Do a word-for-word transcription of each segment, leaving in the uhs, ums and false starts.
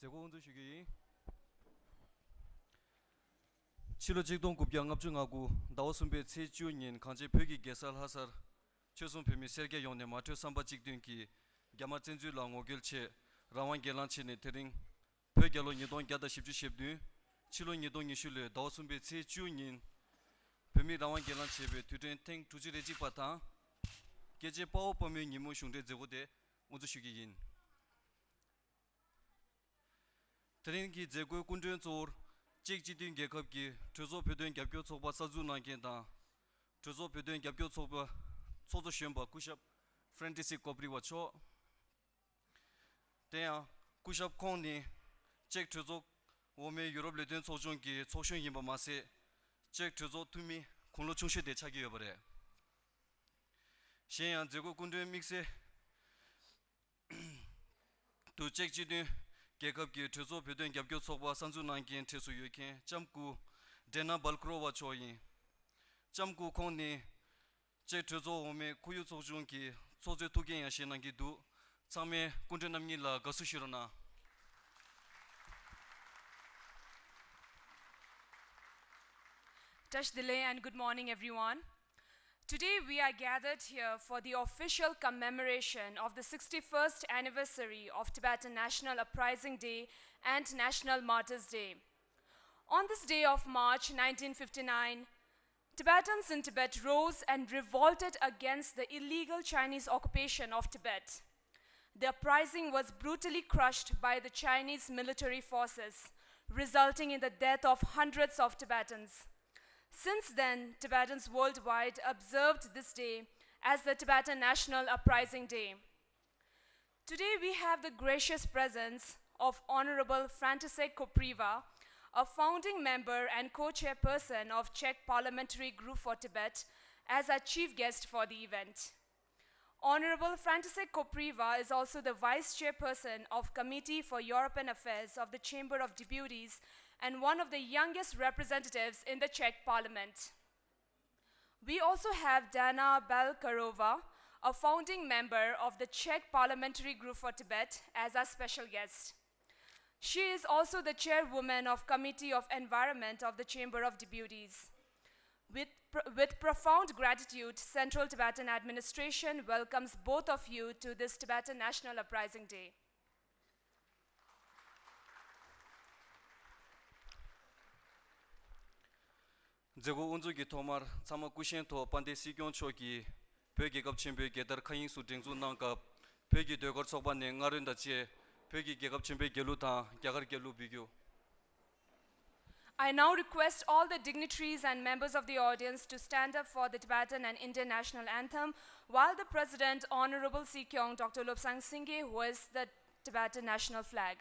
མཛད་སྒོ་དབུ་འཛུགས་ཞུ་རྒྱུ་ཡིན། ཕྱི་ལོ་ཆིག་སྟོང་དགུ་བརྒྱ་ལྔ་བཅུ་ང་དགུ་ཟླ་བ་གསུམ་པའི་ཚེས་བཅུ་ཉིན་གངས་ཅན་བོད་ཀྱི་རྒྱལ་ས་ལྷ་སར་ཆོལ་གསུམ་བོད་མི་སེར་སྐྱ་ཡོངས་ནས་མ་གྲོས་བསམ་པ་གཅིག་མཐུན་གྱིས་རྒྱ་དམར་བཙན་འཛུལ་ལ་ངོ་རྒོལ་ཆེད་རང་དབང་སྒེར་ལངས་བྱས་ནས། དེ་རིང་བོད་རྒྱལ་ལོ་ཉིས་སྟོང་བརྒྱ་དང་བཞི་བཅུ་ཞེ་བདུན། ཕྱི་ལོ་ཉིས་སྟོང་ཉི་ཤུ་ལོའི་ཟླ་བ་གསུམ་པའི་ཚེས་བཅུ་ཉིན་བོད་མི་རང་དབང་སྒེར་ལངས་བྱེད་པའི་དུས་དྲན་ཐེངས་དྲུག་ཅུ་རེ་གཅིག་པ་དང་། རྒྱལ་གཅེས་དཔའ་བོ་དཔའ་མོའི་ཉིན་མོ་གཞུང་འབྲེལ་མཛད་སྒོ་དེ་དབུ་འཛུགས་ཞུ་གི་ཡིན། དེ་རིང་གི་མཛད་སྒོའི་སྐུ་མགྲོན་གཙོ་བོར་ཅེཀ་སྤྱི་མཐུན་རྒྱལ་ཁབ་ཀྱི་གྲོས་ཚོགས་བོད་དོན་རྒྱབ་སྐྱོར་ཚོགས་པ་གསར་འཛུགས་གནང་མཁན་དང་། གྲོས་ཚོགས་བོད་དོན་རྒྱབ་སྐྱོར་ཚོགས་པ་ཚོགས་གཙོ་གཞོན་པ་སྐུ་ཞབས་ཧྥ་རན་ཏི་སི་ཀོ་པི་རི་ཝ་མཆོག། དེ་ཡང་སྐུ་ཞབས་ཁོང་ནི་ཅེཀ་གྲོས་ཚོགས་འོག་མའི་ཡུ་རོབ་ལས་དོན་ཚོགས་ཆུང་གི་ཚོགས་གཞོན་ཡིན་པ་མ་ཟད། ཅེཀ་གྲོས་ཚོགས་འཐུས་མི་དགུང་ལོ་ཆུང་ཤོས་དེ་ཆགས་ཀྱི་ཡོད་པ་རེད། གཞན་ཡང་མཛད་སྒོའི་སྐུ་མགྲོན་དམིགས་བསལ་དུ་ཅེཀ་སྤྱི་མཐུན་རྒྱལ་ཁབ་ཀྱི་གྲོས་ཚོགས་བོད་དོན་རྒྱབ་སྐྱོར་ཚོགས་པ་གསར་འཛུགས་གནང་མཁན་གྲས་སུ་ཡོད་མཁན་ལྕམ་སྐུ་ཌེ་ན་བལ་ཀོ་རོ་ཝ་མཆོག་ཡིན། ལྕམ་སྐུ་ཁོང་ནི་ཅེཀ་གྲོས་ཚོགས་འོག་མའི་ཁོར་ཡུག་ཚོགས་ཆུང་གི་ཚོགས་གཙོའི་ཐུགས་འགན་ཡང་བཞེས་གནང་གི་འདུག། ཚང་མས་སྐུ་མགྲོན་རྣམ་གཉིས་ལ་དགའ་བསུ་ཞུ་རོགས་གནང་། Tashi delek and good morning, everyone. Today we are gathered here for the official commemoration of the sixty-first anniversary of Tibetan National Uprising Day and National Martyrs' Day. On this day of March nineteen fifty-nine, Tibetans in Tibet rose and revolted against the illegal Chinese occupation of Tibet. The uprising was brutally crushed by the Chinese military forces, resulting in the death of hundreds of Tibetans. Since then, Tibetans worldwide observed this day as the Tibetan National Uprising Day. Today we have the gracious presence of Honorable František Kopriva, a founding member and co-chairperson of Czech Parliamentary Group for Tibet, as our chief guest for the event. Honorable František Kopriva is also the vice chairperson of Committee for European Affairs of the Chamber of Deputies and one of the youngest representatives in the Czech Parliament. We also have Dana Balkarova, a founding member of the Czech Parliamentary Group for Tibet, as our special guest. She is also the chairwoman of Committee of Environment of the Chamber of Deputies. With, pr- with profound gratitude, Central Tibetan Administration welcomes both of you to this Tibetan National Uprising Day. མཛད་སྒོ་དབུ་འཛུགས་ཀྱི་ཐོག་མར་ཚང་མ་སྐུ་བཞེངས་ཐོག་དཔལ་ལྡན་སྲིད་སྐྱོང་མཆོག་གིས་བོད་རྒྱལ་ཁབ་ཆེན་པོའི་རྒྱལ་དར་མཁའ་དབྱིངས་སུ་སྒྲེང་འཛུགས་གནང་སྐབས། བོད་ཀྱི་ཟློས་གར་ཚོགས་པ་ནས་སྔ་རོལ་དང་བཅས་བོད་ཀྱི་རྒྱལ་ཁབ་ཆེན་པོའི་རྒྱལ་གླུ་དང་རྒྱ་གར་རྒྱལ་གླུ་འབུལ་རྒྱུ། I now request all the dignitaries and members of the audience to stand up for the Tibetan and Indian national anthem, while the President, Honorable Sii Kyong Doctor Lobsang Singye, hoists the Tibetan national flag.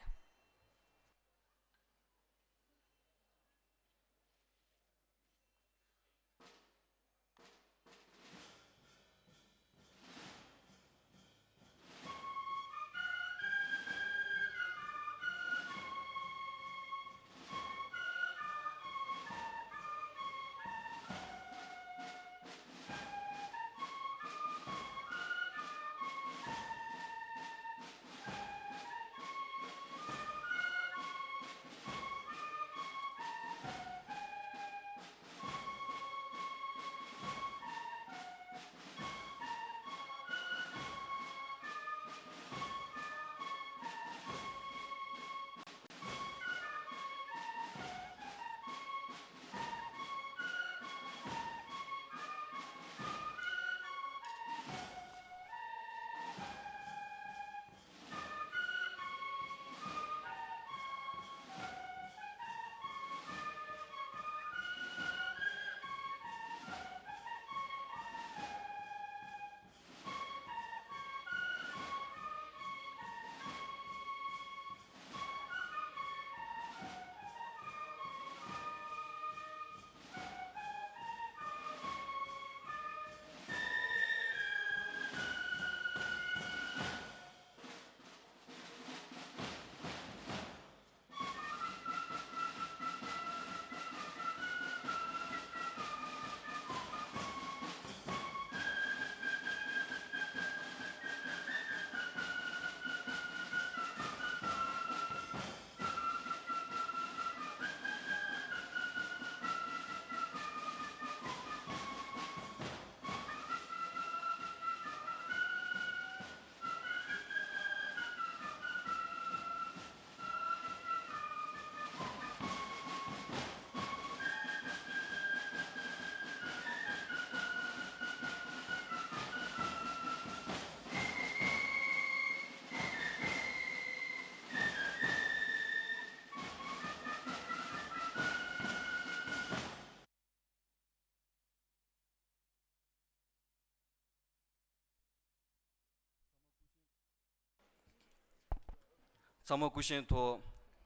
ཐ་མ་སྐུ་བཞེངས་ཐོག་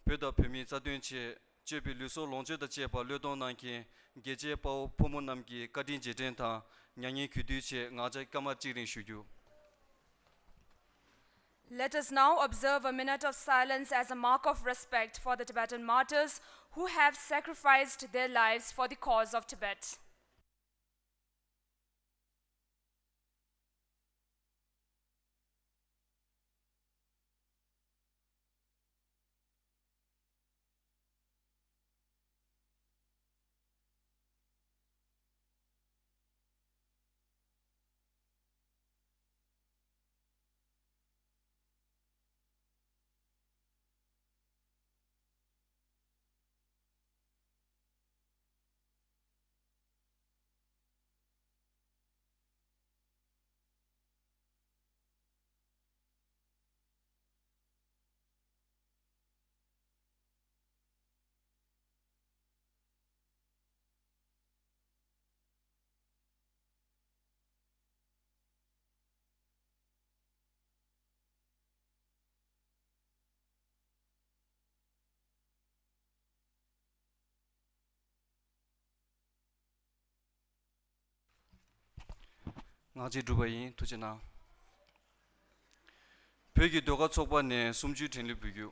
བོད་དང་བོད་མིའི་རྩ་དོན་ཆེད་སྤྱོད་པའི་ལུས་སྲོག་ལོངས་སྤྱོད་དང་བཅས་པ་བློས་གཏོང་གནང་མཁན་རྒྱལ་གཅེས་དཔའ་བོ་ཕོ་མོ་རྣམས་ཀྱི་བཀའ་དྲིན་རྗེས་དྲན་དང་མྱ་ངན་གུས་འདུད་ཆེད་ངག་བཅད་སྐར་མ་གཅིག་རིང་ཞུ་རྒྱུ། Let us now observe a minute of silence as a mark of respect for the Tibetan martyrs who have sacrificed their lives for the cause of Tibet. ངག་བཅད་གྲུབ་པ་ཡིན། ཐུགས་རྗེ་གནང་། བོད་ཀྱི་ཟློས་གར་ཚོགས་པ་ནས་གསུམ་བཅུའི་དྲན་གླུ་འབུལ་རྒྱུ།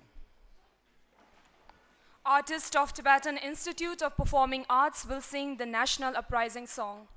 Artist of Tibetan Institute of Performing Arts will sing the national uprising song.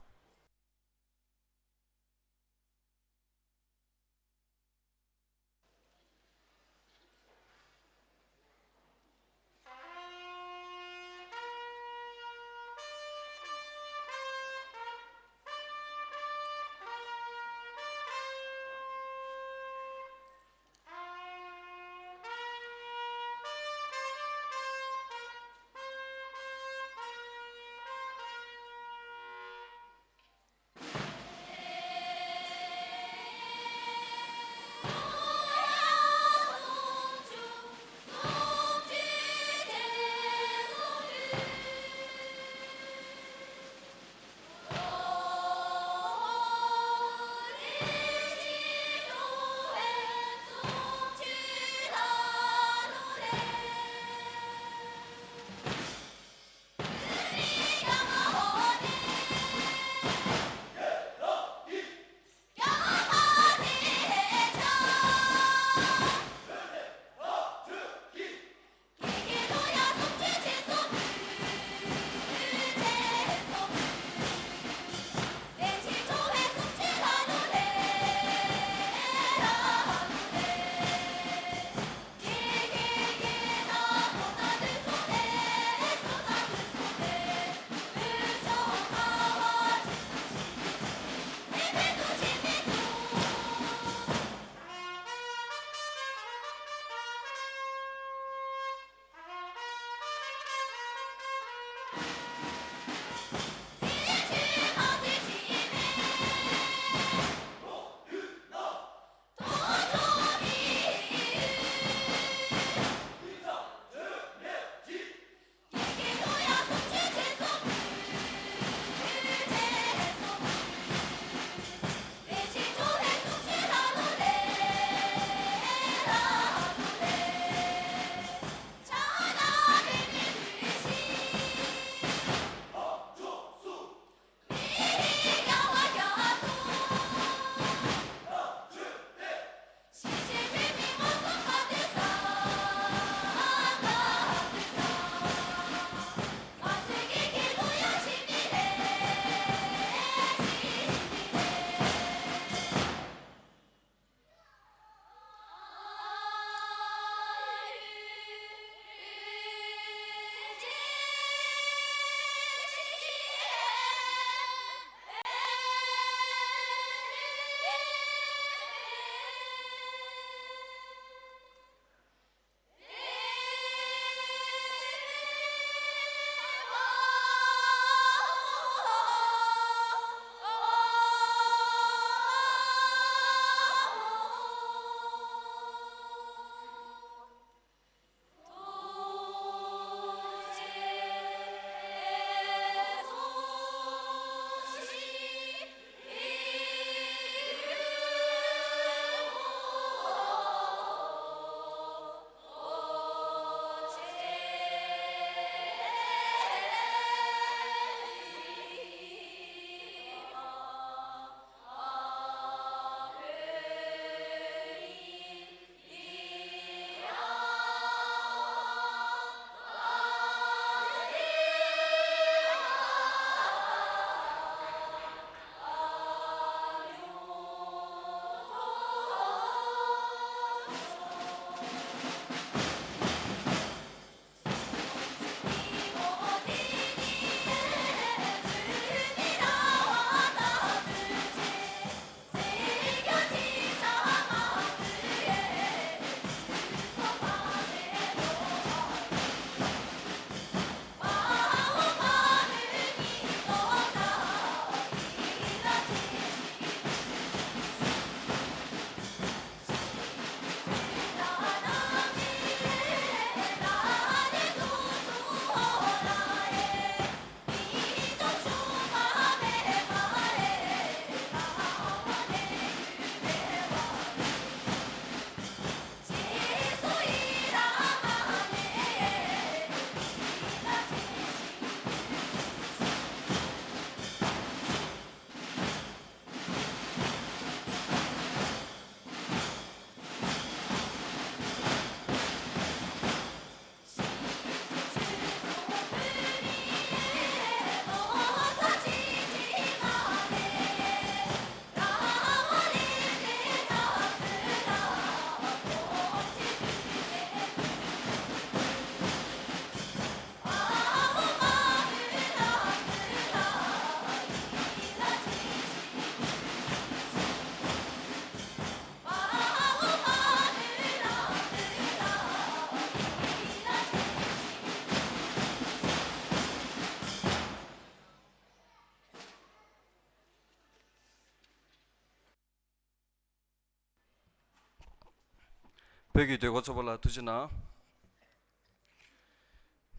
བོད་ཀྱི་དོན་གོ་ཚོགས་པ་ལ་ཐུགས་རྗེ་གནང་།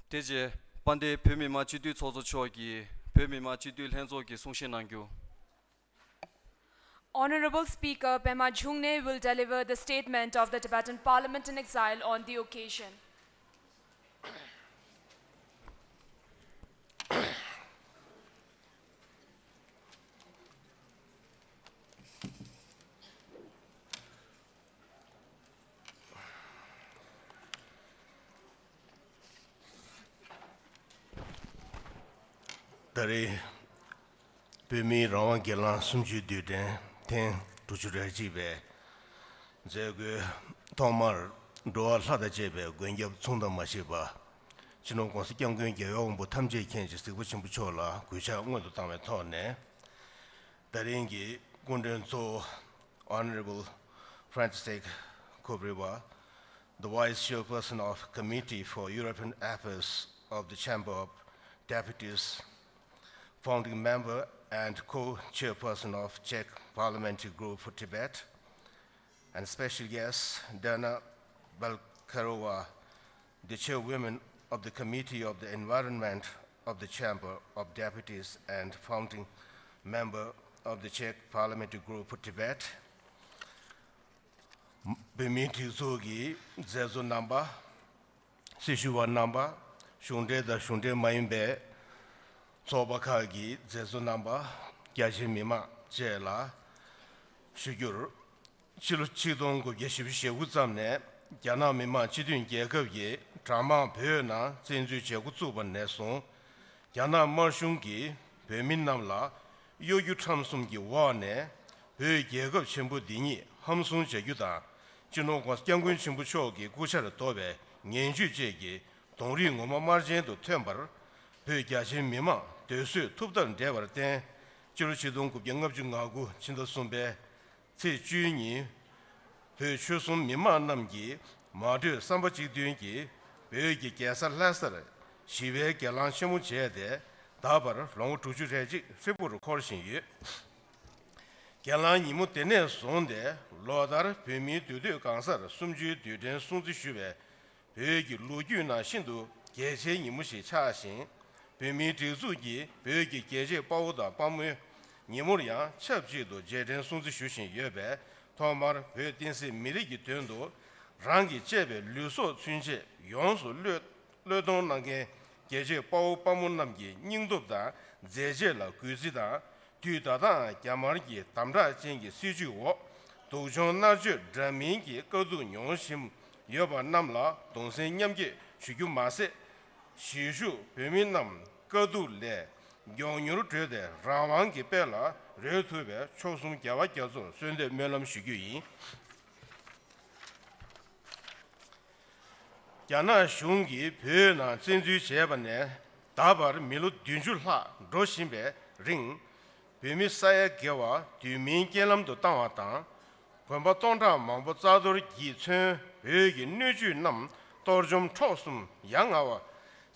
དེ་རྗེས་དཔལ་ལྡན་བོད་མི་མང་སྤྱི་འཐུས་ཚོགས་གཙོ་མཆོག་གིས་བོད་མི་མང་སྤྱི་འཐུས་ལྷན་ཚོགས་ཀྱི་གསུང་བཤད་གནང་རྒྱུ། Honorable Speaker Pema Chhungne will deliver the statement of the Tibetan Parliament in Exile on the occasion. ད་རེས་བོད་མིའི་རང་དབང་སྒེར་ལངས་གསུམ་བཅུའི་དུས་དྲན་ཐེངས་དྲུག་ཅུ་རེ་གཅིག་པའི་མཛད་སྒོའི་ཐོག་མར་འགྲོ་བ་ལྷ་དང་བཅས་པའི་མགོན་སྐྱབས་མཚུངས་ཟླ་མ་ཞེས་པ་སྤྱི་ནོར་༸གོང་ས་༸སྐྱབས་མགོན་རྒྱལ་བའི་དབང་པོ་ཐམས་ཅད་མཁྱེན་ཅིང་གཟིགས་པ་ཆེན་པོ་མཆོག་ལ་གུས་ཕྱག་སྔོན་དུ་བཏང་བའི་ཐོག་ནས། ད་རིང་གི་སྐུ་མགྲོན་གཙོ་བོ་Honorable Francis Kopriva, the Vice Chairperson of Committee for European Affairs of the Chamber of Deputies, founding member and co-chairperson of Czech Parliamentary Group for Tibet, and special guest Dana Balkarova, the chairwoman of the Committee of the Environment of the Chamber of Deputies and founding member of the Czech Parliamentary Group for Tibet. བོད་མིའི་སྒྲིག་འཛུགས་ཀྱི་མཛད་གཙོ་རྣམ་པ། སྲི་ཞུ་བ་རྣམ་པ། གཞུང་འབྲེལ་དང་གཞུང་འབྲེལ་མ་ཡིན་པའི་ཚོགས་པ་ཁག་གི་མཛད་གཙོ་རྣམ་པ། རྒྱ་ཆེའི་མི་མང་བཅས་ལ་ཞུ་རྒྱུར། ཕྱི་ལོ་ཆིག་སྟོང་དགུ་བརྒྱ་བཞི་བཅུ་ཞེ་དགུ་ཙམ་ནས་རྒྱ་ནག་མི་དམངས་སྤྱི་མཐུན་རྒྱལ་ཁབ་ཀྱི་གྲྭ་མང་བོད་ནང་བཙན་འཛུལ་བྱེད་འགོ་བཙུགས་པ་ནས་བཟུང་། རྒྱ་ནག་དམར་གཞུང་གིས་བོད་མི་རྣམས་ལ་གཡོ་སྒྱུ་ཁྲམ་གསུམ་གྱི་འོག་ནས་བོད་རྒྱལ་ཁབ་ཆེན་པོ་འདི་ཉིད་ཧམ་བཟུང་བྱ་རྒྱུ་དང་། སྤྱི་ནོར་༸གོང་ས་༸སྐྱབས་མགོན་ཆེན་པོ་མཆོག་གི་སྐུ་ཕྱྭར་གཏོགས་པའི་ངན་ཇུས་བཅས་ཀྱི་གདོང་རིས་ངོ་མ་དམར་རྗེན་དུ་ཐོན་པར། བོད་རྒྱ་ཆེའི་མི་མང་སྡོད་གསོས་ཐུབ་ཐབས་བྲལ་བར་བརྟེན། སྤྱི་ལོ་ཆིག་སྟོང་དགུ་བརྒྱ་ལྔ་བཅུ་ང་དགུ་ཕྱི་ཟླ་གསུམ་པའི་ཚེས་བཅུའི་ཉིན། བོད་ཆོལ་གསུམ་མི་མང་རྣམས་ཀྱིས་མ་གྲོས་བསམ་པ་གཅིག་མཐུན་གྱིས་བོད་ཀྱི་རྒྱལ་ས་ལྷ་སར་ཞི་བའི་གྱེན་ལངས་ཆེན་མོ་བྱས་ཏེ། ད་བར་ལོ་ངོ་དྲུག་ཅུ་རེ་གཅིག་ཧྲིལ་པོར་འཁོར་བཞིན་ཡོད། གྱེན་ལངས་ཉིན་མོ་དེ་ནས་བཟུང་སྟེ་ལོ་ལྟར་བོད་མིའི་འདུས་སྡོད་གང་སར་གསུམ་བཅུའི་དུས་དྲན་སྲུང་བརྩི་ཞུ་བའི་བོད་ཀྱི་ལོ་རྒྱུས་ནང་ཤིན་ཏུ་གལ་ཆེའི་ཉིན་མོ་ཞིག་ཆགས་ཤིང་། བོད་མིའི་སྒྲིག་འཛུགས་ཀྱིས་བོད་ཀྱི་རྒྱལ་གཅེས་དཔའ་བོ་དང་དཔའ་མོའི་ཉིན་མོར་ཡང་ཆབས་ཅིག་ཏུ་རྗེས་དྲན་སྲུང་བརྩི་ཞུ་བཞིན་ཡོད་པས། ཐོག་མར་བོད་བསྟན་སྲིད་མི་རིགས་ཀྱི་དོན་དུ་རང་གིས་གཅེས་པའི་ལུས་སྲོག་ཚུན་ཆད་ཡོངས་སུ་བློས་བློས་གཏོང་གནང་མཁན་རྒྱལ་གཅེས་དཔའ་བོ་དཔའ་མོ་རྣམས་ཀྱི་སྙིང་སྟོབས་དང་མཛད་རྗེས་ལ་གུས་བརྩི་དང་། དུས་ད་ལྟའང་རྒྱ་དམར་གྱི་དམ་དྲག་ཅན་གྱི་སྲིད་བྱུས་འོག་སྡུག་སྦྱོང་མནར་གཅོད་འདྲ་མིན་གྱི་དཀའ་སྡུག་མྱོང་བཞིན་ཡོད་པ་རྣམས་ལ་གདུང་སེམས་མཉམ་སྐྱེད་ཞུ་རྒྱུ་མ་ཟད། གཞིས་བཞུགས་བོད་མི་རྣམས་དཀའ་སྡུག་ལས་མགྱོགས་མྱུར་གྲོལ་ཏེ་རང་དབང་གི་དཔལ་ལ་རོལ་ཐུབ་པའི་མཆོག་གསུམ་རྒྱལ་བ་རྒྱ་མཚོར་གསོལ་འདེབས་སྨོན་ལམ་ཞུ་རྒྱུ་ཡིན། རྒྱ་ནག་གཞུང་གིས་བོད་ནང་བཙན་འཛུལ་བྱས་པ་ནས་ད་བར་མི་ལོ་བདུན་ཅུ་ལྷག་འགྲོ་བཞིན་པའི་རིང་། བོད་མི་ས་ཡ་བརྒལ་བ་དུས་མིན་རྐྱེན་ལམ་དུ་བཏང་བ་དང་། དགོན་པ་སྟོང་ཕྲག་མང་པོ་རྩ་གཏོར་གྱིས་མཚོན་བོད་ཀྱི་སྣོད་བཅུད་རྣམས་གཏོར་བཅོམ་འཕྲོག་གསུམ་ཡ་ང་བ་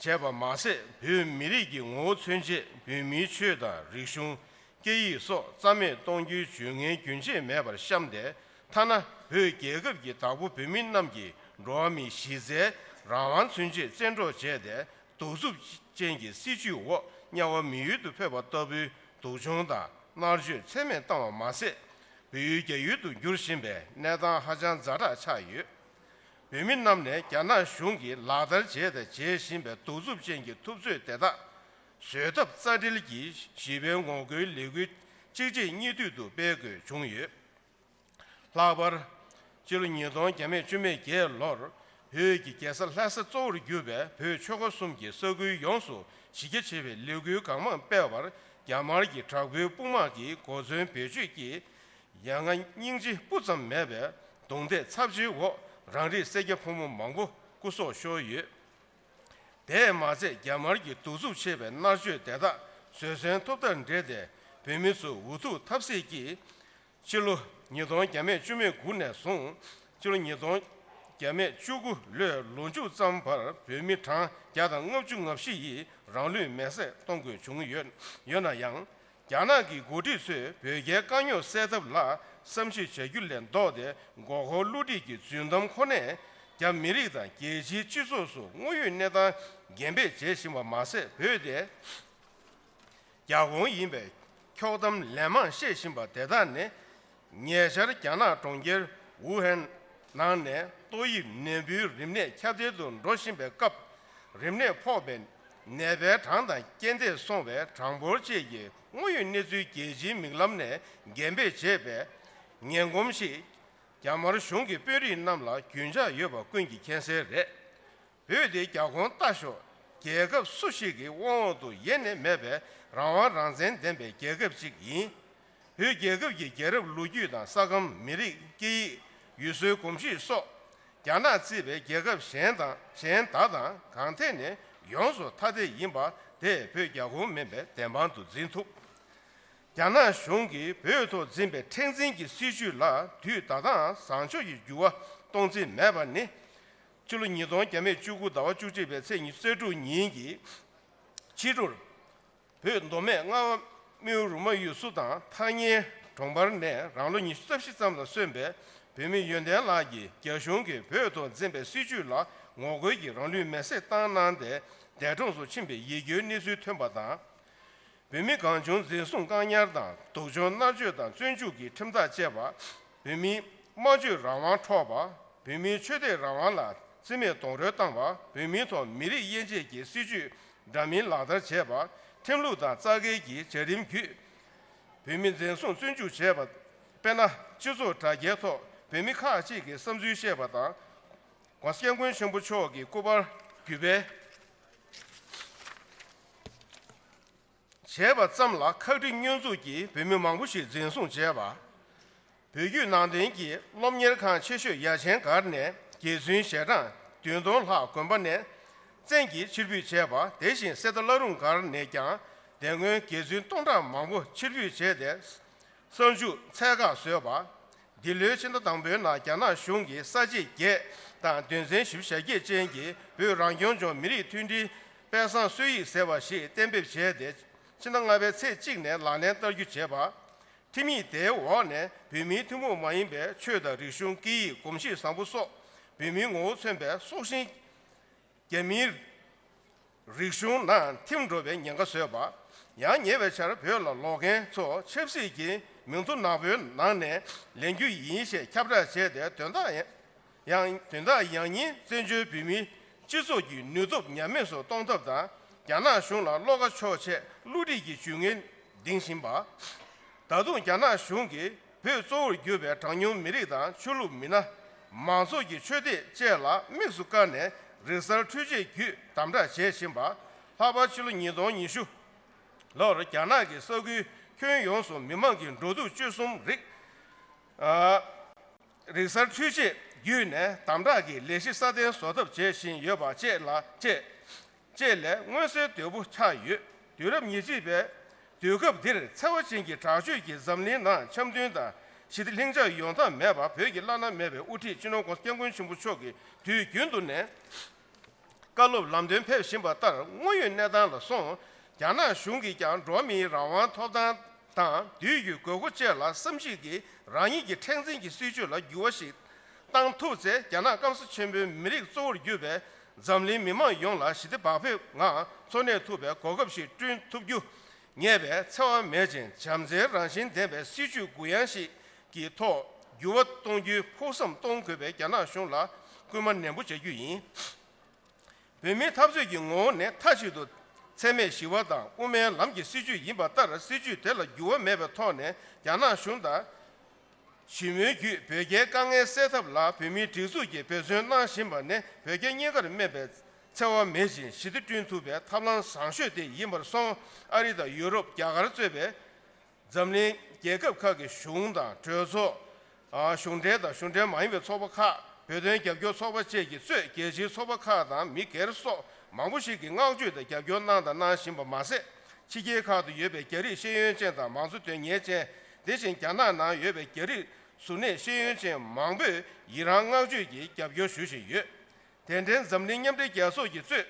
བྱས་པ་མ་ཟད། བོད་མི་རིགས་ཀྱི་ངོ་བོ་མཚོན་བྱེད་བོད་མིའི་ཆོས་དང་རིག་གཞུང་། སྐད་ཡིག་སོགས་རྩ་མེད་གཏོང་རྒྱུའི་ཇུས་ངན་རྒྱུན་ཆད་མེད་པར་བཤམས་ཏེ། ཐ་ན་བོད་རྒྱལ་ཁབ་ཀྱི་བདག་པོ་བོད་མི་རྣམས་ཀྱི་འགྲོ་བ་མིའི་གཞི་རྩའི་རང་དབང་མཚོན་བྱེད་བཙན་འཕྲོག་བྱས་ཏེ། གདུག་རྩུབ་ཅན་གྱི་སྲིད་བྱུས་འོག་དམྱལ་བ་མི་ཡུལ་དུ་ཕེབས་པ་ལྟ་བུའི་སྡུག་སྦྱོང་དང་མནར་གཅོད་ཚད་མེད་བཏང་བ་མ་ཟད། བོད་ཡུལ་རྒྱ་ཡུལ་དུ་འགྱུར་བཞིན་པའི་གནས་སྟངས་ཧ་ཅང་ཛ་དྲག་ཆགས་ཡོད། བོད་མི་རྣམས་ནས་རྒྱ་ནག་གཞུང་གིས་ལག་བསྟར་བྱས་དང་བྱེད་བཞིན་པའི་གདུག་རྩུབ་ཅན་གྱི་ཐུབ་ཚོད་དེ་དག་བཟོད་ཐབས་རྩ་འགྲེལ་གྱིས་ཞི་བའི་ངོ་རྒོལ་ལས་འགུལ་གཅིག་རྗེས་གཉིས་མཐུད་དུ་སྤེལ་དགོས་བྱུང་ཡོད། ལྷག་པར། སྤྱི་ལོ་ཉིས་སྟོང་བརྒྱ་མེད་བཅུ་མེད་བརྒྱད་ལོར་བོད་ཀྱི་རྒྱལ་ས་ལྷ་ས་གཙོ་བོར་གྱུར་པའི་བོད་ཆོལ་ཁ་གསུམ་གྱི་ས་ཁུལ་ཡོངས་སུ་གཞི་རྒྱ་ཆེ་བའི་ལས་འགུལ་གང་མང་སྤེལ་བར། རྒྱ་དམར་གྱི་དྲག་པོའི་དཔུང་དམག་གི་གོ་མཚོན་བེད་སྤྱོད་ཀྱིས། ཡ་ང་སྙིང་རྗེ་སྤུ་ཙམ་མེད་པའི་རྡུང་རྡེག་ཚབས་ཆེའི་འོག་རང་རིགས་སེར་སྐྱ་ཕོ་མོ་མང་པོ་སྐུ་སྲོག་ཤོར་ཡོད། དེས་མ་ཚད་རྒྱ་དམར་གྱི་གདུག་རྩུབ་ཆེ་བའི་མནར་གཅོད་དེ་དག་བཟོད་བསྲན་ཐོབ་ཐབས་འབྲེལ་ཏེ། བོད་མི་ཚོ་འུ་ཐུག་ཐབས་ཟད་ཀྱིས། ཕྱི་ལོ་ཉིས་སྟོང་བརྒྱ་མེད་བཅུ་མེད་དགུ་ནས་བཟུང་། ཕྱི་ལོ་ཉིས་སྟོང་བརྒྱ་མེད་བཅུ་དགུ་ལོའི་ལོ་མཇུག་ཙམ་བར་བོད་མི་གྲངས་བརྒྱ་དང་ལྔ་བཅུ་ང་བཞི་ཡིས་རང་ལུས་མེར་སྲེག་གཏོང་དགོས་བྱུང་ཡོད། ཡོད་ན་ཡང་། རྒྱ་ནག་གི་འགོ་ཁྲིད་ཚོས་བོད་རྒྱའི་དཀའ་རྙོག་སེལ་ཐབས་ལ་བསམ་གཞིག་བྱ་རྒྱུ་ལས་ལྡོག་སྟེ། མགོ་འཁོར་བསླུ་བྲིད་ཀྱི་རྫུན་གཏམ་ཁོ་ནས་རྒྱ་མི་རིགས་དང་རྒྱལ་སྤྱིའི་སྤྱི་ཚོགས་སུ་དངོས་ཡོད་གནས་སྟངས་འགན་འབད་བྱེད་བཞིན་པ་མ་ཟད། བོད་དེ་རྒྱ་ཁོངས་ཡིན་པའི་འཁྱོག་གཏམ་ལན་མང་བཤད་བཞིན་པ་དེ་དག་ནི། ཉེ་ཆར་རྒྱ་ནག་གྲོང་ཁྱེར་ཝུ་ཧན་ནང་ནས་ཏོག་དབྱིབས་ནད་འབུའི་རིམས་ནད་ཁྱབ་གདལ་དུ་འགྲོ་བཞིན་པའི་སྐབས། རིམས་ནད་ཕོག་པའི་ནད་པའི་གྲངས་དང་རྐྱེན་འདས་སོང་བའི་གྲངས་འབོར་བཅས་ཀྱི་དངོས་ཡོད་གནས་ཚུལ་རྒྱལ་སྤྱིའི་མིག་ལམ་ནས་འགན་འབད་བྱས་པའི་ངན་གོམས་ཤིག་རྒྱ་དམར་གཞུང་གི་དཔོན་རིགས་རྣམས་ལ་རྒྱུན་ཆགས་ཡོད་པ་ཀུན་གྱིས་མཁྱེན་གསལ་རེད། བོད་དེ་རྒྱ་ཁོངས་ལྟ་ཞོག་རྒྱལ་ཁབ་སུ་ཞིག་གི་དབང་འོག་ཏུ་ཡེ་ནས་མེད་པའི་རང་དབང་རང་བཙན་ལྡན་པའི་རྒྱལ་ཁབ་ཅིག་ཡིན། བོད་རྒྱལ་ཁབ་ཀྱི་རྒྱལ་རབས་ལོ་རྒྱུས་དང་ས་ཁམས། མི་རིགས། སྐད་ཡིག་ཡུལ་སྲོལ། གོམས་གཤིས་སོགས་རྒྱ་ནག་གཙོས་པའི་རྒྱལ་ཁབ་གཞན་དང་གཞན་དག་དང་གང་ཐད་ནས་ཡོངས་སུ་ཐ་དད་ཡིན་པ་དེ་བོད་རྒྱ་ཁོངས་མིན་པའི་བདེན་དཔང་དུ་འཛིན་ཐུབ། རྒྱ་ནག་གཞུང་གིས་བོད་ཐོག་འཛིན་པའི་མཁྲེགས་འཛིན་གྱི་སྲིད་བྱུས་ལ་དུས་ད་ལྟའང་བཟང་ཕྱོགས་ཀྱི་འགྱུར་བ་གཏོང་རྩིས་མེད་པ་ནི། ཕྱི་ལོ་ཉིས་སྟོང་བརྒྱ་མེད་བཅུ་དགུ་ཟླ་བ་བཅུ་གཅིག་པའི་ཚེས་ཉི་ཤུ་རྩ་དྲུག་ཉིན་གྱི་ཕྱི་དྲོར། བོད་མདོ་སྨད་རྔ་བ་སྨིའུ་རུ་མ་ཡུལ་ཚོ་དང་ཐག་ཉེའི་གྲོང་པར་ནས་རང་ལོ་ཉི་ཤུ་རྩ་བཞི་ཙམ་ལ་སོན་པའི་བོད་མི་ཡོན་ཏན་ལགས་ཀྱིས་རྒྱ་གཞུང་གིས་བོད་ཐོག་འཛིན་པའི་སྲིད་བྱུས་ལ་ངོ་རྒོལ་གྱིས་རང་ལུས་མེར་སྲེག་བཏང་གནང་སྟེ། འདས་གྲོངས་སུ་ཕྱིན་པའི་ཡིད་སྐྱོའི་གནས་ཚུལ་ཐོན་པ་དང་། བོད་མི་གང་བྱུང་འཛིན་བཟུང་བཀག་ཉར་དང་། སྡུག་སྦྱོང་མནར་གཅོད་དང་བཙོན་འཇུག་གི་ཁྲིམས་ཐག་བཅད་པ། བོད་མིའི་སྨྲ་བརྗོད་རང་དབང་འཕྲོག་པ། བོད་མིའི་ཆོས་དད་རང་དབང་ལ་བརྩི་མེད་རྡོག་རོལ་བཏང་བ། བོད་མིའི་ཐོག་མི་རིགས་དབྱེ་འབྱེད་ཀྱི་སྲིད་བྱུས་འདྲ་མིན་ལག་བསྟར་བྱས་པ། ཁྲིམས་ལུགས་དང་རྩ་འགལ་གྱི་བྱ་རིམ་བརྒྱུད། བོད་མི་འཛིན་བཟུང་བཙོན་འཇུག་བྱས་པ། དཔེར་ན། སྤྱི་ཚོགས་དྲ་རྒྱའི་ཐོག་བོད་མི་ཁག་ཅིག་གིས་བསམ་ཚུལ་བཤད་པ་དང་། ༸གོང་ས་༸སྐྱབས་མགོན་ཆེན་པོ་མཆོག་གི་སྐུ་པར་བརྒྱུད་སྤེལ་བྱས་པ་ཙམ་ལ་ཁག་དཀྲིས་བསྙོན་འཛུགས་ཀྱིས་བོད་མི་མང་པོ་ཞིག་འཛིན་བཟུང་བྱས་པ། བོད་བརྒྱུད་ནང་བསྟན་གྱི་སློབ་གཉེར་ཁང་ཆེ་ཤོས་ཡ་ཆེན་སྒར་ནས་དགེ་བཙུན་ཞལ་གྲངས་བདུན་སྟོང་ལྷག་དགོན་པ་ནས་བཙན་གྱིས་ཕྱིར་འབུད་བྱས་པ། དེ་བཞིན་གསེར་རྟ་བླ་རུང་སྒར་ནས་ཀྱང་དེ་སྔོན་དགེ་བཙུན་སྟོང་ཕྲག་མང་པོ་ཕྱིར་འབུད་བྱས་ཏེ། གསར་འཇུག་ཚད་བཀག་བཟོས་པ། འདི་ལོའི་ཕྱི་ཟླ་དང་པོའི་ནང་རྒྱ་ནག་གཞུང་གིས་ས་བྱེས་བརྒྱད་དང་དོན་ཚན་བཞི་བཅུ་ཞེ་བརྒྱད་ཅན་གྱི་བོད་རང་སྐྱོང་ལྗོངས་མི་རིགས་མཐུན་སྒྲིལ་དཔེ་བཟང་སྲོལ་ཡིག་ཟེར་བ་ཞིག་གཏན་འབེབས་བྱས་ཏེ། ཕྱི་ཟླ་ལྔ་པའི་ཚེས་གཅིག་ནས་ལག་ལེན་བསྟར་རྒྱུ་བྱས་པ། ཁྲིམས་ཡིག་དེའི་འོག་ནས་བོད་མིའི་ཐུན་མོང་མ་ཡིན་པའི་ཆོས་དང་རིག་གཞུང་། སྐད་ཡིག་གོམས་གཤིས་བཟང་པོ་སོགས་བོད་མིའི་ངོ་བོ་མཚོན་པའི་སྲོག་ཤིང་། རྒྱ་མིའི་རིག་གཞུང་ནང་ཐིམ་འགྲོ་བའི་ཉེན་ཁ་བཟོས་པ། ཡང་ཉེ་བའི་ཆར་བོད་ལ་ལོག་མཁན་ཚོ་ཆབ་སྲིད་ཀྱི་མིང་ཐོ་ནག་པོའི་ནང་ནས་ལེན་རྒྱུ་ཡིན་ཞེས་ཁྱབ་བསྒྲགས་བྱས་ཏེ། དོན་དག་ཡང་དོན་དག་ཡང་སྙིང་བཙན་བྱོལ་བོད་མིའི་སྤྱི་ཚོགས་ཀྱི་ནུས་སྟོབས་ཉམས་དམས་སུ་གཏོང་ཐབས་དང་། རྒྱ་ནག་གཞུང་ལ་བློ་ཁ་ཕྱོགས་ཆེད་བསླུ་བྲིད་ཀྱི་ཇུས་ངན་འདིང་བཞིན་པ། ད་དུང་རྒྱ་ནག་གཞུང་གིས་བོད་གཙོ་བོར་གྱུར་པའི་གྲངས་ཉུང་མི་རིགས་དང་ཆོས་ལུགས་མི་སྣ། མང་ཚོགས་ཀྱི་ཆོས་དད་བཅས་ལ་དམིགས་སུ་བཀར་ནས་རིག་གསར་འཕྲུལ་ཆས་བརྒྱུད་དམ་དྲག་བྱེད་བཞིན་པ། ལྷག་པར་ཕྱི་ལོ་ཉིས་སྟོང་ཉི་ཤུ་ལོར་རྒྱ་ནག་གི་ས་ཁུལ་ཁྱོན་ཡོངས་སུ་མི་མང་གི་འགྲོ་འདུག་སྤྱོད་གསུམ་རིགས། ཨ། རིག་གསར་འཕྲུལ་ཆས་བརྒྱུད་ནས་དམ་དྲག་གི་ལས་གཞི་སྲ་བརྟན་བཟོ་ཐབས་བྱེད་བཞིན་ཡོད་པ་བཅས་ལ་བཅས། བཅས་ལས་མངོན་གསལ་དོད་པོ་ཆགས་ཡོད། དུས་རབས་ཉེར་གཅིག་པའི་དུས་སྐབས་འདིར་འཚེ་བ་ཅན་གྱི་དྲག་སྤྱོད་ཀྱིས་འཛམ་གླིང་ནང་འཆམ་མཐུན་དང་ཞི་བདེ་ལྷིང་འཇགས་ཡོང་ཐབས་མེད་པར། བོད་ཀྱི་བླ་ན་མེད་པའི་དབུ་ཁྲིད་སྤྱི་ནོར་༸གོང་ས་༸སྐྱབས་མགོན་ཆེན་པོ་མཆོག་གིས་དུས་རྒྱུན་དུ་ནས་བཀའ་སློབ་ལམ་སྟོན་ཕེབས་བཞིན་པ་ལྟར་དངོས་ཡོད་གནས་སྟངས་ལ་སོང་། རྒྱ་ནག་གཞུང་གིས་ཀྱང་འགྲོ་བ་མིའི་རང་དབང་ཐོབ་ཐང་དང་དུས་ཀྱི་དགོས་མཁོ་བཅས་ལ་བསམ་གཞིག་གིས་རང་ཉིད་ཀྱི་མཁྲེགས་འཛིན་གྱི་སྲིད་བྱུས་ལ་འགྱུར་བ་ཞིག་བཏང་ཐུབ་ཚེ། རྒྱ་ནག་སྐམ་ས་ཆེན་པོའི་མི་རིགས་གཙོ་བོར་གྱུར་པའི་འཛམ་གླིང་མི་མང་ཡོངས་ལ་ཞི་བདེ་བག་ཕེབས་ངང་འཚོ་གནས་ཐུབ་པའི་གོ་སྐབས་ཤིག་བསྐྲུན་ཐུབ་རྒྱུ། ངེས་པའི་འཚེ་བ་མེད་ཅིང་བྱམས་བརྩེའི་རང་བཞིན་ལྡན་པའི་སྲིད་བྱུས་གུ་ཡངས་ཤིག་གི་ཐོག་འགྱུར་བ་གཏོང་རྒྱུའི་ཕུགས་བསམ་གཏོང་དགོས་པའི་རྒྱ་ནག་གཞུང་ལ་སྐུལ་མ་ནན་པོ་བྱ་རྒྱུ་ཡིན། བོད་མིའི་འཐབ་རྩོད་ཀྱི་ངོ་བོ་ནི་མཐའ་གཅིག་ཏུ་འཚེ་མེད་ཞི་བ་དང་དབུ་མའི་ལམ་གྱི་སྲིད་བྱུས་ཡིན་པ་ལྟར། སྲིད་བྱུས་དེ་ལ་འགྱུར་བ་མེད་པའི་ཐོག་ནས་རྒྱ་ནག་གཞུང་དང་། ཞི་མོལ་བརྒྱུད་བོད་རྒྱའི་དཀའ་ངལ་སེལ་ཐབས་ལ་བོད་མིའི་སྒྲིག་འཛུགས་ཀྱིས་འབད་བརྩོན་གནང་བཞིན་པ་ནི་བོད་རྒྱ་གཉིས་ཀར་དམིགས་པའི་འཚེ་བ་མེད་ཅིང་ཞི་བདེ་བསྐྲུན་ཐུབ་པའི་ཐབས་ལམ་བཟང་ཤོས་དེ་ཡིན་པར་སོང་། ཨ་རི་དང་ཡུ་རོབ། རྒྱ་གར་གཙོས་པའི་འཛམ་གླིང་རྒྱལ་ཁབ་ཁག་གི་གཞུང་དང་གྲོས་ཚོགས། ཨ། གཞུང་འབྲེལ་དང་གཞུང་འབྲེལ་མ་ཡིན་པའི་ཚོགས་པ་ཁག་བོད་དོན་རྒྱབ་སྐྱོར་ཚོགས་པ་བཅས་ཀྱིས་གཙོས་རྒྱལ་སྤྱིའི་ཚོགས་པ་ཁག་དང་མི་སྒེར་སོགས་མང་པོ་ཞིག་གིས་བསྔགས་བརྗོད་དང་རྒྱབ་སྐྱོར་གནང་དང་གནང་བཞིན་པ་མ་ཟད། ཕྱི་རྒྱལ་ཁག་ཏུ་ཡོད་པའི་རྒྱ་རིགས་ཤེས་ཡོན་ཅན་དང་མང་གཙོ་དོན་གཉེར་ཅན། དེ་བཞིན་རྒྱ་ནག་ནང་ཡོད་པའི་རྒྱ་རིགས་གཟུར་གནས་ཤེས་ཡོན་ཅན་མང་པོས་ཡི་རངས་བསྔགས་བརྗོད་ཀྱིས་རྒྱབ་སྐྱོར་ཞུ་བཞིན་ཡོད། དེ་འབྲེལ་འཛམ་གླིང་མཉམ་འབྲེལ་རྒྱལ་ཚོགས་ཀྱིས་གཙོས།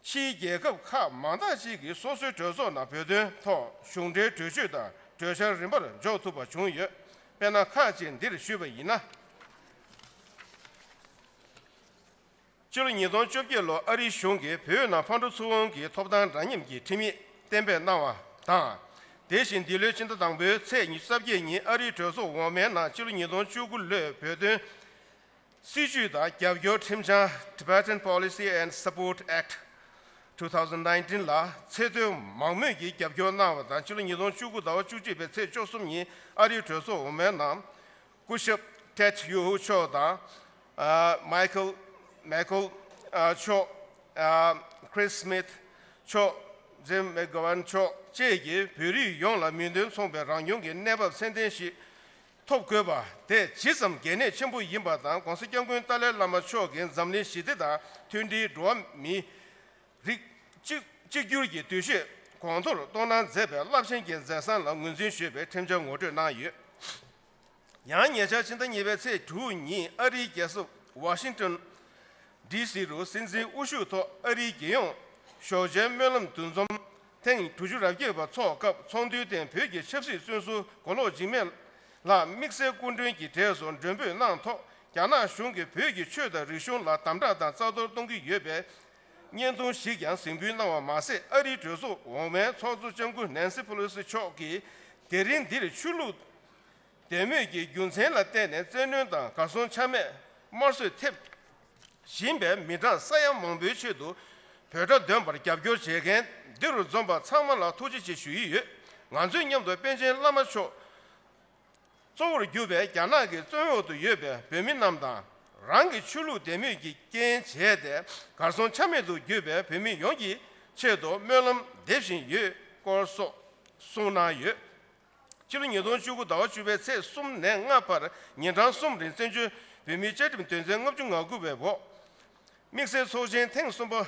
ཕྱིའི་རྒྱལ་ཁབ་ཁག་མང་དག་ཅིག་གིས་སོ་སོའི་གྲོས་ཚོགས་ནང་བོད་དོན་ཐོག་གཞུང་འབྲེལ་གྲོས་ཆོད་དང་གྲོས་འཆར་རིམ་པར་འཇོག་ཐུབ་པ་བྱུང་ཡོད། དཔེར་ན། ཁག་ཅིག་འདིར་ཞུས་པ་ཡིན་ན། ཕྱི་ལོ་ཉིས་སྟོང་བཅོ་བརྒྱད་ལོར་ཨ་རིའི་གཞུང་གིས་བོད་ནང་ཕག་གྲུ་ཚེ་དབང་གི་ཐོབ་ཐང་འདྲ་མཉམ་གྱི་ཁྲིམས་ཡིག་གཏན་འབེབས་གནང་བ་དང་། དེ་བཞིན་འདི་ལོའི་ཕྱི་ཟླ་དང་པོའི་ཚེས་ཉི་ཤུ་རྩ་བརྒྱད་ཉིན་ཨ་རིའི་གྲོས་ཚོགས་འོག་མའི་ནང་ཕྱི་ལོ་ཉིས་སྟོང་བཅུ་དགུ་ལོའི་བོད་དོན་སྲིད་བྱུས་དང་རྒྱབ་སྐྱོར་ཁྲིམས་འཆར། Tibetan Policy and Support Act two thousand nineteen ལ་ཚད་མཐོའི་མང་མོས་ཀྱིས་རྒྱབ་སྐྱོར་གནང་བ་དང་། ཕྱི་ལོ་ཉིས་སྟོང་བཅུ་དགུ་ཟླ་བ་བཅུ་གཅིག་པའི་ཚེས་བཅུ་གསུམ་ཉིན་ཨ་རིའི་གྲོས་ཚོགས་འོག་མའི་ནང་སྐུ་ཞབས་Ted Yoho མཆོག་དང་། ཨ། Michael McCaul མཆོག་ཨ། Chris Smith མཆོག Jim McGovern མཆོག་བཅས་ཀྱིས་བོད་རིགས་ཡོངས་ལ་མིང་དོན་མཚུངས་པའི་རང་སྐྱོང་གི་གནས་བབ་ཚད་ལྡན་ཞིག་ཐོབ་དགོས་པ་དེ་ཇི་ཙམ་གལ་གནད་ཆེན་པོ་ཡིན་པ་དང་། ྋགོང་ས་ྋསྐྱབས་མགོན་ཏཱ་ལའི་བླ་མ་མཆོག་གིས་འཛམ་གླིང་ཞི་བདེ་དང་མཐུན་སྒྲིལ། འགྲོ་བ་མིའི་རིགས་གཅིག་གཅིག་གྱུར་གྱི་འདུ་ཤེས་གོང་མཐོར་གཏོང་གནང་མཛད་པའི་རླབས་ཆེན་གྱི་མཛད་བཟང་ལ་ངོས་འཛིན་ཞུས་པའི་ཁྲིམས་འཆར་ངོ་སྤྲོད་གནང་ཡོད། ཡང་ཉེ་ཆར་ཕྱི་ཟླ་གཉིས་པའི་ཚེས་དྲུག་ཉིན་ཨ་རིའི་རྒྱལ་ས་ཝ་ཤིང་ཏོན་ཌི་སི་རུ་སྲིད་འཛིན་དབུ་བཞུགས་ཐོག་ཨ་རིའི་རྒྱལ་ཡོངས་ཞོགས་ཇའི་སྨོན་ལམ་འདུ་འཛོམས་ཐེངས་དྲུག་ཅུ་རེ་བརྒྱད་པ་འཚོགས་སྐབས། ཚོགས་འདུའི་སྟེང་བོད་ཀྱི་ཆབ་སྲིད་བཙོན་ཟུར་མགོ་ལོག་འཇིགས་མེད་ལགས་དམིགས་བསལ་སྐུ་མགྲོན་གྱི་གྲས་སུ་མགྲོན་འབོད་གནང་ཐོག་རྒྱ་ནག་གཞུང་གིས་བོད་ཀྱི་ཆོས་དང་རིག་གཞུང་ལ་དམ་དྲག་དང་རྩ་གཏོར་གཏོང་གི་ཡོད་པའི་བརྙན་ཐུང་ཞིག་ཀྱང་གཟིགས་འབུལ་གནང་བ་མ་ཟད། ཨ་རིའི་གྲོས་ཚོགས་འོག་མའི་ཚོགས་གཙོ་ལྕམ་སྐུ་ནན་སི་ཕེ་ལོ་སི་མཆོག་གིས་དེ་རིང་འདིར་ཆོས་ལུགས་དད་མོས་ཀྱི་རྒྱུ་མཚན་ལ་བརྟེན་ནས་བཙན་གནོན་དང་གར་སོང་ཆ་མེད་དམར་གསོད་ཐེབས་བཞིན་པའི་མི་གྲངས་ས་ཡ་མང་པོའི་ཆེད་དུ་བོད་སྒྲ་འདོན་པར་རྒྱབ་སྐྱོར་བྱེད་མཁན་འདི་རུ་འཛོམས་པ་ཚང་མ་ལ་ཐུགས་རྗེ་ཆེ་ཞུ་ཡི་ཡོད། ང་ཚོས་མཉམ་དུ་པཎ་ཆེན་བླ་མ་མཆོག་གཙོ་བོར་གྱུར་པའི་རྒྱ་ནག་གི་བཙོན་འོག་ཏུ་ཡོད་པའི་བོད་མི་རྣམས་དང་། རང་གི་ཆོས་ལུགས་དད་མོས་ཀྱི་རྐྱེན་བྱས་ཏེ་གར་སོང་ཆ་མེད་དུ་གྱུར་པའི་བོད་མི་ཡོངས་ཀྱི་ཆེད་དུ་སྨོན་ལམ་འདེབས་བཞིན་ཡོད་སྐོར་སོགས་གསུངས་གནང་ཡོད། ཕྱི་ལོ་ཉིས་སྟོང་བཅུ་དགུ་ཟླ་བ་བཅུ་པའི་ཚེས་གསུམ་ནས་ལྔ་བར་ཉིན་གྲངས་གསུམ་རིང་བཙན་བྱོལ་བོད་མིའི་བཅའ་ཁྲིམས་དོན་ཚན་ལྔ་བཅུ་ང་དགུ་པའི་འོག་དམིགས་བསལ་ཚོགས་ཆེན་ཐེངས་གསུམ་པ་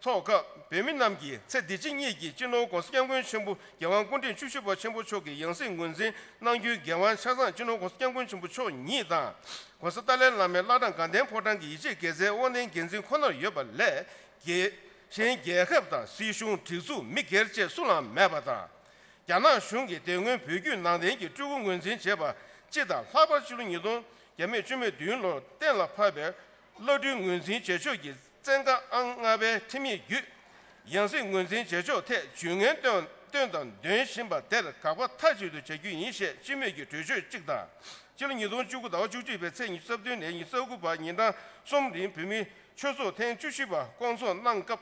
འཚོགས་སྐབས། བོད་མི་རྣམས་ཀྱིས་ཚེ་འདི་ཕྱི་གཉིས་ཀྱི་སྤྱི་ནོར་ྋགོང་ས་ྋསྐྱབས་མགོན་ཆེན་པོ་རྒྱལ་དབང་སྐུ་ཕྲེང་བཅུ་བཞི་པ་ཆེན་པོ་མཆོག་གི་ཡང་སྲིད་ངོས་འཛིན་གནང་རྒྱུའི་འགན་དབང་ཆ་ཚང་སྤྱི་ནོར་ྋགོང་ས་ྋསྐྱབས་མགོན་ཆེན་པོ་མཆོག་ཉིད་དང་། ྋགོང་ས་ཏཱ་ལའི་བླ་མའི་བླ་བྲང་དགའ་ལྡན་ཕོ་བྲང་གི་ཡིད་ཆེས་དགེ་རྩའི་དབང་ལྡན་འགན་འཛིན་ཁོ་ནར་ཡོད་པ་ལས། གཞན་རྒྱལ་ཁབ་དང་སྲིད་གཞུང་། སྒྲིག་འཛུགས། མི་སྒེར་བཅས་སུ་ལའང་མེད་པ་དང་། རྒྱ་ནག་གཞུང་གིས་དེ་སྔོན་བོད་བརྒྱུད་ནང་བསྟན་གྱི་སྤྲུལ་སྐུ་ངོས་འཛིན་བྱས་པ་སྤྱི་དང་། ལྷག་པར་ཕྱི་ལོ་ཉིས་སྟོང་བརྒྱ་མེད་བཅུ་མེད་བདུན་ལོར་གཏན་ལ་ཕབ་པའི་བླ་སྤྲུལ་ངོས་འཛིན་བྱེད་ཕྱོགས་ཀྱི་བཙན་བཀའ་ཨང་ལྔ་པའི་ཁྲིམས་ཡིག་བརྒྱུད། ཡང་སྲིད་ངོས་འཛིན་བྱེད་ཕྱོགས་ཐད་ཇུས་ངན་བཏོན་བཏོན་དང་འདོན་བཞིན་པ་དེར་དགག་པ་མཐའ་གཅིག་ཏུ་བྱ་རྒྱུ་ཡིན་ཞེས་སྤྱི་མོས་ཀྱི་གྲོས་ཆོད་གཅིག་དང་། ཕྱི་ལོ་ཉིས་སྟོང་བཅུ་དགུ་ཟླ་བ་བཅུ་གཅིག་པའི་ཚེས་ཉི་ཤུ་རྩ་བདུན་ནས་ཉི་ཤུ་རྩ་དགུ་བར་ཉིན་གྲངས་གསུམ་རིང་བོད་མིའི་ཆོས་ཚོགས་ཐེངས་བཅུ་བཞི་པ་བསྐོང་ཚོགས་གནང་སྐབས།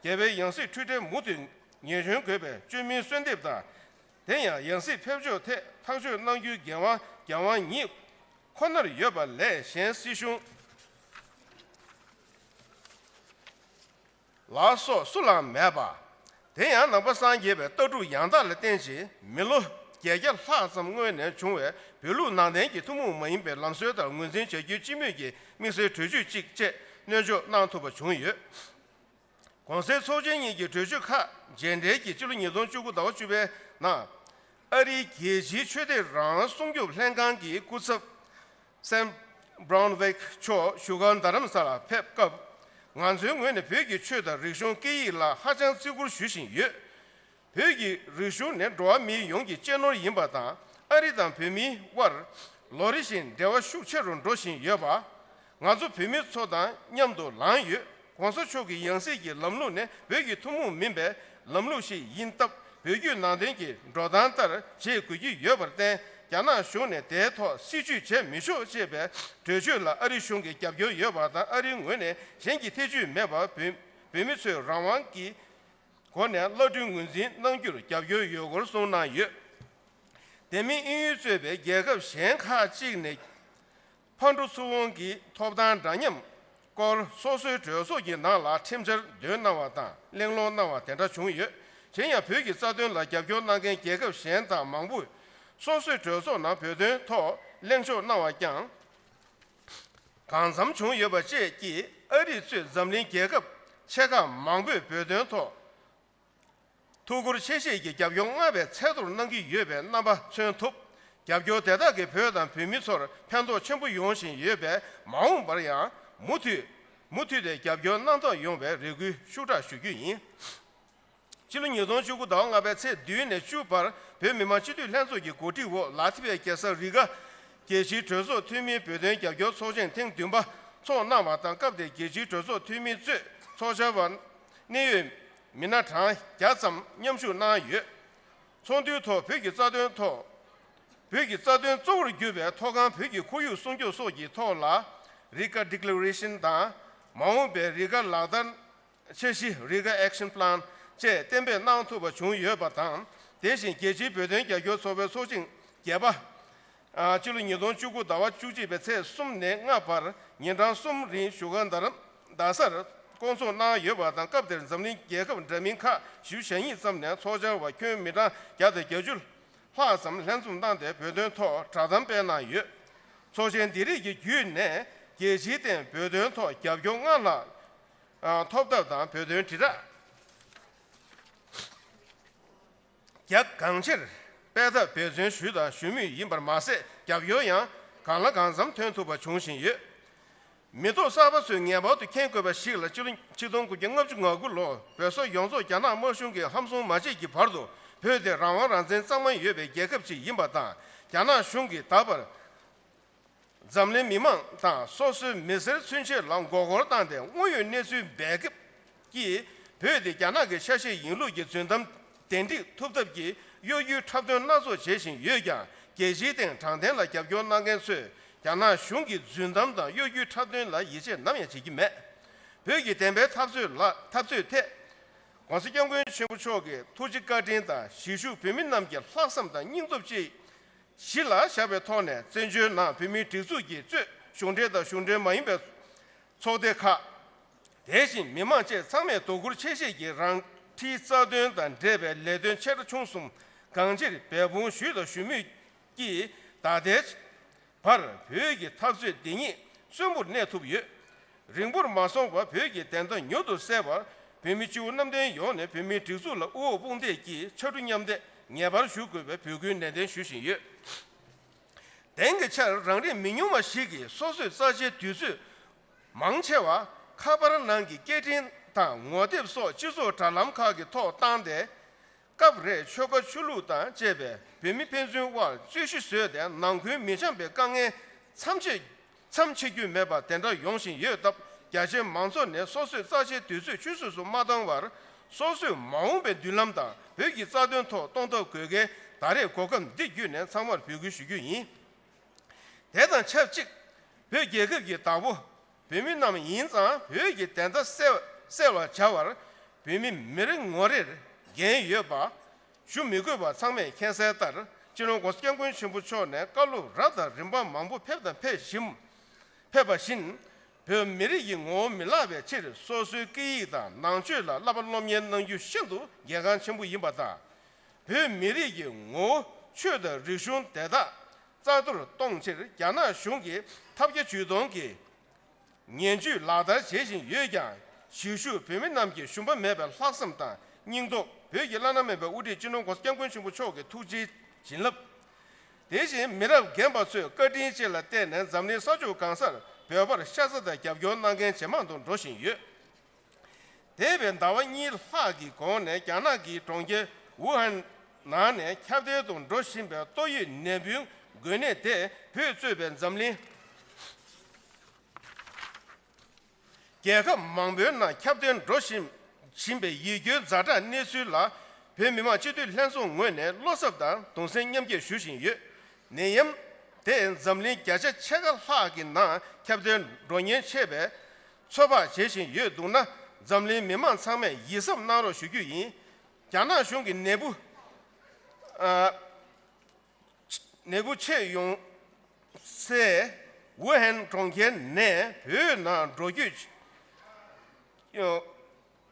རྒྱལ་བའི་ཡང་སྲིད་འཁྲུལ་བྲལ་མུ་མཐུད་ཉེན་སྐྱོན་དགོས་པའི་བཅོས་མིན་གསོལ་འདེབས་དང་། དེ་ཡང་ཡང་སྲིད་ཕེབས་ཕྱོགས་ཐད་ཐག་གཅོད་གནང་རྒྱུའི་འགན་དབང་འགན་དབང་ཉིད་ཁོ་ནར་ཡོད་པ་ལས། གཞན་སྲིད་གཞུང་ལ་སོགས་སུ་ལའང་མེད་པ། དེ་ཡང་ནང་པ་སངས་རྒྱས་པའི་ལྟ་གྲུབ་ཡང་དག་ལ་བརྟེན་ཅིང་། མི་ལོ་བརྒྱད་བརྒྱ་ལྷག་ཙམ་སྔོན་ནས་བྱུང་བའི་བོད་ལུགས་ནང་བསྟན་གྱི་ཐུན་མོང་མ་ཡིན་པའི་ལམ་སྲོལ་ལྟར་ངོས་འཛིན་བྱ་རྒྱུའི་སྤྱི་མོས་ཀྱི་དམིགས་བསལ་གྲོས་ཆོད་ཅིག་བཅས་སྣོན་འཇོག་གནང་ཐུབ་པ་བྱུང་ཡོད། གོང་གསལ་ཚོགས་ཆེན་གཉིས་ཀྱི་གྲོས་ཆོད་ཁག་རྗེས་འབྲེལ་གྱིས་ཕྱི་ལོ་ཉིས་སྟོང་བཅུ་དགུ་ཟླ་བ་བཅུ་པའི་ནང་། ཨ་རིའི་རྒྱལ་སྤྱིའི་ཆོས་དད་རང་དབང་སྲུང་སྐྱོབ་ལྷན་ཁང་གི་སྐུ་ཚབ་Sam Brownback མཆོག་བཞུགས་སྒར་རྡ་རམ་ས་ལར་ཕེབས་སྐབས། ང་ཚོའི་ངོས་ནས་བོད་ཀྱི་ཆོས་དང་རིག་གཞུང་སྐད་ཡིག་ལ་ཧ་ཅང་བརྩི་བཀུར་ཞུ་བཞིན་ཡོད། བོད་ཀྱི་རིག་གཞུང་ནི་འགྲོ་བ་མི་ཡོངས་ཀྱི་གཅེས་ནོར་ཡིན་པ་དང་། ཨ་རི་དང་བོད་མིའི་དབར་ལོ་རེ་བཞིན་འབྲེལ་བ་ཤུགས་ཆེ་རུ་འགྲོ་བཞིན་ཡོད་པ། ང་ཚོ་བོད་མི་ཚོ་དང་མཉམ་དུ་ལངས་ཡོད། ྋགོང་ས་མཆོག་གི་ཡང་སྲིད་ཀྱི་ལམ་ལུགས་ནི་བོད་ཀྱི་ཐུན་མོང་མིན་པའི་ལམ་ལུགས་ཤིག་ཡིན་སྟབས། བོད་བརྒྱུད་ནང་བསྟན་གྱི་འགྲོ་སྟངས་ལྟར་བྱེད་དགོས་ཀྱི་ཡོད་པར་བརྟེན། རྒྱ་ནག་གཞུང་ནས་དེའི་ཐོག་སྲིད་བྱུས་བྱེད་མི་ཆོག་ཅེས་པའི་གྲོས་ཆོད་ལ་ཨ་རི་གཞུང་གིས་རྒྱབ་སྐྱོར་ཡོད་པ་དང་། ཨ་རིའི་ངོས་ནས་གཞན་གྱི་ཐེ་བྱུས་མེད་པར་བོད་བོད་མི་ཚོས་རང་དབང་གི་སྒོ་ནས་བླ་སྤྲུལ་ངོས་འཛིན་གནང་རྒྱུར་རྒྱབ་སྐྱོར་ཡོད་སྐོར་གསུངས་གནང་ཡོད། དེ་མིན་དབྱིན་ཡུལ་གཙོས་པའི་རྒྱལ་ཁབ་གཞན་ཁག་ཅིག་ནས་ཕག་གྲུ་ཚེ་དབང་གི་ཐོབ་ཐང་འདྲ་མཉམ་སྐོར་སོ་སོའི་གྲོས་ཚོགས་ཀྱི་ནང་ལ་ཁྲིམས་འཆར་འདོན་གནང་བ་དང་གླེང་སློང་གནང་བ་དེ་འདྲ་བྱུང་ཡོད། གཞན་ཡང་བོད་ཀྱི་རྩ་དོན་ལ་རྒྱབ་སྐྱོར་གནང་མཁན་རྒྱལ་ཁབ་གཞན་དག་མང་པོས་སོ་སོའི་གྲོས་ཚོགས་ནང་བོད་དོན་ཐོག་གླེང་ཕྱོགས་གནང་བ་ཀྱང་གང་འཚམ་བྱུང་ཡོད་པ་བཅས་ཀྱིས། ཨ་རི་གཙོས་འཛམ་གླིང་རྒྱལ་ཁབ་ཆེ་ཁག་མང་པོས་བོད་དོན་ཐོག་ཐུགས་ཁུར་ཆེ་བཞེས་ཀྱིས་རྒྱབ་སྐྱོར་སྔར་བས་ཚད་མཐོར་གནང་གི་ཡོད་པའི་རྣམ་པ་མཚོན་ཐུབ། རྒྱབ་སྐྱོར་དེ་དག་གིས་བོད་དང་བོད་མི་ཚོར་ཕན་ཐོགས་ཆེན་པོ་ཡོང་བཞིན་ཡོད་པས། མ་འོངས་པར་ཡང་མུ་མཐུད་ མུ་མཐུད་དེ་རྒྱབ་སྐྱོར་གནང་ཐབས་ཡོང་བའི་རེ་སྐུལ་ཤུགས་དྲག་ཞུ་རྒྱུ་ཡིན། ཕྱི་ལོ་ཉིས་སྟོང་བཅུ་དགུ་ཟླ་བ་ལྔ་པའི་ཚེས་བདུན་ནས་བཅུ་བར་བོད་མི་མང་སྤྱི་འཐུས་ལྷན་ཚོགས་ཀྱི་གོ་སྒྲིག་འོག་ལ་ཐི་བའི་རྒྱལ་ས་རི་ག་རྒྱལ་སྤྱིའི་གྲོས་ཚོགས་འཐུས་མིའི་བོད་དོན་རྒྱབ་སྐྱོར་ཚོགས་ཆེན་ཐེངས་བདུན་པ་འཚོགས་གནང་བ་དང་། སྐབས་དེར་རྒྱལ་སྤྱིའི་གྲོས་ཚོགས་འཐུས་མི་གཙོས་ཚོགས་བཅར་བ་གནད་ཡོད་མི་སྣ་གྲངས་བརྒྱ་ཙམ་མཉམ་ཞུགས་གནང་ཡོད། ཚོགས་འདུའི་ཐོག་བོད་ཀྱི་རྩ་དོན་ཐོག་བོད་ཀྱི་རྩ་དོན་གཙོ་བོར་གྱུར་པའི་མཐོ་སྒང་བོད་ཀྱི་ཁོར་ཡུག་སྲུང་སྐྱོབ་སོགས་ཀྱི་ཐོག་ལ་རི་ཀ་ཌི་ཀི་ལེ་རེ་ཤན་དང་། མ་འོངས་པའི་རི་ཀ་ལག་བསྟར་འཆར་གཞི་Riga Action Plan བཅས་གཏན་འབེབས་གནང་ཐུབ་པ་བྱུང་ཡོད་པ་དང་། དེ་བཞིན་རྒྱལ་སྤྱིའི་བོད་དོན་རྒྱབ་སྐྱོར་ཚོགས་པའི་ཚོགས་ཆེན་བརྒྱད་པ། ཨ། སྤྱི་ལོ་ཉིས་སྟོང་བཅུ་དགུ་ཟླ་བ་བཅུ་གཅིག་པའི་ཚེས་གསུམ་ནས་ལྔ་བར་ཉིན་གྲངས་གསུམ་རིང་བཞུགས་སྒར་རྡ་རམ་རྡ་སར་བསྐོང་ཚོགས་གནང་ཡོད་པ་དང་། སྐབས་དེར་འཛམ་གླིང་རྒྱལ་ཁབ་འདྲ་མིན་ཁག་བཞི་བཅུ་ཞེ་གཉིས་ཙམ་ནས་ཚོགས་བཅར་བ་ཁྱོན་མི་གྲངས་བརྒྱ་དང་བརྒྱད་ཅུ་ལྷག་ཙམ་ལྷན་འཛོམས་གནང་སྟེ་བོད་དོན་ཐོག་བསྒྲགས་གཏམ་སྤེལ་གནང་ཡོད། ཚོགས་ཆེན་འདི་རིགས་ཀྱི་བརྒྱུད་ནས་རྒྱལ་སྤྱིའི་སྟེང་བོད་དོན་ཐོག་རྒྱབ་སྐྱོར་སྔར་ལྷག་ཨ། ཐོབ་ཐབས་དང་། བོད་དོན་དྲིལ་བསྒྲགས་རྒྱ་གང་ཆེར་སྤེལ་ཐབས་འབད་བརྩོན་ཞུས་དང་ཞུ་མུས་ཡིན་པར་མ་ཟད། རྒྱབ་སྐྱོར་ཡང་གང་ལ་གང་འཚམ་ཐོན་ཐུབ་པ་བྱུང་བཞིན་ཡོད། མི་ཐོག་གསར་པ་ཚོས་ངེས་པར་དུ་མཁྱེན་དགོས་པ་ཞིག་ལ། སྤྱི་ལོ་ཆིག་སྟོང་དགུ་བརྒྱ་ལྔ་བཅུ་ང་དགུ་ལོར་བོད་ས་ཡོངས་རྫོགས་རྒྱ་ནག་དམར་གཞུང་གིས་ཧམ་བཟུང་མ་བྱེད་ཀྱི་བར་དུ་བོད་དེ་རང་དབང་རང་བཙན་གཙང་མ་ཡོད་པའི་རྒྱལ་ཁབ་ཅིག་ཡིན་པ་དང་། རྒྱ་ནག་གཞུང་གིས་ད་བར་འཛམ་གླིང་མི་མང་དང་སོ་སོའི་མི་སེར་ཚུན་ཆད་ལ་མགོ་སྐོར་བཏང་སྟེ་དངོས་ཡོད་གནས་ཚུལ་འབེབས་ཀྱིས་བོད་དེ་རྒྱ་ནག་གི་ཆ་ཤས་ཡིན་ལུགས་ཀྱི་རྫུན་གཏམ་གདན་འདྲེན་ཐུབ་ཐབས་ཀྱི་གཡོ་སྒྱུའི་འཁྲབ་སྟོན་སྣ་ཚོགས་བྱེད་བཞིན་ཡོད་ཀྱང་། རྒྱལ་སྤྱིའི་སྟེང་དྲང་བདེན་ལ་རྒྱབ་སྐྱོར་གནང་མཁན་ཚོས་རྒྱ་ནག་གཞུང་གི་རྫུན་གཏམ་དང་གཡོ་སྒྱུའི་འཁྲབ་སྟོན་ལ་ཡིད་ཆེས་ནམ་ཡང་བྱེད་ཀྱི་མེད། བོད་ཀྱི་བདེན་པའི་འཐབ་རྩོད་ལ་འཐབ་རྩོད་ཐད་༸གོང་ས་༸སྐྱབས་མགོན་ཆེན་པོ་མཆོག་གི་ཐུགས་རྗེ་བཀའ་དྲིན་དང་། གཞིས་བཞུགས་བོད་མི་རྣམས་ཀྱི་ལྷག་བསམ་དང་སྙིང་སྟོབས་བཅས་གཞི་ལ་བཞག་པའི་ཐོག་ནས། བཙན་བྱོལ་ནང་བོད་མིའི་སྒྲིག་འཛུགས་ཀྱིས་གཙོས་གཞུང་འབྲེལ་དང་གཞུང་འབྲེལ་མ་ཡིན་པའི་ཚོགས་སྡེ་ཁག་དེ་བཞིན་མི་མང་བཅས་ཚང་མས་དོ་ཁུར་ཆེ་བཞེས་ཀྱིས་རང་འཁྲིའི་རྩ་དོན་དང་འབྲེལ་བའི་ལས་དོན་ཆེ་ཕྲ་ཆུང་གསུམ་གང་ཅིར་འབད་འབུངས་ཞུས་དང་ཞུ་མུས་ཀྱིས། ད་ལྟའི་བར་བོད་ཀྱི་འཐབ་རྩོད་འདི་ཉིད་གསོན་པོར་གནས་ཐུབ་ཡོད། རིང་པོར་མ་སོང་བར་བོད་ཀྱི་བདེན་མཐའ་མྱུར་དུ་གསལ་བར། བོད་མི་སྤྱི་བོ་གནམ་བསྟན་ཡོངས་ནས་བོད་མིའི་སྒྲིག་འཛུགས་ལ་དབུ་འོག་དཔུང་འདེགས་ཀྱིས་ཕྱར་གྲུ་མཉམ་འདེགས་ངེས་པར་ཞུ་དགོས་པའི་འབོད་སྐུལ་ནན་ཏན་ཞུ་བཞིན་ཡོད། དེང་གི་ཆར་རང་རིགས་མི་ཉུང་བ་ཞིག་གིས་སོ་སོའི་རྩ་ཆེའི་དུས་ཚོད་མང་ཆེ་བ་ཁ་པར་ནང་གི་སྐད་འཕྲིན་དང་ངོ་དེབ་སོགས་སྤྱི་ཚོགས་དྲ་ལམ་ཁག་གི་ཐོག་བཏང་སྟེ། སྐབས་རེ་ཆོལ་ཁ་ཆོས་ལུགས་དང་བཅས་པའི་བོད་མི་ཕན་ཚུན་དབར་རྩོད་གཞི་བཟོས་ཏེ་ནང་ཁུལ་མི་འཆམ་པའི་དཀའ་ངལ་མཚམས་ཆད་མཚམས་ཆད་རྒྱུ་མེད་པ་དེ་འདྲ་ཡོང་བཞིན་ཡོད་སྟབས། རྒྱ་ཆེའི་མང་ཚོགས་ནས་སོ་སོའི་རྩ་ཆེའི་དུས་ཚོད་ཆུད་ཟོས་སུ་མ་བཏང་བར། སོ་སོའི་མ་འོངས་པའི་མདུན་ལམ་དང་བོད་ཀྱི་རྩ་དོན་ཐོག་གཏོང་ཐབས་དགོས་གལ་ད་རེས་གོ་སྐབས་འདི་བརྒྱུད་ནས་ཚང་མར་འབོད་སྐུལ་ཞུ་རྒྱུ་ཡིན། དེ་དང་ཆབས་ཅིག་བོད་རྒྱལ་ཁབ་ཀྱི་བདག་པོ་བོད་མི་རྣམས་ཡིན་ཙང་། བོད་ཀྱི་བདེན་མཐའ་གསལ་གསལ་བར་བྱ་བར་བོད་མི་མི་རེ་ངོ་རེར་འགན་ཡོད་པ་ཞུ་མི་དགོས་པ་ཚང་མས་མཁྱེན་གསལ་ལྟར། སྤྱི་ནོར་༸གོང་ས་༸སྐྱབས་མགོན་ཆེན་པོ་མཆོག་ནས་བཀའ་སློབ་རབ་དང་རིམ་པ་མང་པོ་ཕེབས་དང་ཕེབས་བཞིན་ཕེབས་པ་བཞིན། བོད་མི་རིགས་ཀྱི་ངོ་བོ་མི་བརླག་པའི་ཕྱིར་སོ་སོའི་སྐད་ཡིག་དང་ནང་ཆོས་ལ་བསླབ་པ་སློབ་གཉེར་གནང་རྒྱུ་ཤིན་ཏུ་གལ་འགངས་ཆེན་པོ་ཡིན་པ་དང་། བོད་མི་རིགས་ཀྱི་ངོ་བོ་ཆོས་དང་རིག་གཞུང་དེ་དག་རྩ་གཏོར་གཏོང་ཕྱིར་རྒྱ་ནག་གཞུང་གིས་ཐབས་བརྒྱ་ཇུས་སྟོང་གིས་ངན་ཇུས་ལག་བསྟར་བྱེད་བཞིན་ཡོད་ཀྱང་། གཞིས་བཞུགས་བོད་མི་རྣམས་ཀྱི་ཞུམ་པ་མེད་པའི་ལྷག་བསམ་དང་སྙིང་སྟོབས། བོད་ཀྱི་བླ་ན་མེད་པའི་དབུ་ཁྲིད་སྤྱི་ནོར་༸གོང་ས་༸སྐྱབས་མགོན་ཆེན་པོ་མཆོག་གི་ཐུགས་རྗེའི་བྱིན་རླབས། དེ་བཞིན་མི་རབས་རྒན་པ་ཚོའི་བཀའ་དྲིན་བཅས་ལ་བརྟེན་ནས་འཛམ་གླིང་ས་ཕྱོགས་གང་སར་བོད་པར་ཤ་ཚ་དང་རྒྱབ་སྐྱོར་གནང་མཁན་ཇེ་མང་དུ་འགྲོ་བཞིན་ཡོད། འདས་པའི་ཟླ་བ་གཉིས་ལྷག་གི་གོང་ནས་རྒྱ་ནག་གི་གྲོང་ཁྱེར་ཝུ་ཧན་ནང་ནས་ཁྱབ་གདལ་དུ་འགྲོ་བཞིན་པའི་ཏོག་དབྱིབས་ནད་འབུའི་འགོས་ནད་དེ་བོད་གཙོས་པའི་འཛམ་གླིང་རྒྱལ་ཁབ་མང་པོའི་ནང་ཁྱབ་གདལ་འགྲོ་བཞིན་བཞིན་པའི་ཡིད་སྐྱོའི་ཛ་དྲག་གནས་ཚུལ་ལ། བོད་མི་མང་སྤྱི་འཐུས་ལྷན་ཚོགས་ངོས་ནས་བློ་འཚབ་དང་གདུང་སེམས་མཉམ་སྐྱེད་ཞུ་བཞིན་ཡོད། ནད་ཡམས་དེ་འཛམ་གླིང་བརྒྱ་ཆ་ཕྱེད་ཀ་ལྷག་གི་ནང་ཁྱབ་གདལ་འགྲོ་ཉེན་ཆེ་བས། ཚོད་དཔག་བྱེད་བཞིན་ཡོད་འདུག་ན། འཛམ་གླིང་མི་མང་ཚང་མས་ཡིད་གཟབ་གནང་རོགས་ཞུ་རྒྱུ་ཡིན། རྒྱ་ནག་གཞུང་གིས་ནད་འབུ་ཨ་ནད་འབུ་མཆེད་ཡོང་སའི་ཝུ་ཧན་གྲོང་ཁྱེར་ནས་བོད་ནང་འགྲོ་སྐྱོད།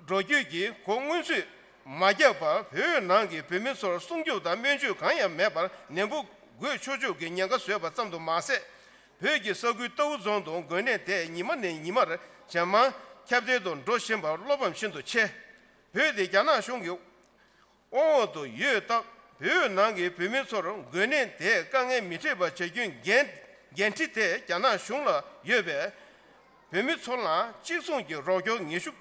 འགྲོ་སྐྱོད་ཀྱི་གོ་སྔོན་ཚུད་མ་བརྒྱབ་པར། བོད་ནང་གི་བོད་མི་ཚོར་སྲུང་སྐྱོབ་དང་སྨན་བཅོས་གང་ཡང་མེད་པར། ནད་འབུ་འགོས་ཆོག་ཆོག་གི་ཉེན་ཁ་བཟོས་པ་ཙམ་དུ་མ་ཟད། བོད་ཀྱི་ས་ཁུལ་རྟའུ་རྫོང་དུ་འགོས་ནད་དེ་ཉི་མ་ནས་ཉི་མར་ཇེ་མང་ཁྱབ་གདལ་དུ་འགྲོ་བཞིན་པར་བློ་ཕམ་ཤིན་ཏུ་ཆེ། བོད་དེ་རྒྱ་ནག་གཞུང་གི་དབང་འོག་ཏུ་ཡོད་སྟབས། བོད་ནང་གི་བོད་མི་ཚོར་འགོས་ནད་དེས་དཀའ་ངལ་མི་འཕྲད་པ་བྱ་རྒྱུའི་འགན་འགན་འཁྲི་དེ་རྒྱ་ནག་གཞུང་ལ་ཡོད་པས། བོད་མི་ཚོ་ལ་གཅིག་མཚུངས་ཀྱི་རོགས་སྐྱོར་ངེས་ཤུགས་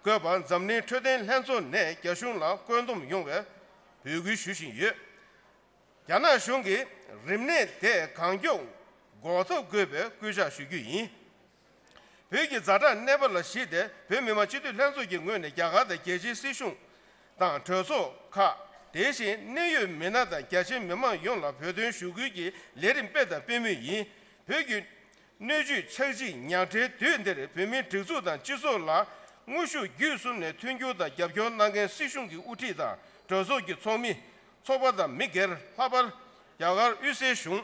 དགོས་པར་འཛམ་གླིང་འཕྲོད་བསྟེན་ལྷན་ཚོགས་ནས་རྒྱ་གཞུང་ལ་བཀོད་འདོམས་ཡོང་བའི་འབོད་སྐུལ་ཞུ་བཞིན་ཡོད། རྒྱ་ནག་གཞུང་གིས་རིམས་ནད་དེ་གང་མགྱོགས་འགོག་ཐབས་དགོས་པའི་སྐུལ་ལྕག་ཞུ་རྒྱུ་ཡིན། བོད་ཀྱི་ཛ་དྲག་གནས་བབ་ལ་གཞིགས་ཏེ་བོད་མི་མང་སྤྱི་འཐུས་ལྷན་ཚོགས་ཀྱི་ངོས་ནས་རྒྱ་གར་དང་རྒྱལ་སྤྱིའི་སྲིད་གཞུང་དང་གྲོས་ཚོགས་ཁག་དེ་བཞིན་གནད་ཡོད་མི་སྣ་དང་རྒྱ་ཆེའི་མི་མང་ཡོངས་ལ་བོད་དོན་ཞུ་སྐུལ་གྱི་ལས་རིམ་སྤེལ་དང་སྤེལ་མུས་ཡིན། བོད་ཀྱི་སྣོད་བཅུད་ཆག་འཇིག་ཉག་ཕྲའི་དུས་འདིར་བོད་མིའི་སྒྲིག་འཛུགས་དང་སྤྱི་ཚོགས་ལ་དངོས་ཤུགས་བརྒྱུད་གསུམ་ནས་མཐུན་འགྱུར་དང་རྒྱབ་སྐྱོར་གནང་མཁན་སྲིད་གཞུང་གི་དབུ་ཁྲིད་དང་གྲོས་ཚོགས་ཀྱི་ཚོགས་མི། ཚོགས་པ་དང་མི་སྒེར། ལྷག་པར་རྒྱ་གར་དབུས་སའི་གཞུང་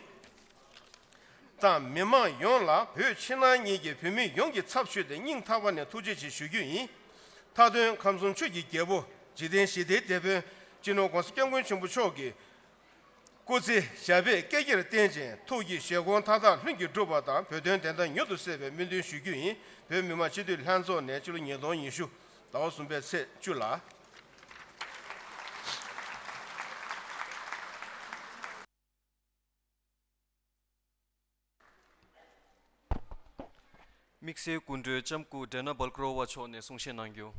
དང་མི་མང་ཡོངས་ལ་བོད་ཕྱི་ནང་གཉིས་ཀྱི་བོད་མི་ཡོངས་ཀྱི་ཚབ་ཞུས་ཏེ་སྙིང་ཐག་པ་ནས་ཐུགས་རྗེ་ཆེ་ཞུ་རྒྱུ་ཡིན། མཐའ་དོན་ཁམས་གསུམ་ཆོས་ཀྱི་རྒྱལ་པོ་འཇིག་རྟེན་ཞི་བདེའི་དེད་དཔོན་སྤྱི་ནོར་༸གོང་ས་༸སྐྱབས་མགོན་ཆེན་པོ་མཆོག་གི་སྐུ་ཚེ་ཞབས་པད་བསྐལ་བརྒྱར་བརྟན་ཅིང་ཐུགས་ཀྱི་བཞེད་དགོངས་མཐའ་དག་ལྷུན་གྱིས་འགྲུབ་པ་དང་བོད་དོན་བདེན་མཐའ་མྱུར་དུ་གསལ་བའི་སྨོན་འདུན་ཞུ་རྒྱུ་ཡིན། བོད་མི་མང་སྤྱི་འཐུས་ལྷན་ཚོགས་ནས་སྤྱི་ལོ་ཉིས་སྟོང་ཉི་ཤུ་ཟླ་བ་གསུམ་པའི་ཚེས་བཅུ་ལ། དམིགས་བསལ་སྐུ་མགྲོན་ལྕམ་སྐུ་Dana Balkarova མཆོག་ནས་གསུང་བཤད་གནང་རྒྱུ།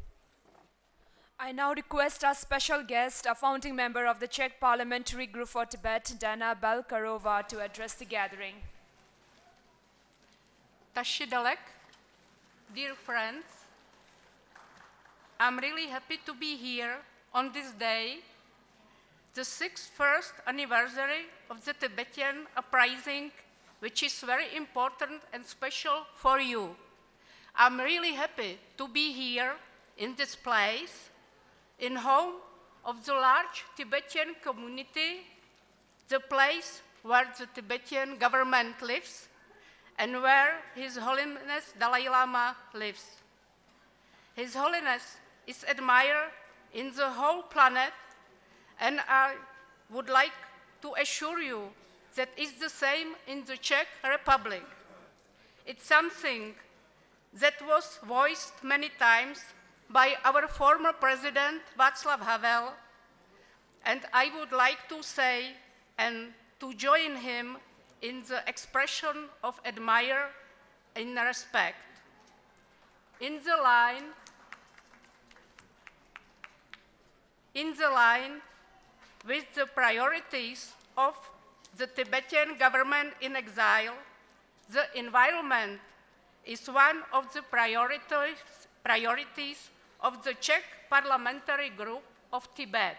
I now request our special guest, a founding member of the Czech Parliamentary Group for Tibet, Dana Balkarova, to address the gathering. Tashi Delek, dear friends, I'm really happy to be here on this day, the sixty-first anniversary of the Tibetan uprising, which is very important and special for you. I'm really happy to be here in this place, in home of the large Tibetan community, the place where the Tibetan government lives and where His Holiness Dalai Lama lives. His Holiness is admired in the whole planet, and I would like to assure you that it's the same in the Czech Republic. It's something that was voiced many times by our former President Václav Havel, and I would like to say and to join him in the expression of admire and respect. In the line, in the line with the priorities of the Tibetan government in exile, the environment is one of the priorities, priorities of the Czech Parliamentary Group of Tibet.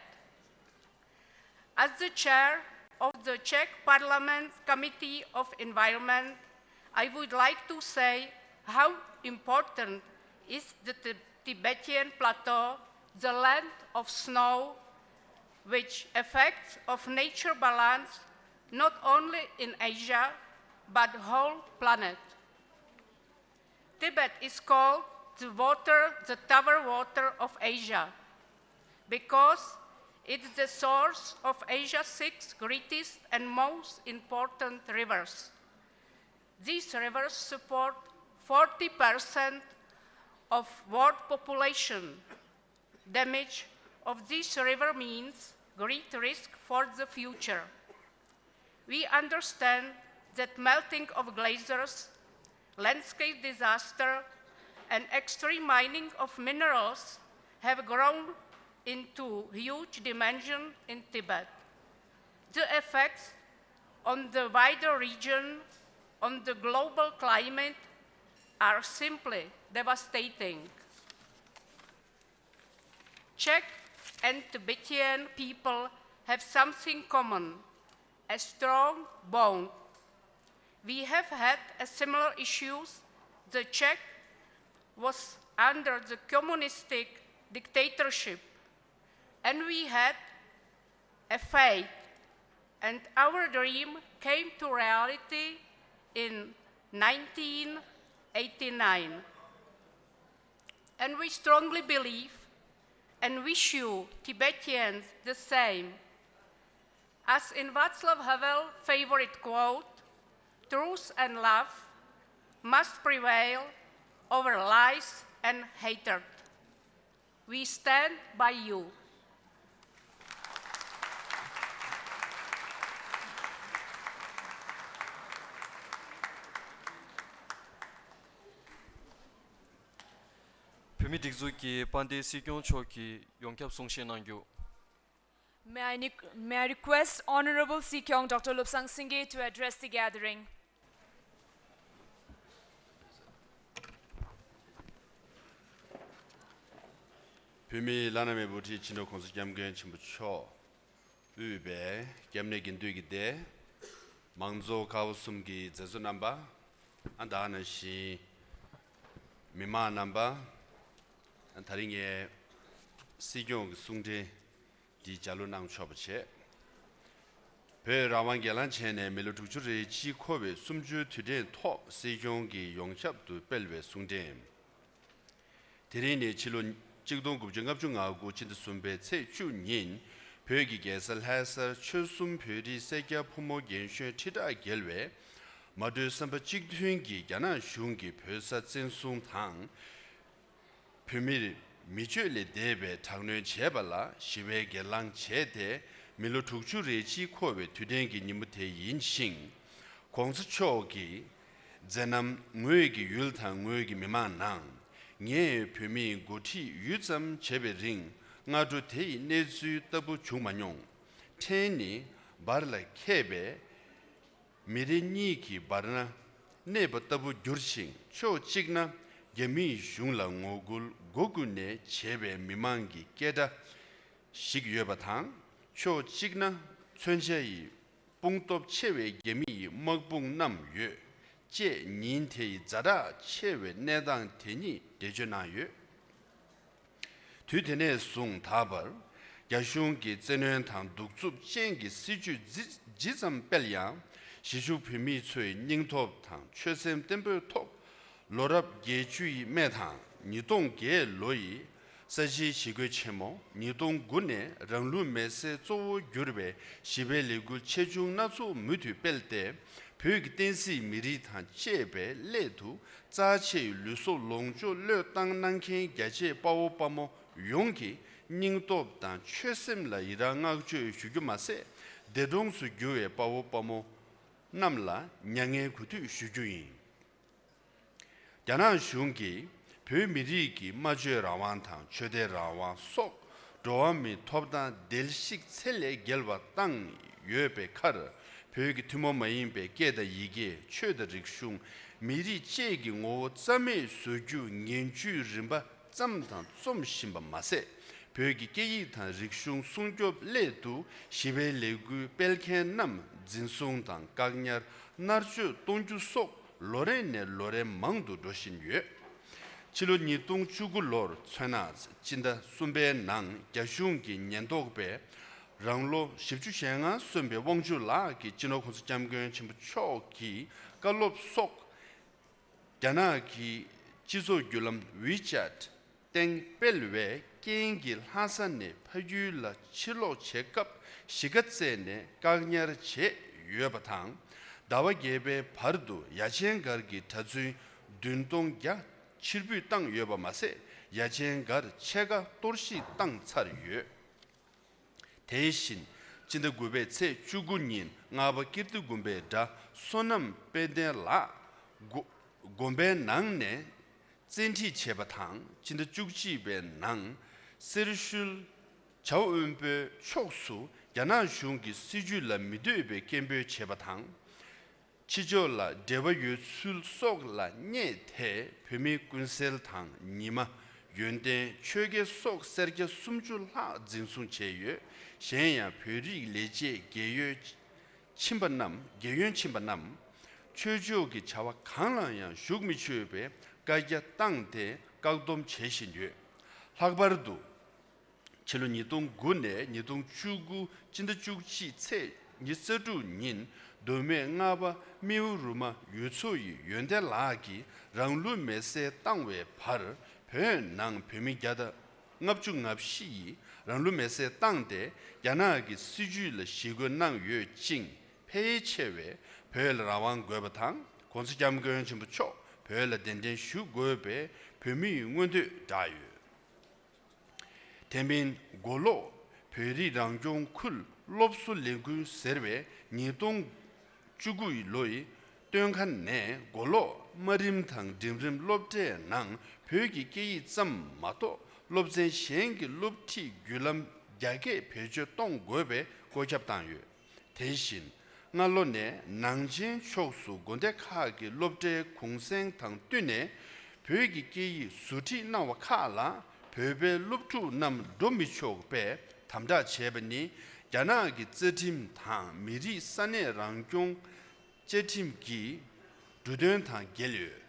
As the chair of the Czech Parliament's Committee of Environment, I would like to say how important is the Ti- Tibetan Plateau, the land of snow, which affects of nature balance not only in Asia but whole planet. Tibet is called the water, the tower water of Asia, because it's the source of Asia's six greatest and most important rivers. These rivers support forty percent of world population. Damage of this river means great risk for the future. We understand that melting of glaciers, landscape disaster, and extreme mining of minerals have grown into huge dimension in Tibet. The effects on the wider region, on the global climate, are simply devastating. Czech and Tibetan people have something common, a strong bond. We have had a similar issues. The Czech was under the communistic dictatorship, and we had a faith, and our dream came to reality in nineteen eighty-nine. And we strongly believe and wish you Tibetans the same. As in Václav Havel's favorite quote, truth and love must prevail over lies and hatred. We stand by you. མི་སྒྲིག་འཛུགས་ཀྱི་དཔལ་ལྡན་སྲིད་སྐྱོང་མཆོག་གིས་ཡོངས་ཁྱབ་གསུང་བཤད་གནང་རྒྱུ། May I, nec- may I request Honorable Sir Kyung Doctor Lobsang Singye to address the gathering? བོད་མིའི་བླ་ན་མེད་པའི་དབུ་ཁྲིད་སྤྱི་ནོར་༸གོང་ས་༸སྐྱབས་མགོན་ཆེན་པོ་མཆོག་དབུས་པའི་སྐྱབས་གནས་དགེ་འདུན་གྱི་སྡེ། མང་གཙོ་ཀ་བ་གསུམ་གྱི་མཛད་གཙོ་རྣམ་པ། ཨ་ད་ནང་བཞིན་མི་མང་རྣམ་པ། ཨ་ད་རིང་ངས་སྲིད་སྐྱོང་གི་གསུང་འཕྲིན་འདི་ལྗགས་ཀློག་གནང་ཆོག་པ་བྱས། བོད་རང་དབང་སྒེར་ལངས་བྱས་ནས་མི་ལོ་དྲུག་ཅུ་རེ་གཅིག་འཁོར་བའི་གསུམ་བཅུའི་དུས་དྲན་ཐོག་སྲིད་སྐྱོང་གིས་ཡོངས་ཁྱབ་ཏུ་སྤེལ་བའི་གསུང་འཕྲིན། དེ་རིང་ནི་ཕྱི་ལོ་གཅིག་སྟོང་དགུ་བརྒྱ་ལྔ་བཅུ་ང་དགུ་ཕྱི་ཟླ་གསུམ་པའི་ཚེས་བཅུ་ཉིན་བོད་ཀྱི་རྒྱལ་ས་ལྷ་སར་ཆོལ་གསུམ་བོད་རིགས་སེར་སྐྱ་ཕོ་མོ་རྒན་གཞོན་ཁྲི་ཕྲག་བརྒལ་བས་མ་གྲོས་བསམ་པ་གཅིག་མཐུན་གྱིས་རྒྱ་ནག་གཞུང་གིས་བོད་ས་བཙན་བཟུང་དང་། བོད་མིར་མི་སྤྱོད་ལས་འདས་པའི་དྲག་གནོན་བྱས་པ་ལ་ཞི་བའི་སྒེར་ལངས་བྱས་ཏེ་མི་ལོ་དྲུག་ཅུ་རེ་གཅིག་འཁོར་བའི་དུས་དྲན་གྱི་ཉིན་མོ་དེ་ཡིན་ཞིང་། ༸གོང་ས་མཆོག་གིས་མཛད་རྣམ་ངོས་ཀྱི་ཡུལ་དང་ངོས་ཀྱི་མི་མང་ནང་ངས་བོད་མིའི་འགོ་ཁྲིད་ཡུད་ཙམ་བྱས་པའི་རིང་སྔ་དྲོ་དེ་ཡི་གནས་ཚུལ་ལྟ་བུ་བྱུང་མ་མྱོང་། ཕྲན་ནི་བར་ལ་ཁད་པའི་མི་རེ་གཉིས་ཀྱི་བར་ན་གནས་པ་ལྟ་བུ་གྱུར་ཞིང་ཕྱོགས་གཅིག་ན་རྒྱ་མིའི་གཞུང་ལ་ངོ་རྒོལ་སྒོ་ཀུན་ནས་བྱེད་པའི་མི་མང་གི་སྐད་སྒྲ་ཞིག་ཡོད་པ་དང་ཕྱོགས་གཅིག་ན་མཚོན་ཆ་ཡི་དཔུང་སྟོབས་ཆེ་བའི་རྒྱ་མི་ཡི་དམག་དཔུང་བསྣམས་ཡོད་ཅེས་ཉིན་དེ་ཡི་ཛ་དྲག་ཆེ་བའི་གནས་སྟངས་དེ་ཉིད་འགྲེལ་བརྗོད་གནང་ཡོད། དུས་དེ་ནས་བཟུང་ད་བར་རྒྱ་གཞུང་གིས་བཙན་གནོན་དང་གདུག་རྩུབ་ཅན་གྱི་སྲིད་བྱུས་ཇི་ཇི་ཙམ་སྤེལ་ཡང་གཞིས་བཞུགས་བོད་མི་ཚོའི་སྙིང་སྟོབས་དང་ཆོད་སེམས་བརྟན་པོའི་ཐོག་ལོ་རབས་བརྒྱད་ཅུ་ཡི་སྨད་དང་ཉིས་སྟོང་བརྒྱད་ལོ་ཡི་ས་ཆའི་ཞི་རྒོལ་ཆེན་མོ། ཉིས་སྟོང་དགུ་ནས་རང་ལུས་མེར་སྲེག་གཙོ་བོར་གྱུར་པའི་ཞི་བའི་ལས་འགུལ་ཆེ་ཆུང་སྣ་ཚོགས་མུ་མཐུད་སྤེལ་ཏེ་བོད་ཀྱི་བསྟན་སྲིད་མི་རིགས་དང་བཅས་པའི་སླད་དུ་རྩ་ཆེའི་ལུས་སྲོག་ལོངས་སྤྱོད་བློས་བཏང་གནང་མཁན་རྒྱ་ཆེའི་དཔའ་བོ་དཔའ་མོ་ཡོངས་ཀྱི་སྙིང་སྟོབས་དང་ཆོད་སེམས་ལ་ཡི་རང་བསྔགས་བརྗོད་ཞུ་རྒྱུ་མ་ཟད་འདས་གྲོངས་སུ་གྱུར་བའི་དཔའ་བོ་དཔའ་མོ་རྣམས་ལ་མྱ་ངན་གུས་འདུད་ཞུ་རྒྱུ་ཡིན། རྒྱ་ནག་གཞུང་གིས་བོད་མི་རིགས་ཀྱི་སྨྲ་བརྗོད་རང་དབང་དང་ཆོས་དད་རང་དབང་སོགས་འགྲོ་བ་མིའི་ཐོབ་ཐང་བརྡལ་བཤིག་ཚད་ལས་བརྒལ་བ་བཏང་ཡོད་པའི་ཁར་བོད་ཀྱི་ཐུན་མོང་མ་ཡིན་པའི་སྐད་དང་ཡི་གེ། ཆོས་དང་རིག་གཞུང་། མི་རིགས་བཅས་ཀྱི་ངོ་བོ་རྩ་མེད་བཟོ་རྒྱུ་ངན་ཇུས་རིམ་པ་བརྩམས་དང་རྩོམ་བཞིན་པ་མ་ཟད། བོད་ཀྱི་སྐད་ཡིག་དང་རིག་གཞུང་སྲུང་སྐྱོབ་སླད་དུ་ཞི་བའི་ལས་འགུལ་སྤེལ་མཁན་རྣམས་འཛིན་བཟུང་དང་བཀག་ཉར། མནར་གཅོད་གཏོང་རྒྱུ་སོགས་ལོ་རེ་ནས་ལོ་རེ་མང་དུ་འགྲོ་བཞིན་ཡོད། ཕྱི་ལོ་ཉིས་སྟོང་བཅུ་དགུ་ལོར་མཚོན་ན། སྤྱི་ཟླ་གསུམ་པའི་ནང་རྒྱ་གཞུང་གི་ཉེན་རྟོག་པས་རང་ལོ་བཞི་བཅུ་ཞེ་ལྔ་སོན་པའི་དབང་ཕྱུག་ལགས་ཀྱི་སྤྱི་ནོར་༸གོང་ས་༸སྐྱབས་མགོན་ཆེན་པོ་མཆོག་གི་བཀའ་སློབ་སོགས་རྒྱ་ནག་གི་སྤྱི་ཚོགས་བརྒྱུད་ལམ་WeChat་སྟེང་སྤེལ་བའི་རྐྱེན་གྱིས་ལྷ་ས་ནས་ཕ་ཡུལ་ལ་ཕྱིར་ལོག་བྱེད་སྐབས་གཞིས་ཀ་རྩེ་ནས་བཀག་ཉར་བྱས་ཡོད་པ་དང་། ཟླ་བ་བརྒྱད་པའི་བར་དུ་ཡ་ཆེན་སྒར་གྱི་གྲྭ་བཙུན་བདུན་སྟོང་བརྒྱ་ཕྱིར་འབུད་བཏང་ཡོད་པ་མ་ཟད། ཡ་ཆེན་སྒར་ཕྱེད་ཀ་གཏོར་བཤིག་བཏང་ཚར་ཡོད། དེ་བཞིན་སྤྱི་ཟླ་དགུ་པའི་ཚེས་བཅུ་དགུ་ཉིན་སྔགས་པ་ཀིརྟི་དགོན་པའི་དགྲ་བསོད་ནམས་དཔལ་ལྡན་ལགས་དགོ་དགོན་པའི་ནང་ནས་བཙན་ཁྲིད་བྱས་པ་དང་། སྤྱི་ཟླ་བཅུ་གཅིག་པའི་ནང་གསེར་ཤུལ་བྱ་དབོན་པོའི་ཕྱོགས་སུ་རྒྱ་ནག་གཞུང་གི་སྲིད་བྱུས་ལ་མི་འདོད་པའི་སྐད་འབོད་བྱས་པ་དང་། ཕྱི་ཕྱོགས་ལ་འབྲེལ་བ་ཡོད་ཚུལ་སོགས་ལ་བསྙད་དེ་བོད་མི་ཀུན་གསལ་དང་ཉི་མ། ཡོན་ཏན། ཆོས་དགེ་སོགས་སེར་སྐྱ་སུམ་ཅུ་ལྷག་འཛིན་བཟུང་བྱས་ཡོད། གཞན་ཡང་བོད་རིགས་ལས་བྱེད་རྒས་ཡོལ་ཕྱིན་པ་རྣམས་རྒས་ཡོལ་ཕྱིན་པ་རྣམས་ཆོས་ཕྱོགས་ཀྱི་བྱ་བ་གང་ལ་ཡང་ཞུགས་མི་ཆོག་པའི་བཀའ་རྒྱ་བཏང་སྟེ་བཀག་སྡོམ་བྱེད་བཞིན་ཡོད། ལྷག་པར་དུ། ཕྱི་ལོ་ཉིས་སྟོང་དགུ་ནས་ཉིས་སྟོང་བཅུ་དགུ་སྤྱི་ཟླ་བཅུ་གཅིག་ཚེས་ཉི་ཤུ་རྩ་དྲུག་ཉིན་མདོ་སྨད་སྔགས་པ་རྨེའུ་རུ་མ་ཡུལ་ཚོ་ཡི་ཡོན་ཏན་ལགས་ཀྱིས་རང་ལུས་མེར་སྲེག་བཏང་བའི་བར་བོད་ནང་བོད་མི་བརྒྱ་དང་ལྔ་བཅུ་ང་བཞི་ཡིས་རང་ལུས་མེར་སྲེག་བཏང་སྟེ་རྒྱ་ནག་གི་སྲིད་བྱུས་ལ་ཞི་རྒོལ་གནང་ཡོད་ཅིང་། ཕལ་ཆེ་བས་བོད་ལ་རང་དབང་དགོས་པ་དང་། ༸གོང་ས་༸སྐྱབས་མགོན་ཆེན་པོ་མཆོག་བོད་ལ་གདན་འདྲེན་ཞུ་དགོས་པའི་བོད་མིའི་མངོན་འདོད་བསྒྲགས་ཡོད། དེ་མིན་མགོ་ལོག་བོད་རིགས་རང་སྐྱོང་ཁུལ་སློབ་གསོ་ལས་འགུལ་ཟེར་བས་ཉིས་སྟོང་བཅུ་དགུ་ལོའི་ སྟོན་ཁ་ནས་མགོ་ལོག་དམའ་རིམ་དང་འབྲིང་རིམ་སློབ་གྲྭའི་ནང་བོད་ཀྱི་སྐད་ཡིག་ཙམ་མ་གཏོགས་སློབ་ཚན་གཞན་གྱི་སློབ་ཁྲིད་བརྒྱུད་ལམ་རྒྱ་སྐད་བེད་སྤྱོད་གཏོང་དགོས་པའི་བཀོད་ཁྱབ་བཏང་ཡོད། དེ་བཞིན། སྔ་ལོ་ནས་ནང་ཆེན་ཕྱོགས་སུ་དགོན་སྡེ་ཁག་གི་སློབ་གྲྭའི་གུང་སེང་དང་བསྟུན་ནས་བོད་ཀྱི་སྐད་ཡིག་ཟུར་ཁྲིད་གནང་བ་ཁག་ལ་བོད་པའི་སློབ་ཕྲུག་རྣམས་འགྲོ་མི་ཆོག་པའི་དམ་དྲག་བྱས་པ་ནི་རྒྱ་ནག་གི་རྩ་ཁྲིམས་དང་མི་རིགས་ས་གནས་རང་སྐྱོང་བཅའ་ཁྲིམས་ཀྱི་འབྲུ་དོན་དང་འགལ་ཡོད།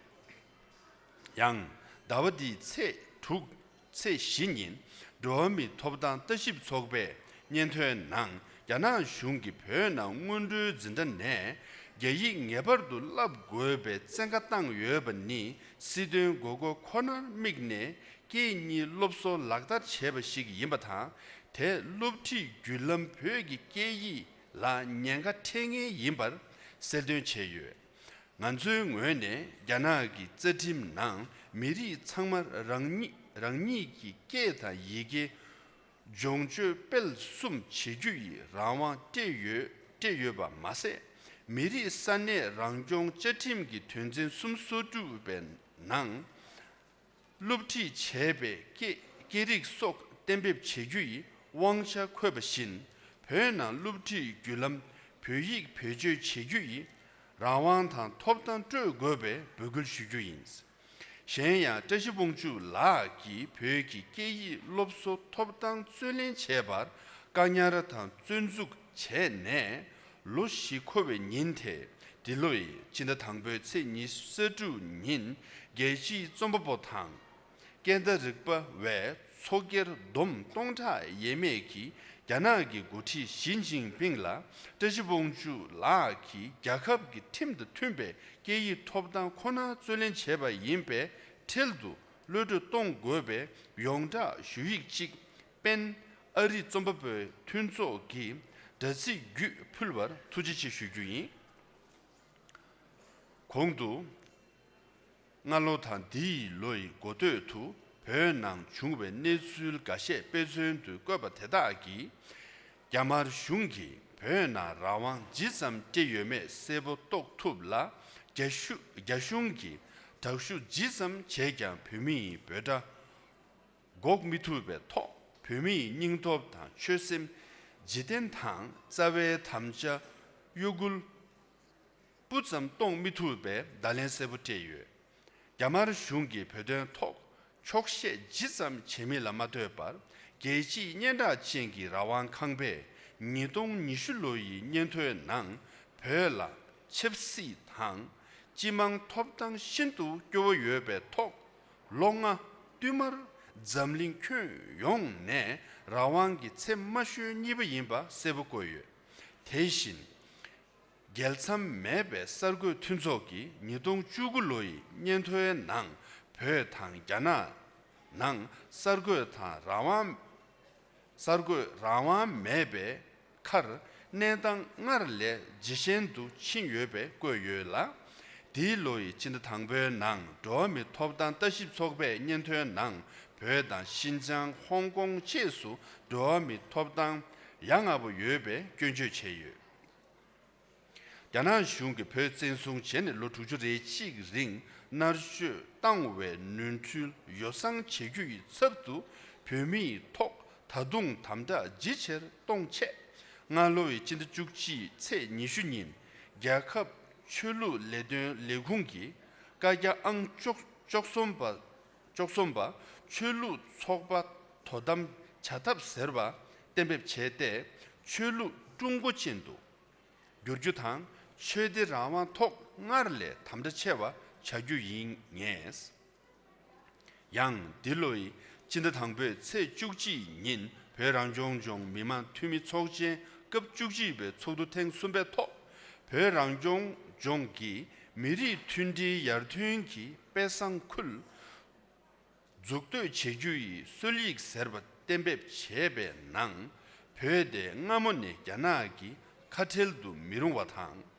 ཡང་། ཟླ་བ་འདིའི་ཚེས་དྲུག་ཚེས་བཞི་ཉིན་འགྲོ་བ་མིའི་ཐོབ་ཐང་ལྟ་ཞིབ་ཚོགས་པས་སྙན་ཐོའི་ནང་རྒྱ་ནག་གཞུང་གིས་བོད་ནང་སྔོན་འགྲོའི་འཛིན་གྲྭ་ནས་རྒྱ་ཡིག་ངེས་པར་དུ་བསླབ་དགོས་པའི་བཙན་བཀའ་བཏང་ཡོད་པ་ནི་སྲིད་དོན་དགོས་མཁོ་ཁོ་ནར་དམིགས་ནས་སྐད་གཉིས་སློབ་གསོ་ལག་བསྟར་བྱས་པ་ཞིག་ཡིན་པ་དང་། དེས་སློབ་ཁྲིད་བརྒྱུད་ལམ་བོད་ཀྱི་སྐད་ཡིག་ལ་ཉེན་ཁ་འཕྲད་ངེས་ཡིན་པར་གསལ་སྟོན་བྱས་ཡོད། ང་ཚོའི་ངོས་ནས་རྒྱ་ནག་གི་རྩ་ཁྲིམས་ནང་མི་རིགས་ཚང་མར་རང་ཉིད་རང་ཉིད་ཀྱི་སྐད་དང་ཡི་གེ་སྦྱོང་སྤྱོད་སྤེལ་གསུམ་བྱེད་རྒྱུ་ཡི་རང་དབང་སྤྲད་ཡོད་སྤྲད་ཡོད་པ་མ་ཟད། མི་རིགས་ས་གནས་རང་སྐྱོང་བཅའ་ཁྲིམས་ཀྱི་དོན་ཚན་སུམ་ཅུ་སོ་དྲུག་པའི་ནང་སློབ་ཁྲིད་བྱས་པའི་སྐད་སྐད་རིགས་སོགས་གཏན་འབེབས་བྱེད་རྒྱུ་ཡི་དབང་ཆ་འཁོད་པ་བཞིན། བོད་ནང་སློབ་ཁྲིད་བརྒྱུད་ལམ་བོད་ཡིག་བེད་སྤྱོད་བྱེད་རྒྱུ་ཡི་རང་དབང་དང་ཐོབ་ཐང་སྤྲོད་དགོས་པའི་འབོད་སྐུལ་ཞུ་རྒྱུ་ཡིན། གཞན་ཡང་བཀྲ་ཤིས་ཕུང་མཆུ་ལགས་ཀྱིས་བོད་ཀྱི་སྐད་ཡིག་སློབ་གསོ་ཐོབ་ཐང་རྩོད་ལེན་བྱས་པར་བཀག་ཉར་དང་བཙོན་འཇུག་བྱས་ནས་ལོ་བཞི་འཁོར་བའི་ཉིན་དེ། འདི་ལོའི་སྤྱི་ཟླ་དང་པོའི་ཚེས་ཉི་ཤུ་རྩ་དྲུག་ཉིན་རྒྱལ་སྤྱིའི་རྩོམ་པ་པོ་དང་། སྐད་བརྡ་རིག་པ་བའི་ཚོགས་སྒེར་བསྡོམས་སྟོང་ཕྲག་ཡས་མས་ཀྱིས་རྒྱ་ནག་གི་འགོ་ཁྲིད་ཞི་ཅིན་ཕིང་ལ་བཀྲ་ཤིས་ཕུང་མཆུ་ལགས་ཀྱིས་རྒྱལ་ཁབ་ཀྱི་ཁྲིམས་དང་མཐུན་པའི་སྐད་ཡིག་ཐོབ་ཐང་ཁོ་ནར་རྩོད་ལེན་བྱས་པ་ཡིན་པའི་འཕྲལ་དུ་གློད་བཀྲོལ་གཏོང་དགོས་པའི་ཡོངས་བསྒྲགས་ཞུ་ཡིག་ཅིག་སྤེན་ཨ་རི་རྩོམ་པ་པོའི་མཐུན་ཚོགས་ཀྱི་དྲ་ཚིགས་བརྒྱུད་ཕུལ་བར་ཐུགས་རྗེ་ཆེ་ཞུ་རྒྱུ་ཡིན། གོང་དུ། སྔ་ལོ་དང་འདི་ཡི་ལོ་ཡི་འགོ་སྟོད་དུ་བོད་ནང་བྱུང་བའི་གནས་ཚུལ་འགའ་ཤས་དཔེ་མཚོན་དུ་བཀོད་པ་དེ་དག་གིས། རྒྱ་དམར་གཞུང་གིས་བོད་ནང་རང་དབང་ཇི་ཙམ་སྤྲད་ཡོད་མེད་གསལ་པོ་རྟོགས་ཐུབ་ལ། རྒྱ་གཞུ་རྒྱ་གཞུང་གིས་དྲག་ཤུགས་ཇི་ཙམ་བྱས་ཀྱང་བོད་མིའི་འབོད་སྒྲ་འགོག་མི་ཐུབ་པའི་ཐོག་བོད་མིའི་སྙིང་སྟོབས་དང་ཆོད་སེམས་འཇིག་རྟེན་དང་རྩ་བའི་དམ་བཅའ་གཡོ་འགུལ་སྤུ་ཙམ་གཏོང་མི་ཐུབ་པའི་བརྡ་ལན་གསལ་པོ་སྤྲད་ཡོད། རྒྱ་དམར་གཞུང་གིས་བོད་དོན་ཐོག་འཁྱོག་བཤད་ཇི་ཙམ་བྱེད་མིན་ལ་མ་ལྟོས་པར། རྒྱལ་སྤྱིའི་སྙན་གྲགས་ཅན་གྱི་རང་དབང་ཁང་པས་ཉིས་སྟོང་ཉི་ཤུ་ལོ་ཡི་སྙན་ཐོའི་ནང་བོད་ལ་ཆབ་སྲིད་དང་སྤྱི་དམངས་ཐོབ་ཐང་ཤིན་ཏུ་སྐྱོ་བོ་ཡོད་པའི་ཐོག་ལོ་ལྔ་བསྟུད་མར་འཛམ་གླིང་ཁྱོན་ཡོངས་ནས་རང་དབང་གི་ཚེ་མ་ཤོལ་གཉིས་པ་ཡིན་པ་གསལ་པོ་བཀོད་ཡོད། དེ་བཞིན། རྒྱལ་མཚམས་མེད་པའི་གསར་འགོད་མཐུན་ཚོགས་ཀྱི་ཉིས་སྟོང་བཅུ་དགུ་ལོ་ཡི་སྙན་ཐོའི་ནང་བོད་དང་རྒྱ་ནག་ནང་གསར་འགོད་དང་རང་དབང་གསར་འགོད་རང་དབང་མེད་པའི་ཁར་གནས་སྟངས་སྔར་ལས་ཇེ་ཞན་དུ་ཕྱིན་ཡོད་པའི་བཀོད་ཡོད་ལ། འདིའི་ལོ་ཡི་སྤྱི་ཟླ་དང་པོའི་ནང་འགྲོ་བ་མིའི་ཐོབ་ཐང་ལྟ་ཞིབ་ཚོགས་པའི་སྙན་ཐོའི་ནང་བོད་དང་ཤིན་ཅང་ཧོང་ཀོང་བཅས་སུ་འགྲོ་བ་མིའི་ཐོབ་ཐང་ཡ་ང་པོ་ཡོད་པའི་སྐྱོན་བརྗོད་བྱས་ཡོད། རྒྱ་ནག་གཞུང་གིས་བོད་བཙན་བཟུང་བྱས་ནས་ལོ་དྲུག་ཅུ་རེ་གཅིག་རིང་མནར་གཅོད་བཏང་བའི་ནོར་འཁྲུལ་ཡོ་བསྲང་བྱེད་རྒྱུ་ཡི་ཚབ་ཏུ་བོད་མིའི་ཐོག་ད་དུང་དམ་དྲག་ཇེ་ཆེར་གཏོང་ཆེད། སྔ་ལོ་ཡི་སྤྱི་ཟླ་བཅུ་གཅིག་ཚེས་ཉི་ཤུ་ཉིན་རྒྱལ་ཁབ་ཆོས་ལུགས་ལས་དོན་ལས་ཁུངས་ཀྱིས་བཀའ་རྒྱ་ཨང་བཅུ་བཅུ་གསུམ་པ་བཅུ་གསུམ་པ་ཆོས་ལུགས་ཚོགས་པ་དོ་དམ་བྱ་ཐབས་ཟེར་བ་གཏན་འབེབས་བྱས་ཏེ། ཆོས་ལུགས་ཀྲུང་གོ་ཅན་དུ་བསྒྱུར་རྒྱུ་དང་། ཆོས་དད་རང་དབང་ཐོག་སྔར་ལས་དམ་དྲག་ཆེ་བ་བྱ་རྒྱུ་ཡིན་ངེས། ཡང་འདི་ལོའི་སྤྱི་ཟླ་དང་པོའི་ཚེས་བཅུ་གཅིག་ཉིན་བོད་རང་སྐྱོང་ལྗོངས་མི་དམངས་འཐུས་མི་ཚོགས་ཆེན་སྐབས་བཅུ་གཅིག་པའི་ཚོགས་འདུ་ཐེངས་གསུམ་པའི་ཐོག་བོད་རང་སྐྱོང་ལྗོངས་ཀྱི་མི་རིགས་མཐུན་སྒྲིལ་ཡར་ཐོན་གྱི་དཔེ་བཟང་ཁུལ་འཛུགས་གཏོད་བྱེད་རྒྱུ་ཡི་སྲོལ་ཡིག་ཟེར་བ་གཏན་འབེབས་བྱས་པའི་ནང་། བོད་དེ་སྔ་མོ་ནས་རྒྱ་ནག་གི་ཁ་བྲལ་དུ་མི་རུང་བ་དང་།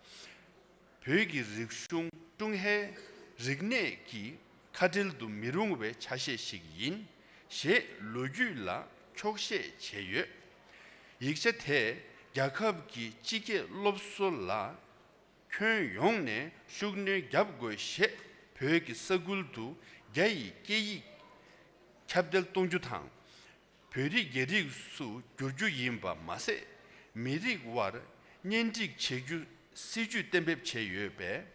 བོད་ཀྱི་རིག་གཞུང་ཀྲུང་ཧྭའི་རིག་གནས་ཀྱི་ཁ་བྲལ་དུ་མི་རུང་བའི་ཆ་ཤས་ཤིག་ཡིན་ཞེས་ལོ་རྒྱུས་ལ་འཁྱོག་བཤད་བྱས་ཡོད། ཡིག་ཆ་དེས་རྒྱལ་ཁབ་ཀྱི་སྤྱི་སྐད་སློབ་གསོ་ལ། ཁྱོན་ཡོངས་ནས་ཤུགས་སྣོན་རྒྱབ་དགོས་ཞེས། བོད་ཀྱི་ས་ཁུལ་དུ་རྒྱ་ཡི་སྐད་ཡིག་ཁྱབ་གདལ་གཏོང་རྒྱུ་དང་། བོད་རིགས་རྒྱ་རིགས་སུ་བསྒྱུར་རྒྱུ་ཡིན་པ་མ་ཟད། མི་རིགས་དབར་གཉེན་སྒྲིག་བྱེད་རྒྱུ་སྲིད་ཇུས་གཏན་འབེབས་བྱས་ཡོད་པས།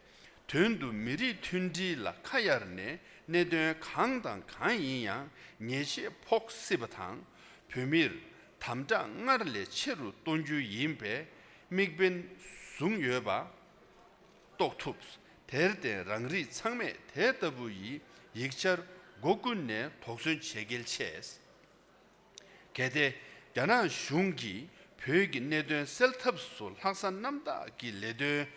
དོན་དུ་མི་རིགས་མཐུན་སྒྲིལ་ལ་ཁ་གཡར་ནས་གནད་དོན་གང་དང་གང་ཡིན་ཡང་ཉེས་ཆད་ཕོག་སྲིད་པ་དང་། བོད་མིར་དམ་དྲག་སྔར་ལས་ཆེ་རུ་གཏོང་རྒྱུ་ཡིན་པའི་དམིགས་འབེན་བཟུང་ཡོད་པ་རྟོགས་ཐུབ། དེར་བརྟེན་རང་རིགས་ཚང་མས་དེ་ལྟ་བུ་ཡི་ཡིག་ཆར་སྒོ་ཀུན་ནས་དོགས་ཟོན་བྱེད་གལ་ཆེ། གལ་ཏེ། རྒྱ་ནག་གཞུང་གིས་བོད་ཀྱི་གནད་དོན་སེལ་ཐབས་སུ་ལྷག་བསམ་རྣམ་དག་གི་ལས་དོན་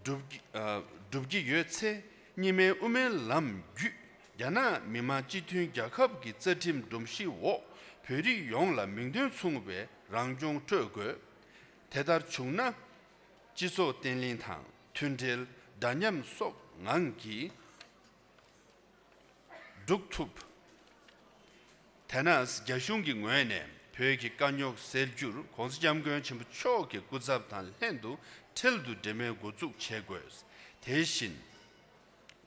བསྒྲུབ་ཀྱི་ཨ། བསྒྲུབ་ཀྱི་ཡོད་ཚེ། གཉིས་སྨན་དབུ་མའི་ལམ་བརྒྱུད་རྒྱ་ནག་མི་དམངས་སྤྱི་མཐུན་རྒྱལ་ཁབ་ཀྱི་རྩ་ཁྲིམས་སྒྲོམ་གཞི་འོག་བོད་རིགས་ཡོངས་ལ་མིང་དོན་མཚུངས་པའི་རང་སྐྱོང་སྤྲོད་དགོས། དེ་ལྟར་བྱུང་ན། སྤྱི་ཚོགས་བརྟན་ལྷིང་དང་མཐུན་སྒྲིལ་འདྲ་མཉམ་སོགས་ངང་གིས་སྒྲུབ་ཐུབ། དེས་ན། རྒྱ་གཞུང་གི་ངོས་ནས་བོད་ཀྱི་དཀའ་རྙོག་སེལ་རྒྱུར་༸གོང་ས་༸སྐྱབས་མགོན་ཆེན་པོ་མཆོག་གི་སྐུ་ཚབ་དང་ལྷན་དུ་འཕྲལ་དུ་འབྲེལ་མོལ་འགོ་འཛུགས་བྱེད་དགོས། དེ་བཞིན།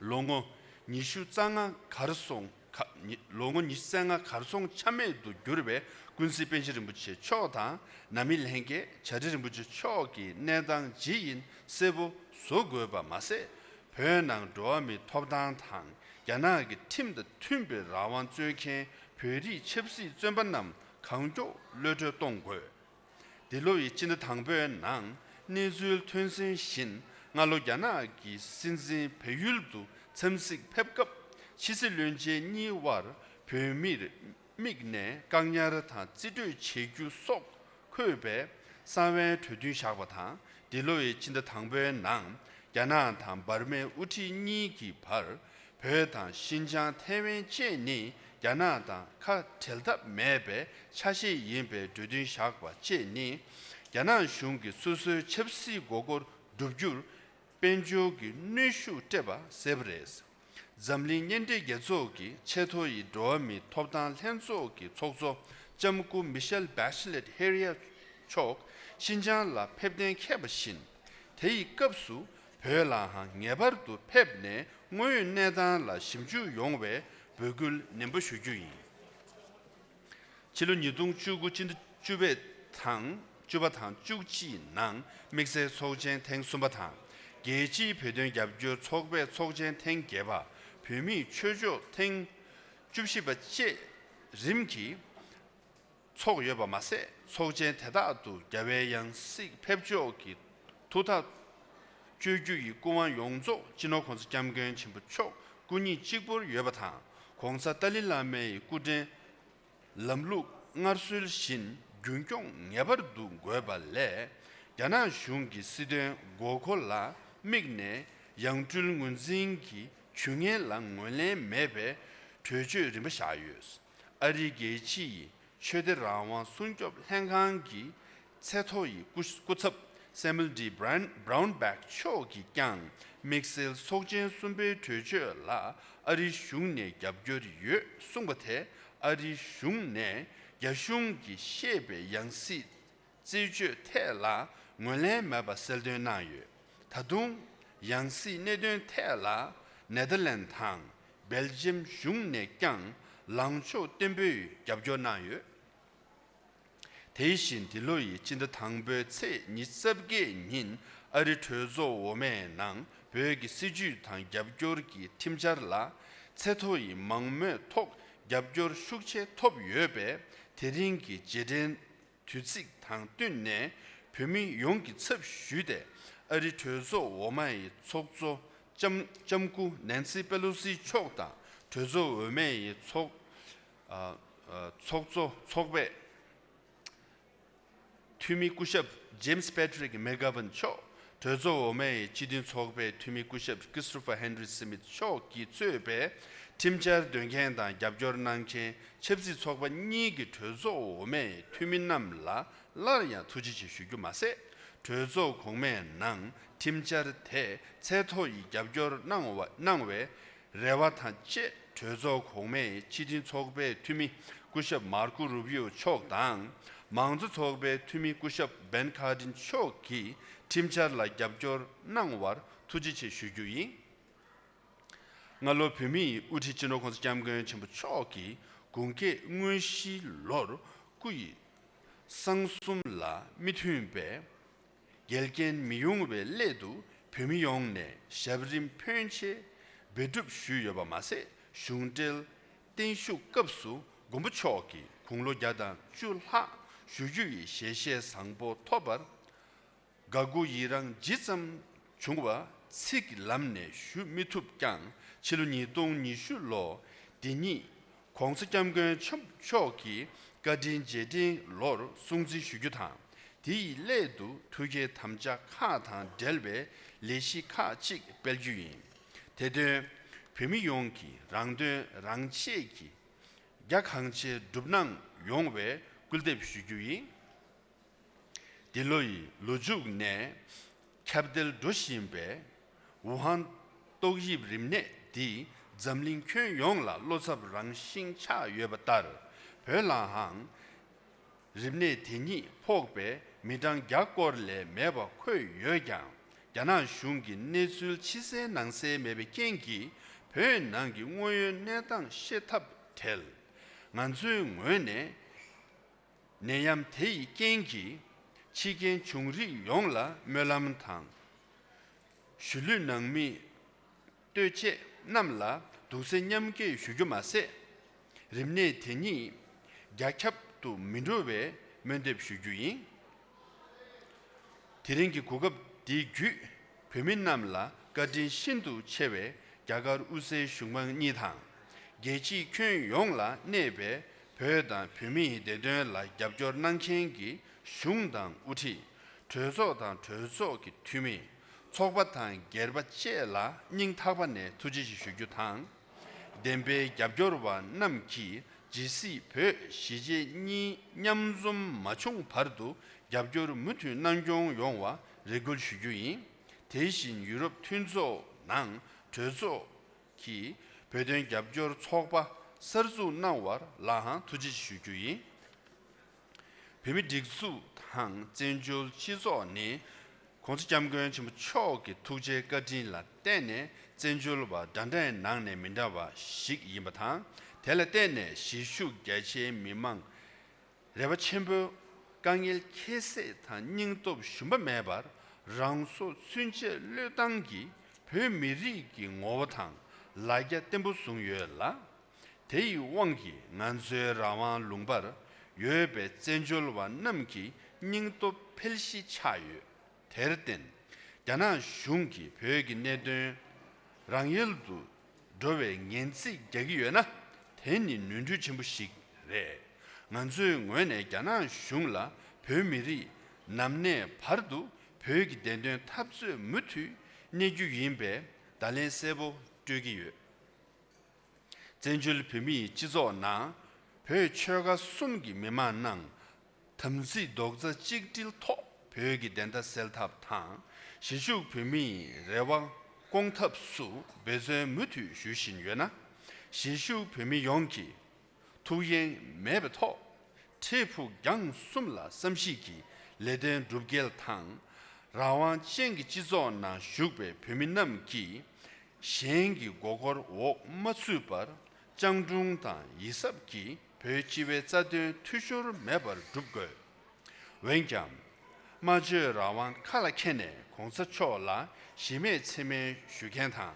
ལོ་ངོ་ཉི་ཤུ་རྩ་ལྔ་གར་སོང་། ཁ་ཉི་ལོ་ངོ་ཉི་ཤུ་རྩ་ལྔ་གར་སོང་ཆ་མེད་དུ་གྱུར་བའི་ཀུན་གཟིགས་པཎ་ཆེན་རིན་པོ་ཆེ་མཆོག་དང་། ནང་མི་ལྷན་རྒྱས་བྱ་བྲལ་རིན་པོ་ཆེ་མཆོག་གི་གནས་སྟངས་ཇི་ཡིན་གསལ་པོ་བཟོ་དགོས་པ་མ་ཟད། བོད་ནང་འགྲོ་བ་མིའི་ཐོབ་ཐང་དང་རྒྱ་ནག་གི་ཁྲིམས་དང་མཐུན་པའི་རང་དབང་རྩོད་མཁན་བོད་རིགས་ཆབ་སྲིད་བཙོན་པ་རྣམས་གང་མགྱོགས་གློད་གྲོལ་གཏོང་དགོས། འདི་ལོ་ཡི་སྤྱི་ཟླ་དང་པོའི་ནང་གནས་ཚུལ་ཐོན་གསལ་བཞིན། སྔ་ལོ་རྒྱ་ནག་གི་སྲིད་འཛིན་བལ་ཡུལ་དུ་འཚམས་གཟིགས་ཕེབས་སྐབས། ཕྱི་སྲིད་བློན་ཆེན་གཉིས་དབར་བོད་མིར་དམིགས་ནས་བཀག་ཉར་དང་རྩིས་སྤྲོད་བྱེད་རྒྱུ་སོགས་འཁོད་པའི་གསང་བའི་གྲོས་མཐུན་བཞག་པ་དང་། འདི་ལོ་ཡི་སྤྱི་ཟླ་དང་པོའི་ནང་རྒྱ་ནག་དང་འབར་མའི་དབུ་ཁྲིད་གཉིས་ཀྱི་བར། བོད་དང་ཤིན་ཅང་ཐའེ་ཝན་བཅས་ནི་རྒྱ་ནག་དང་ཁ་བྲལ་ཐབས་མེད་པའི་ཆ་ཤས་ཡིན་པའི་གྲོས་མཐུན་བཞག་པ་བཅས་ནི། རྒྱ་ནག་གཞུང་གིས་སོ་སོའི་ཆབ་སྲིད་མགོ་སྐོར་བསྒྲུབ་རྒྱུར་དཔལ་འབྱོར་གྱི་གནོན་ཤུགས་སྤྲད་པ་གསལ་པོ་རེད། འཛམ་གླིང་མཉམ་འབྲེལ་རྒྱལ་ཚོགས་ཀྱི་ཆེས་མཐོ་ཡི་འགྲོ་བ་མིའི་ཐོབ་ཐང་ལྷན་ཚོགས་ཀྱི་ཚོགས་གཙོ་ལྕམ་སྐུ་མི་ཤེལ་བྷེ་ཤི་ལེད་ཧེ་རི་ཡ་མཆོག་ཤིན་ཅང་ལ་ཕེབས་གཏན་འཁེལ་བ་བཞིན། དེ་ཡི་སྐབས་སུ་བོད་ལའང་ངེས་པར་དུ་ཕེབས་ནས་དངོས་ཡོད་གནས་སྟངས་ལ་ཞིབ་འཇུག་ཡོང་བའི་འབོད་སྐུལ་ནན་པོ་ཞུ་རྒྱུ་ཡིན། ཕྱི་ལོ་ཉིས་སྟོང་བཅུ་དགུ་སྤྱི་ཟླ་བཅུ་པའི་དང་བཅུ་པ་དང་བཅུ་གཅིག་ནང་དམིགས་བསལ་ཚོགས་ཆེན་ཐེངས་གསུམ་པ་དང་། རྒྱལ་སྤྱིའི་བོད་དོན་རྒྱབ་སྐྱོར་ཚོགས་པའི་ཚོགས་ཆེན་ཐེངས་བརྒྱད་པ། བོད་མིའི་ཆོས་ཕྱོགས་ཐེངས་བཅུ་བཞི་པ་བཅས་རིམ་གྱིས་ཚོགས་ཡོད་པ་མ་ཟད། ཚོགས་ཆེན་དེ་དག་ཏུ་རྒྱལ་བའི་ཡང་སྲིད་ཕེབས་ཕྱོགས་ཀྱི་ཐུགས་ཐག་གཅོད་རྒྱུ་ཡི་སྐུ་དབང་ཡོངས་རྫོགས་སྤྱི་ནོར་༸གོང་ས་༸སྐྱབས་མགོན་ཆེན་པོ་མཆོག་སྐུ་ཉིད་གཅིག་པུར་ཡོད་པ་དང་། ༸གོང་ས་ཏཱ་ལའི་བླ་མའི་སྐུ་ཕྲེང་ལམ་ལུགས་སྔར་སྲོལ་བཞིན་རྒྱུན་སྐྱོང་ངེས་པར་དུ་དགོས་པ་ལས། རྒྱ་ནག་གཞུང་གི་སྲིད་དོན་དགོས་མཁོ་ལ་དམིགས་ནས་ཡང་སྤྲུལ་ངོས་འཛིན་གྱི་ཇུས་ངན་ལ་ངོས་ལེན་མེད་པའི་གྲོས་ཆོད་རིམ་པ་བཞག་ཡོད། ཨ་རིའི་རྒྱལ་སྤྱི་ཡི་ཆོས་དད་རང་དབང་སྲུང་སྐྱོབ་ལྷན་ཁང་གི་ཚད་མཐོ་ཡི་སྐུ་སྐུ་ཚབ་སེ་མུལ་ཌི་བྷ་རན་བྷ་རའུན་བྷེག་མཆོག་གིས་ཀྱང་དམིགས་བསལ་ཚོགས་ཆེན་གསུམ་པའི་གྲོས་ཆོད་ལ་ཨ་རིའི་གཞུང་ནས་རྒྱབ་སྐྱོར་ཡོད་གསུངས་པ་དེ། ཨ་རིའི་གཞུང་ནས་རྒྱ་གཞུང་གིས་བཤད་པའི་ཡང་སྲིད་རྩད་གཅོད་ཐད་ལ་ངོས་ལེན་མེད་པ་གསལ་སྟོན་གནང་ཡོད། ད་དུང་ཡང་སྲིད་གནད་དོན་ཐད་ལ་ནེ་དར་ལན་དང་སྦེལ་ཇམ་གཞུང་ནས་ཀྱང་ལངས་ཕྱོགས་བརྟན་པོས་རྒྱབ་སྐྱོར་གནང་ཡོད། དེ་བཞིན་འདི་ལོ་ཡི་སྤྱི་ཟླ་དང་པོའི་ཚེས་ཉི་ཤུ་རྩ་བརྒྱད་ཉིན་ཨ་རི་གྲོས་ཚོགས་འོག་མའི་ནང་བོད་ཀྱི་སྲིད་བྱུས་དང་རྒྱབ་སྐྱོར་གྱི་ཁྲིམས་འཆར་ལ་ཚད་མཐོ་ཡི་མང་མོས་ཐོག་རྒྱབ་སྐྱོར་ཤུགས་ཆེ་ཐོབ་ཡོད་པས། དེ་རིང་གི་རྗེས་དྲན་དུས་ཚིགས་དང་བསྟུན་ནས་བོད་མི་ཡོངས་ཀྱི་ཚབ་ཞུས་ཏེ། ཨ་རི་གྲོས་ཚོགས་འོག་མའི་ཚོགས་གཙོ་ལྕམ་ལྕམ་སྐུ་ནན་སི་པེ་ལོ་སི་མཆོག་དང་། གྲོས་ཚོགས་འོག་མའི་ཚོགས་ཨ་ཨ་ཚོགས་གཙོ་ཚོགས་པའི་འཐུས་མི་སྐུ་ཞབས་ཇེམ་སི་པེ་ཊི་རིག་མེག་གྷ་ཝན་མཆོག་གྲོས་ཚོགས་འོག་མའི་སྤྱི་མཐུན་ཚོགས་པའི་འཐུས་མི་སྐུ་ཞབས་ཀི་སི་ཊོ་ཕར་ཧེན་རི་སི་མིད་མཆོག་གིས་གཙོས་པའི་ཁྲིམས་འཆར་འདོན་མཁན་དང་རྒྱབ་སྐྱོར་གནང་མཁན་ཆབ་སྲིད་ཚོགས་པ་གཉིས་ཀྱི་གྲོས་ཚོགས་འོག་མའི་འཐུས་མི་རྣམས་ལ་སླར་ཡང་ཐུགས་རྗེ་ཆེ་ཞུ་རྒྱུ་མ་ཟད། གྲོས་ཚོགས་གོང་མའི་ནང་ཁྲིམས་འཆར་དེ་ཚད་མཐོ་ཡི་རྒྱབ་སྐྱོར་གནང་བ་གནང་བའི་རེ་བ་དང་བཅས། གྲོས་ཚོགས་གོང་མའི་སྤྱི་མཐུན་ཚོགས་པའི་འཐུས་མི་སྐུ་ཞབས་མར་ཀོ་རུ་བིའོ་མཆོག་དང་། མང་གཙོ་ཚོགས་པའི་འཐུས་མི་སྐུ་ཞབས་བེན་ཁཱར་ཏིན་མཆོག་གིས་ཁྲིམས་འཆར་ལ་རྒྱབ་སྐྱོར་གནང་བར་ཐུགས་རྗེ་ཆེ་ཞུ་རྒྱུ་ཡིན། སྔ་ལོ་བོད་མིའི་དབུ་ཁྲིད་སྤྱི་ནོར་༸གོང་ས་༸སྐྱབས་མགོན་ཆེན་པོ་མཆོག་གིས་དགུང་སྐེག་དངོས་གཞིའི་ལོར་སྐུ་ཡི་གསང་གསུམ་ལ་མི་མཐུན་པའི་འགལ་རྐྱེན་མི་ཡོང་བའི་སླད་དུ་བོད་མི་ཡོངས་ནས་ཞབས་རིམ་ཕོན་ཆེ་འབད་སྒྲུབ་ཞུས་ཡོད་པ་མ་ཟད། གཞུང་འབྲེལ་བརྟན་བཞུགས་སྐབས་སུ་མགོན་པོ་མཆོག་གིས་དགུང་ལོ་བརྒྱ་དང་བཅུ་ལྷག་བཞུགས་རྒྱུ་ཡི་ཞལ་བཞེས་བཟང་པོ་ཐོབ་པར་དགའ་མགུ་ཡི་རངས་ཇི་ཙམ་བྱུང་བ་ཚིག་ལམ་ནས་ཞུ་མི་ཐུབ་ཀྱང་། ཕྱི་ལོ་ཉིས་སྟོང་ཉི་ཤུ་ལོ་འདི་ཉིད་༸གོང་ས་༸སྐྱབས་མགོན་ཆེན་པོ་མཆོག་གི་བཀའ་དྲིན་རྗེས་དྲན་ལོར་སྲུང་བརྩི་ཞུ་རྒྱུ་དང་། དེ་ཡི་སླད་དུ་ཐུགས་བསྐྱེད་དམ་བཅའ་ཁག་དང་འབྲེལ་བའི་ལས་གཞི་ཁག་ཅིག་སྤེལ་རྒྱུ་ཡིན། དེ་དོན་བོད་མི་ཡོངས་ཀྱིས་རང་དོན་རང་གཅེས་ཀྱིས་རྒྱ་གང་ཆེ་སྒྲུབ་གནང་ཡོང་བའི་སྐུལ་འདེབས་ཞུ་རྒྱུ་ཡིན། འདི་ལོ་ཡི་ལོ་མཇུག་ནས་ཁྱབ་གདལ་འགྲོ་བཞིན་པའི་ཝུ་ཧན་ཏོག་དབྱིབས་རིམས་ནད་འདིས་འཛམ་གླིང་ཁྱོན་ཡོངས་ལ་བློ་འཚབ་རང་བཞིན་ཆགས་ཡོད་པ་ལྟར། བོད་ལའང་རིམས་ནད་དེ་ཉིད་ཕོག་པའི་མི་གྲངས་བརྒྱ་སྐོར་ལས་མེད་པ་འཁོད་ཡོད་ཀྱང་། རྒྱ་ནག་གཞུང་གིས་གནས་ཚུལ་ཕྱི་གསལ་ནང་གསལ་མེད་པའི་རྐྱེན་གྱིས། བོད་ནང་གི་དངོས་ཡོད་གནས་སྟངས་ཤེས་ཐབས་བྲལ། ང་ཚོའི་ངོས་ནས་ནད་ཡམས་དེ་ཡི་རྐྱེན་གྱིས་འཆི་རྐྱེན་བྱུང་རིགས་ཡོངས་ལ་སྨོན་ལམ་དང་། གཞིས་ལུས་ནང་མི་ལྟོས་བཅས་རྣམས་ལ་གདུང་སེམས་མཉམ་སྐྱེད་ཞུ་རྒྱུ་མ་ཟད། རིམས་ནད་དེ་ཉིད་རྒྱ་ཁྱབ་ཏུ་མི་འགྲོ་བའི་སྨོན་འདེབས་ཞུ་རྒྱུ་ཡིན། དེ་རིང་གི་གོ་སྐབས་འདི་བརྒྱུད། བོད་མི་རྣམས་ལ་བཀའ་དྲིན་ཤིན་ཏུ་ཆེ་བའི་རྒྱ་གར་དབུས་སའི་གཞུང་མང་གཉིས་དང་། རྒྱལ་སྤྱིའི་ཁྱོན་ཡོངས་ལ་གནས་པའི་བོད་དང་བོད་མིའི་བདེ་དོན་ལ་རྒྱབ་སྐྱོར་གནང་མཁན་གྱི་གཞུང་དང་དབུ་ཁྲིད། གྲོས་ཚོགས་དང་གྲོས་ཚོགས་ཀྱི་འཐུས་མི། ཚོགས་པ་དང་སྒེར་པ་བཅས་ལ་སྙིང་ཐག་པ་ནས་ཐུགས་རྗེ་ཆེ་ཞུ་རྒྱུ་དང་། བདེན་པའི་རྒྱབ་སྐྱོར་བ་རྣམས་ཀྱིས་ཇི་སྲིད་བོད་གཞིས་བྱེས་གཉིས་མཉམ་འཛོམས་མ་བྱུང་བར་དུ་རྒྱབ་སྐྱོར་མུ་མཐུད་གནང་སྐྱོང་ཡོང་བ་རེ་སྐུལ་ཞུ་རྒྱུ་ཡིན། དེ་བཞིན་ཡུ་རོབ་མཐུན་ཚོགས་ནང་གྲོས་ཚོགས་ཀྱིས་བོད་དོན་རྒྱབ་སྐྱོར་ཚོགས་པ་གསར་འཛུགས་གནང་བར་ལའང་ཐུགས་རྗེ་ཆེ་ཞུ་རྒྱུ་ཡིན། བོད་མིའི་སྒྲིག་འཛུགས་དང་བཙན་བྱོལ་སྤྱི་ཚོགས་ནི་༸གོང་ས་༸སྐྱབས་མགོན་ཆེན་པོ་མཆོག་གི་ཐུགས་རྗེ་བཀའ་དྲིན་ལ་བརྟེན་ནས་བཙན་བྱོལ་བ་འདྲ་འདྲའི་ནང་ནས་མི་འདྲ་བ་ཞིག་ཡིན་པ་དང་། དེ་ལ་བརྟེན་ནས་གཞིས་བཞུགས་རྒྱ་ཆེའི་མི་མང་རེ་བ་ཆེན་པོས་དཀའ་ངལ་ཁྱད་བསད་དང་སྙིང་སྟོབས་ཞུམ་པ་མེད་པར་རང་སྲོག་ཚུན་ཆད་བློས་བཏང་གིས་བོད་མི་རིགས་ཀྱི་ངོ་བོ་དང་ལ་རྒྱ་བརྟན་པོ་བཟུང་ཡོད་ལ། དེ་ཡི་དབང་གིས་ང་ཚོའི་རང་དབང་ལུང་པར་ཡོད་པའི་བཙན་བྱོལ་བ་རྣམས་ཀྱི་སྙིང་སྟོབས་འཕེལ་གཞི་ཆགས་ཡོད། དེར་བརྟེན། རྒྱ་ནག་གཞུང་གིས་བོད་ཀྱི་གནད་དོན་རང་ཡལ་དུ་འགྲོ་བའི་ངན་ཚིག་རྒྱག་གི་ཡོད་ན། དེ་ནི་ནོར་འཁྲུལ་ཆེན་པོ་ཞིག་རེད། ང་ཚོའི་ངོས་ནས་རྒྱ་ནག་གཞུང་ལ་བོད་མི་རིགས་ནམ་གནས་བར་དུ་བོད་ཀྱི་བདེན་དོན་འཐབ་རྩོད་མུ་མཐུད་གནས་རྒྱུ་ཡིན་པའི་བརྡ་ལན་གསལ་པོ་སྤྲོད་ཀྱི་ཡོད། བཙན་བྱོལ་བོད་མིའི་སྤྱི་ཚོགས་ནང་བོད་ཆོལ་ཁ་གསུམ་གྱི་མི་མང་ནང་དམ་ཚིག་རྡོག་རྩ་གཅིག་སྒྲིལ་ཐོག་བོད་ཀྱི་བདེན་མཐའ་གསལ་ཐབས་དང་། གཞིས་བཞུགས་བོད་མིའི་རེ་བ་སྐོང་ཐབས་སུ་འབད་བརྩོན་མུ་མཐུད་ཞུ་བཞིན་ཡོད་ན། གཞིས་བཞུགས་བོད་མི་ཡོངས་ཀྱིས་ཐུགས་ཡེངས་མེད་པའི་ཐོག་འཕྲལ་ཕུགས་རྒྱང་གསུམ་ལ་བསམ་གཞིག་གིས་ལས་དོན་སྒྲུབ་སྐྱེལ་དང་། རང་དབང་ཅན་གྱི་སྤྱི་ཚོགས་ནང་བཞུགས་པའི་བོད་མི་རྣམས་ཀྱིས་གཞན་གྱི་མགོ་སྐོར་འོག་མ་ཚུད་པར་སྤྱང་གྲུང་དང་ཡིད་གཟབ་ཀྱིས་བོད་སྤྱི་པའི་རྩ་དོན་འཐུས་ཤོར་མེད་པར་སྒྲུབ་དགོས། འོན་ཀྱང་། སྨྲ་བརྗོད་རང་དབང་ཁ་ལ་འཁྱེར་ནས་གོང་ས་མཆོག་ལ་གཞི་མེད་མཚན་སྨད་ཞུ་མཁན་དང་།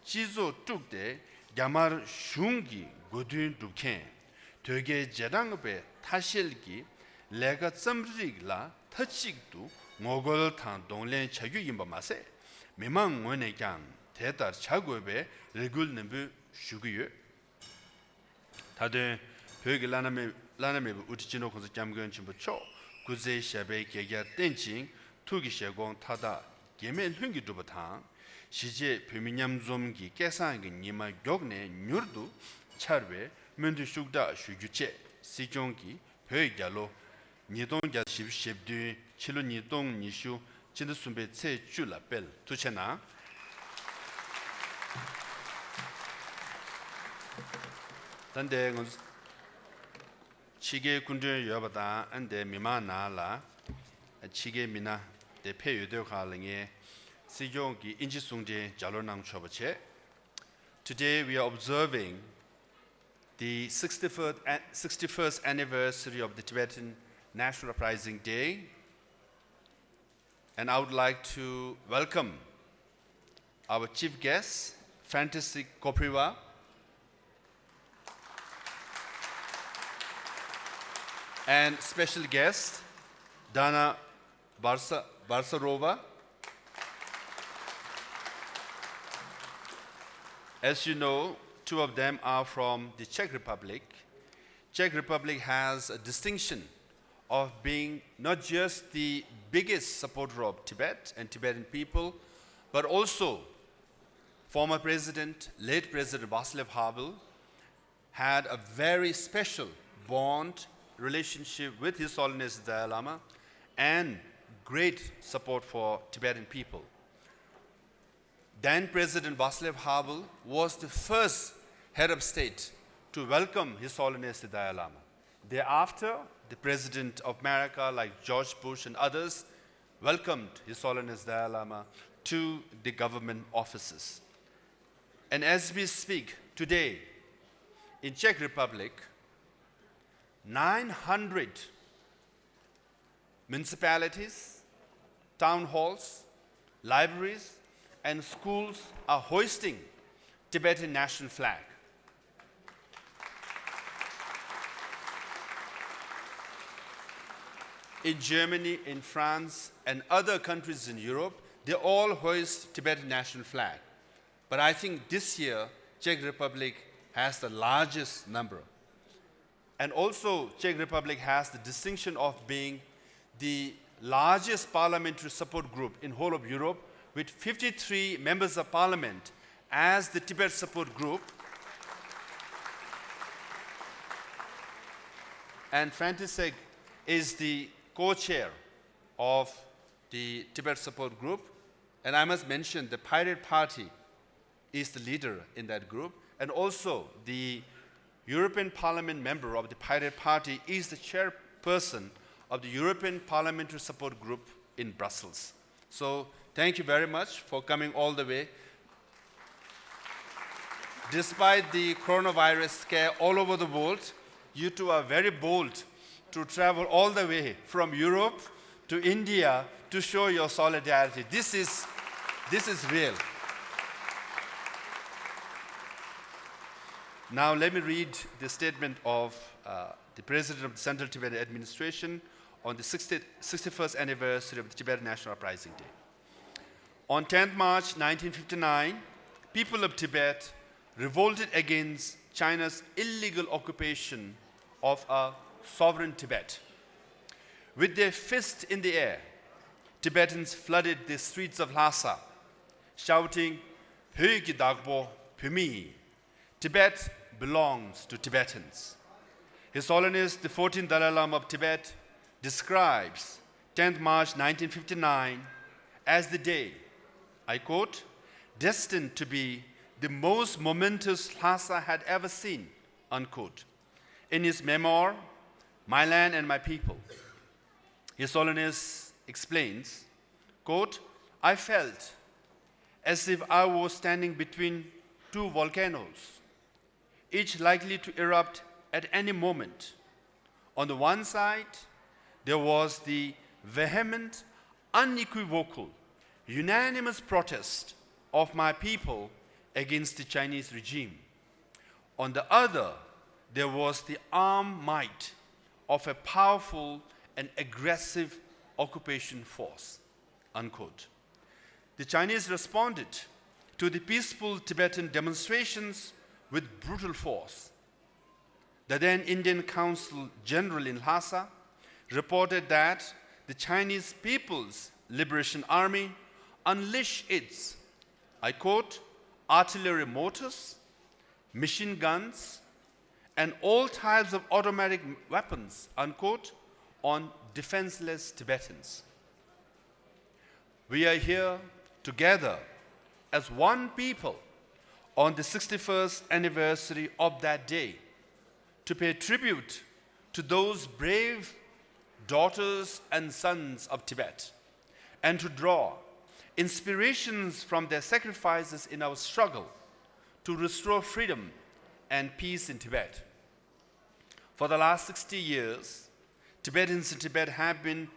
སྤྱི་ཚོགས་དཀྲུགས་ཏེ་རྒྱ་དམར་གཞུང་གི་དགོས་འདུན་སྒྲུབ་མཁན། དོལ་རྒྱལ་རྗེས་འབྲང་པའི་ཐ་ཤལ་གྱི་ལས་ཀ་རྩོམ་རིགས་ལ་མཐའ་གཅིག་ཏུ་ངོ་རྒོལ་དང་གདོང་ལེན་བྱ་རྒྱུ་ཡིན་པ་མ་ཟད། མི་མང་ངོས་ནས་ཀྱང་དེ་ལྟར་བྱ་དགོས་པའི་རེ་སྐུལ་ནན་པོ་ཞུ་གི་ཡོད། མཐའ་དོན། བོད་ཀྱི་བླ་ན་མེད་བླ་ན་མེད་པའི་དབུ་ཁྲིད་སྤྱི་ནོར་༸གོང་ས་༸སྐྱབས་མགོན་ཆེན་པོ་མཆོག་སྐུ་ཚེ་ཞབས་པད་བརྒྱའི་བརྒྱར་བརྟན་ཅིང་། ཐུགས་ཀྱི་བཞེད་དགོངས་མཐའ་དག་འགལ་མེད་ལྷུན་གྱིས་འགྲུབ་པ་དང་། གཞིས་བྱེས་བོད་མི་མཉམ་འཛོམས་ཀྱི་སྐལ་བཟང་གི་ཉི་མ་མགྱོགས་ནས་མྱུར་དུ་འཆར་བའི་སྨོན་འདུན་ཤུགས་དྲག་ཞུ་རྒྱུ་བཅས་སྲིད་སྐྱོང་གིས་བོད་རྒྱལ་ལོ་ཉིས་སྟོང་བརྒྱ་དང་བཞི་བཅུ་ཞེ་བདུན། ཕྱི་ལོ་ཉིས་སྟོང་ཉི་ཤུ་སྤྱི་ཟླ་གསུམ་པའི་ཚེས་བཅུ་ལ་སྤེལ། ཐུགས་རྗེ་གནང་། ད་ལྟའི་ང་ཚོ་ ཕྱི་རྒྱལ་སྐུ་མགྲོན་ཡོད་པ་དང་། ཨ་ནི་དེ་མི་མང་ནང་ལ་ཕྱི་རྒྱལ་མི་སྣ་དེ་ཕེབས་ཡོད་དུས་སྒང་ལ་ངས་སྲིད་སྐྱོང་གི་དབྱིན་ཇི་གསུང་འཕྲིན་ལྗགས་ཀློག་གནང་ཆོག་པ་བྱས། Today we are observing the sixty-first, sixty-first anniversary of the Tibetan National Uprising Day. And I would like to welcome our chief guest, František Kopriva, and special guest, Dana Barsa-, Barsarova. As you know, two of them are from the Czech Republic. Czech Republic has a distinction of being not just the biggest supporter of Tibet and Tibetan people, but also former President, late President Václav Havel, had a very special bond, relationship with His Holiness the Dalai Lama and great support for Tibetan people. Then President Václav Havel was the first head of state to welcome His Holiness the Dalai Lama. Thereafter, the President of America, like George Bush and others, welcomed His Holiness the Dalai Lama to the government offices. And as we speak today, in Czech Republic, nine hundred municipalities, town halls, libraries, and schools are hoisting Tibetan national flag. In Germany, in France, and other countries in Europe, they all hoist Tibetan national flag. But I think this year, Czech Republic has the largest number. And also, Czech Republic has the distinction of being the largest parliamentary support group in whole of Europe, with fifty-three members of parliament as the Tibet support group. And František is the co-chair of the Tibet support group. And I must mention the Pirate Party is the leader in that group, and also the European Parliament member of the Pirate Party is the chairperson of the European Parliamentary Support Group in Brussels. So, thank you very much for coming all the way. Despite the coronavirus scare all over the world, you two are very bold to travel all the way from Europe to India to show your solidarity. This is, this is real. Now let me read the statement of, uh, the President of the Central Tibetan Administration on the sixtieth, sixty-first anniversary of the Tibetan National Uprising Day. On tenth March nineteen fifty-nine, people of Tibet revolted against China's illegal occupation of a sovereign Tibet. With their fists in the air, Tibetans flooded the streets of Lhasa, shouting, "བོད་ཀྱི་བདག་པོ་བོད་མི་ཡིན། Tibet belongs to Tibetans." His Holiness the fourteenth Dalai Lama of Tibet describes tenth March nineteen fifty-nine as the day, I quote, "destined to be the most momentous Lhasa had ever seen," unquote. In his memoir, My Land and My People, His Holiness explains, quote, "I felt as if I was standing between two volcanoes, each likely to erupt at any moment. On the one side, there was the vehement, unequivocal, unanimous protest of my people against the Chinese regime. On the other, there was the armed might of a powerful and aggressive occupation force," unquote. The Chinese responded to the peaceful Tibetan demonstrations with brutal force. The then Indian Consul General in Lhasa reported that the Chinese People's Liberation Army unleashed its, I quote, "artillery mortars, machine guns, and all types of automatic weapons," unquote, on defenseless Tibetans. We are here together as one people on the sixty-first anniversary of that day to pay tribute to those brave daughters and sons of Tibet and to draw inspirations from their sacrifices in our struggle to restore freedom and peace in Tibet. For the last sixty years, Tibetans in Tibet have been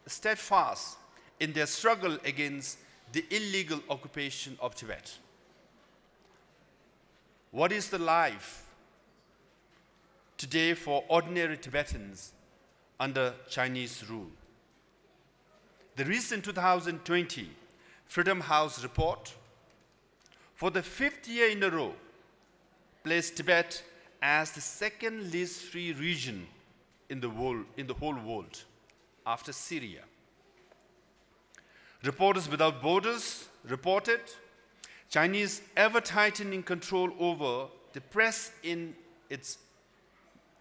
steadfast in their struggle against the illegal occupation of Tibet. What is the life today for ordinary Tibetans under Chinese rule? The recent two thousand twenty Freedom House report, for the fifth year in a row, placed Tibet as the second least free region in the world, in the whole world, after Syria. Reporters Without Borders reported Chinese ever tightening control over the press in its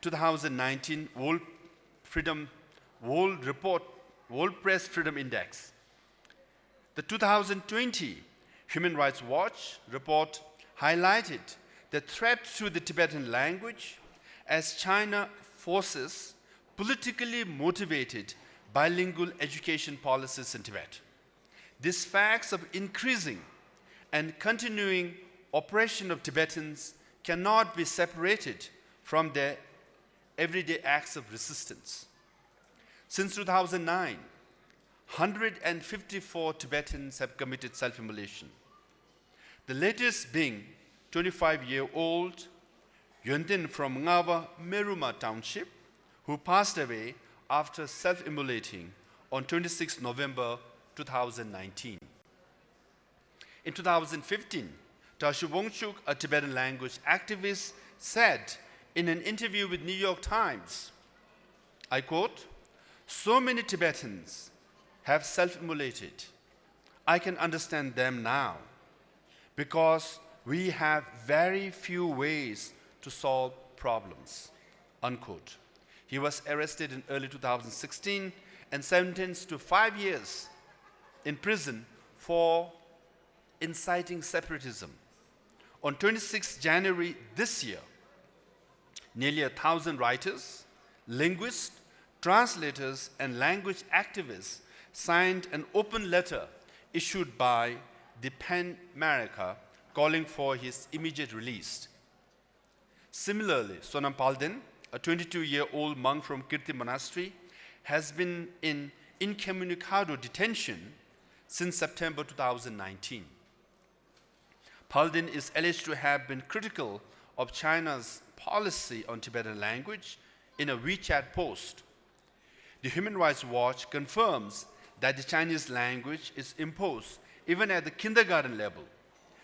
two thousand nineteen World Freedom World Report World Press Freedom Index. The two thousand twenty Human Rights Watch report highlighted the threat to the Tibetan language as China forces politically motivated bilingual education policies in Tibet. These facts of increasing and continuing oppression of Tibetans cannot be separated from their everyday acts of resistance. Since two thousand nine, one hundred fifty-four Tibetans have committed self-immolation, the latest being twenty-five-year-old Yonten from Ngawa Meruma Township, who passed away after self-immolating on twenty-six November two thousand nineteen. In two thousand fifteen, Tashi Wangchuk, a Tibetan language activist, said in an interview with New York Times, I quote, "So many Tibetans have self-immolated. I can understand them now because we have very few ways to solve problems," unquote. He was arrested in early two thousand sixteen and sentenced to five years in prison for inciting separatism. On twenty-sixth January this year, nearly a thousand writers, linguists, translators, and language activists signed an open letter issued by the PEN America calling for his immediate release. Similarly, Sonam Palden, a twenty-two-year-old monk from Kirti Monastery, has been in incommunicado detention since September two thousand nineteen. Palden is alleged to have been critical of China's policy on Tibetan language in a WeChat post. The Human Rights Watch confirms that the Chinese language is imposed even at the kindergarten level.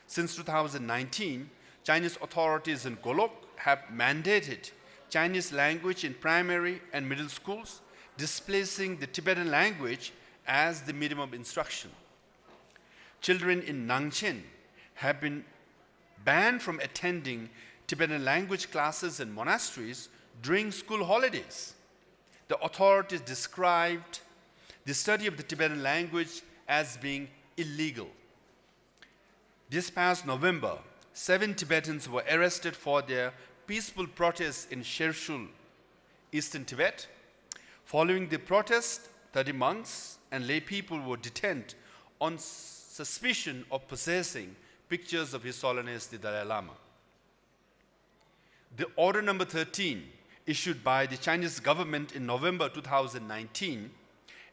Since two thousand nineteen, Chinese authorities in Golok have mandated Chinese language in primary and middle schools, displacing the Tibetan language as the medium of instruction. Children in Nangchen have been banned from attending Tibetan language classes in monasteries during school holidays. The authorities described the study of the Tibetan language as being illegal. This past November, seven Tibetans were arrested for their peaceful protests in Shershul, eastern Tibet. Following the protest, thirty monks and lay people were detained on suspicion of possessing pictures of His Holiness the Dalai Lama. The Order Number thirteen, issued by the Chinese government in November two thousand nineteen,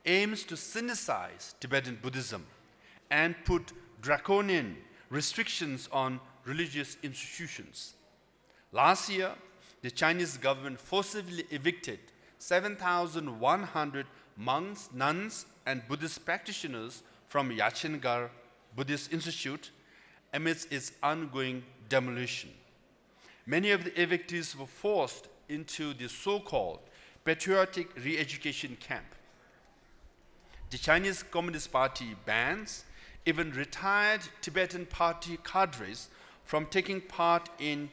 aims to sinicize Tibetan Buddhism and put draconian restrictions on religious institutions. Last year, the Chinese government forcibly evicted seven thousand one hundred monks, nuns, and Buddhist practitioners from Yachengar Buddhist Institute amidst its ongoing demolition. Many of the evictees were forced into the so-called patriotic re-education camp. The Chinese Communist Party bans even retired Tibetan party cadres from taking part in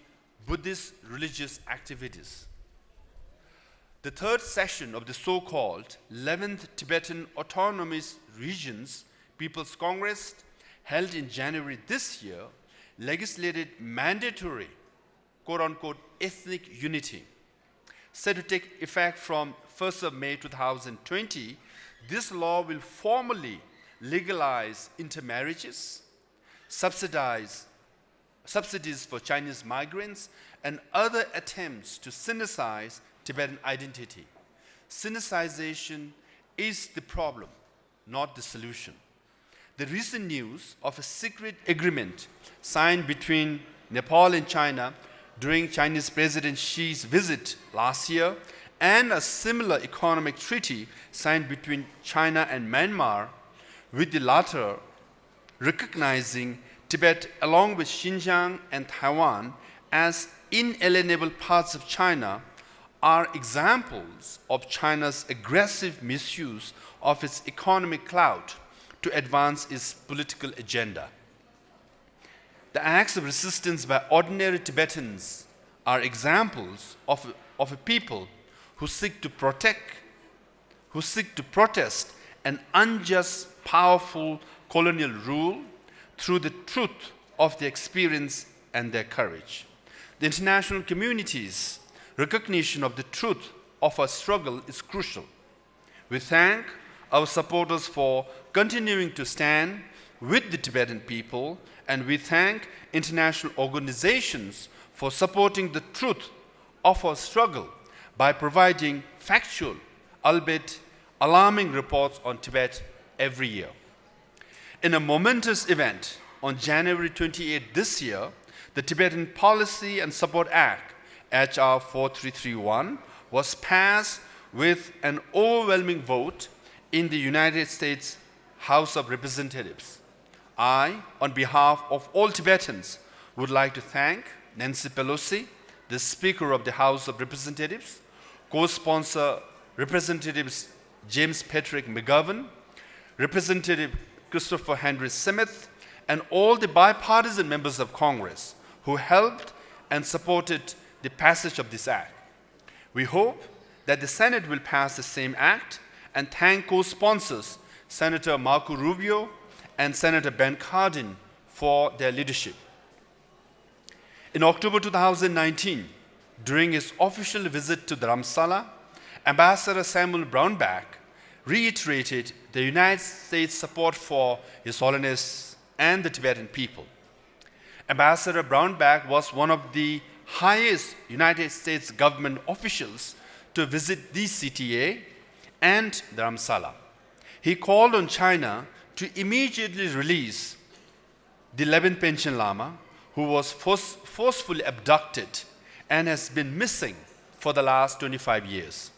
Buddhist religious activities. The third session of the so-called eleventh Tibetan Autonomous Regions People's Congress, held in January this year, legislated mandatory, quote-unquote, ethnic unity, set to take effect from first of May two thousand twenty, this law will formally legalize intermarriages, subsidize subsidies for Chinese migrants, and other attempts to sinicize Tibetan identity. Sinicization is the problem, not the solution. The recent news of a secret agreement signed between Nepal and China during Chinese President Xi's visit last year and a similar economic treaty signed between China and Myanmar, with the latter recognizing Tibet along with Xinjiang and Taiwan as inalienable parts of China, are examples of China's aggressive misuse of its economic clout to advance its political agenda. The acts of resistance by ordinary Tibetans are examples of, of a people who seek to protect who seek to protest an unjust, powerful colonial rule through the truth of their experience and their courage. The international community's recognition of the truth of our struggle is crucial. We thank our supporters for continuing to stand with the Tibetan people, and we thank international organizations for supporting the truth of our struggle by providing factual, albeit alarming, reports on Tibet every year. In a momentous event, on January twenty-eighth this year, the Tibetan Policy and Support Act, H R four three three one, was passed with an overwhelming vote in the United States House of Representatives. I, on behalf of all Tibetans, would like to thank Nancy Pelosi, the Speaker of the House of Representatives, co-sponsor Representatives James Patrick McGovern, Representative Christopher Henry Smith, and all the bipartisan members of Congress who helped and supported the passage of this act. We hope that the Senate will pass the same act and thank co-sponsors Senator Marco Rubio and Senator Ben Cardin for their leadership. In October two thousand nineteen, during his official visit to Dharamsala, Ambassador Samuel Brownback reiterated the United States' support for His Holiness and the Tibetan people. Ambassador Brownback was one of the highest United States government officials to visit the C T A and Dharamsala. He called on China to immediately release the eleventh Panchen Lama, who was force- forcefully abducted and has been missing for the last twenty-five years.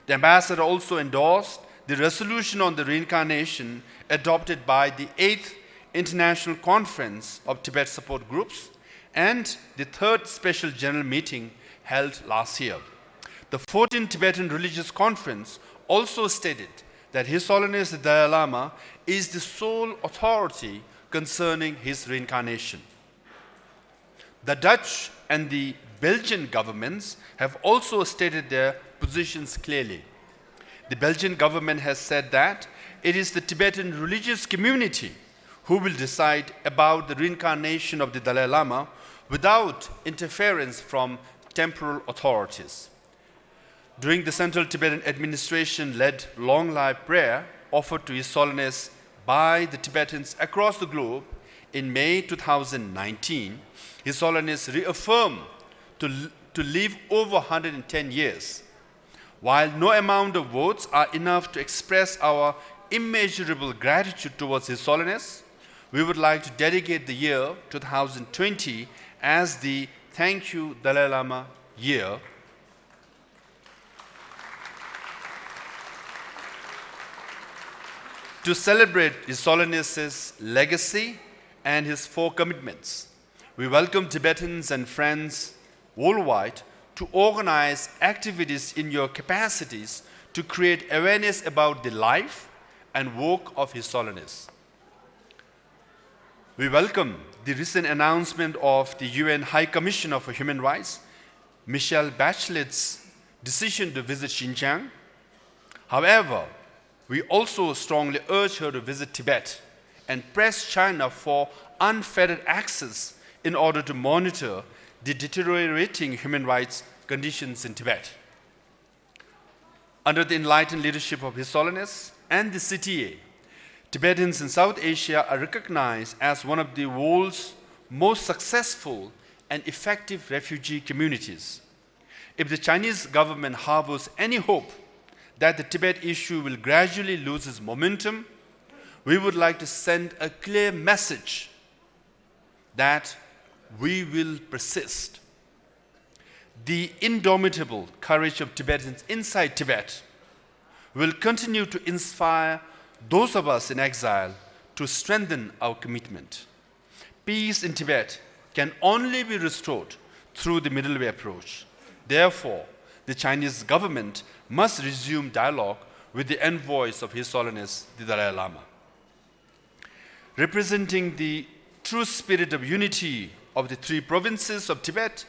The ambassador also endorsed the resolution on the reincarnation adopted by the eighth International Conference of Tibet Support Groups and the third special general meeting held last year. The fourteenth Tibetan Religious Conference also stated that His Holiness the Dalai Lama is the sole authority concerning his reincarnation. The Dutch and the Belgian governments have also stated their positions clearly. The Belgian government has said that it is the Tibetan religious community who will decide about the reincarnation of the Dalai Lama without interference from temporal authorities. During the Central Tibetan Administration led Long Live prayer offered to His Holiness by the Tibetans across the globe in May two thousand nineteen, His Holiness reaffirmed to, to live over one hundred ten years. While no amount of votes are enough to express our immeasurable gratitude towards His Holiness, we would like to dedicate the year two thousand twenty as the Thank You Dalai Lama year to celebrate His Holiness's legacy and his four commitments. We welcome Tibetans and friends worldwide to organize activities in your capacities to create awareness about the life and work of His Holiness. We welcome the recent announcement of the U N High Commissioner for Human Rights, Michelle Bachelet's decision to visit Xinjiang. However, we also strongly urge her to visit Tibet and press China for unfettered access in order to monitor the deteriorating human rights conditions in Tibet. Under the enlightened leadership of His Holiness and the C T A, Tibetans in South Asia are recognized as one of the world's most successful and effective refugee communities. If the Chinese government harbors any hope that the Tibet issue will gradually lose its momentum, we would like to send a clear message that we will persist. The indomitable courage of Tibetans inside Tibet will continue to inspire those of us in exile to strengthen our commitment. Peace in Tibet can only be restored through the middle way approach. Therefore, the Chinese government must resume dialogue with the envoys of His Holiness the Dalai Lama. Representing the true spirit of unity of the three provinces of Tibet,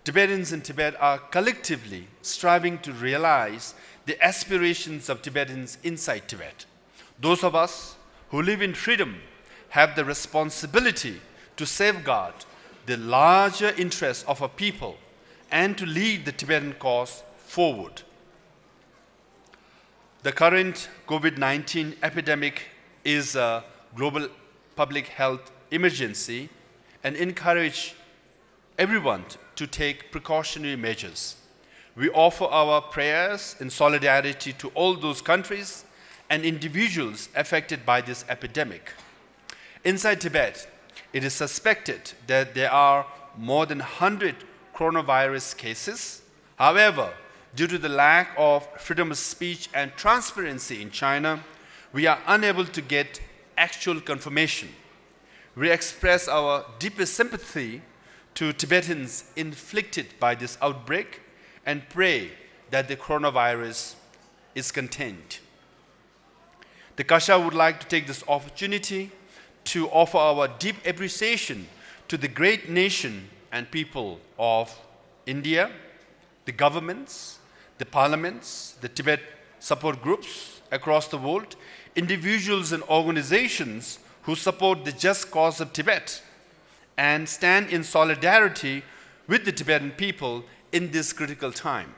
Tibetans in Tibet are collectively striving to realize the aspirations of Tibetans inside Tibet. Those of us who live in freedom have the responsibility to safeguard the larger interests of our people and to lead the Tibetan cause forward. The current COVID nineteen epidemic is a global public health emergency and encourage everyone to take precautionary measures. We offer our prayers in solidarity to all those countries and individuals affected by this epidemic. Inside Tibet, it is suspected that there are more than one hundred coronavirus cases. However, due to the lack of freedom of speech and transparency in China, we are unable to get actual confirmation. We express our deepest sympathy to Tibetans inflicted by this outbreak and pray that the coronavirus is contained. The Kasha would like to take this opportunity to offer our deep appreciation to the great nation and people of India, the governments, the parliaments, the Tibet support groups across the world, individuals and organizations who support the just cause of Tibet and stand in solidarity with the Tibetan people in this critical time.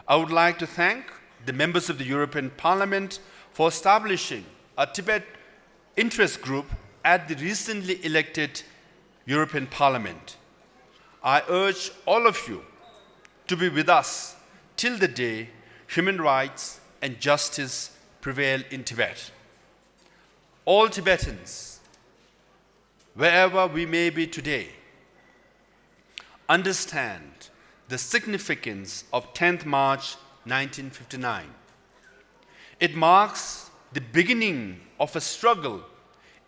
I would like to thank the members of the European Parliament for establishing a Tibet interest group at the recently elected European Parliament. I urge all of you to be with us till the day human rights and justice prevail in Tibet. All Tibetans, wherever we may be today, understand the significance of tenth March nineteen fifty-nine. It marks the beginning of a struggle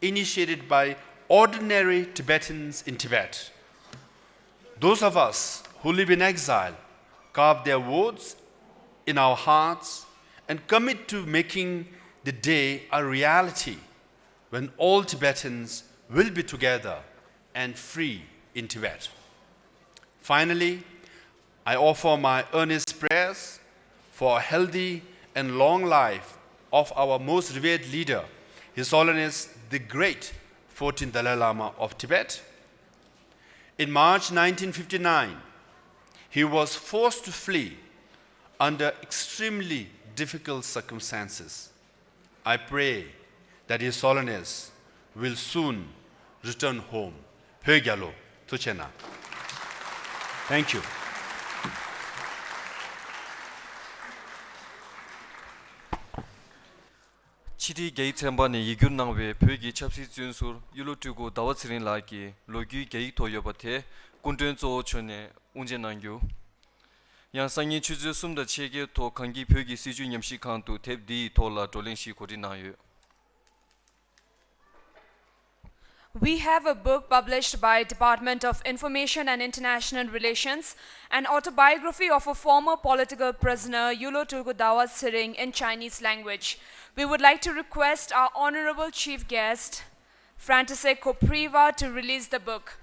initiated by ordinary Tibetans in Tibet. Those of us who live in exile carve their words in our hearts and commit to making the day a reality when all Tibetans will be together and free in Tibet. Finally, I offer my earnest prayers for a healthy and long life of our most revered leader, His Holiness the Great fourteenth Dalai Lama of Tibet. In March nineteen fifty-nine, he was forced to flee under extremely difficult circumstances. I pray that His Holiness will soon return home. བོད་རྒྱལ་ལོ། ཐུགས་རྗེ་གནང་། Thank you. ཕྱི་དྲིལ་རྒྱ་ཡིག་ཚན་པ་ནས་ཡིག་སྒྱུར་གནང་བའི་བོད་ཀྱི་ཆབ་སྲིད་བཙོན་ཟུར་གཡུ་ལོ་སྤྲུལ་སྐུ་ཟླ་བ་ཚེ་རིང་ལགས་ཀྱི་ལོ་རྒྱུས་རྒྱ་ཡིག་ཐོག་ཡོད་པ་དེ་སྐུ་མགྲོན་གཙོ་བོ་མཆོག་ནས་དབུ་འབྱེད་གནང་རྒྱུ། ཡང་སང་ཉིན་ཆུ་ཚོད་གསུམ་དང་ཕྱེད་ཀའི་ཐོག་གངས་སྐྱིད་བོད་ཀྱི་སྲིད་བྱུས་ཉམས་ཞིབ་ཁང་དུ་དེབ་འདི་ཡི་ཐོག་ལ་བགྲོ་གླེང་ཞིག་གོ་སྒྲིག་གནང་ཡོད། We have a book published by Department of Information and International Relations, an autobiography of a former political prisoner, Yulo Tulku Dawa Tsering, in Chinese language. We would like to request our honorable chief guest, Frantisek Kopriva, to release the book.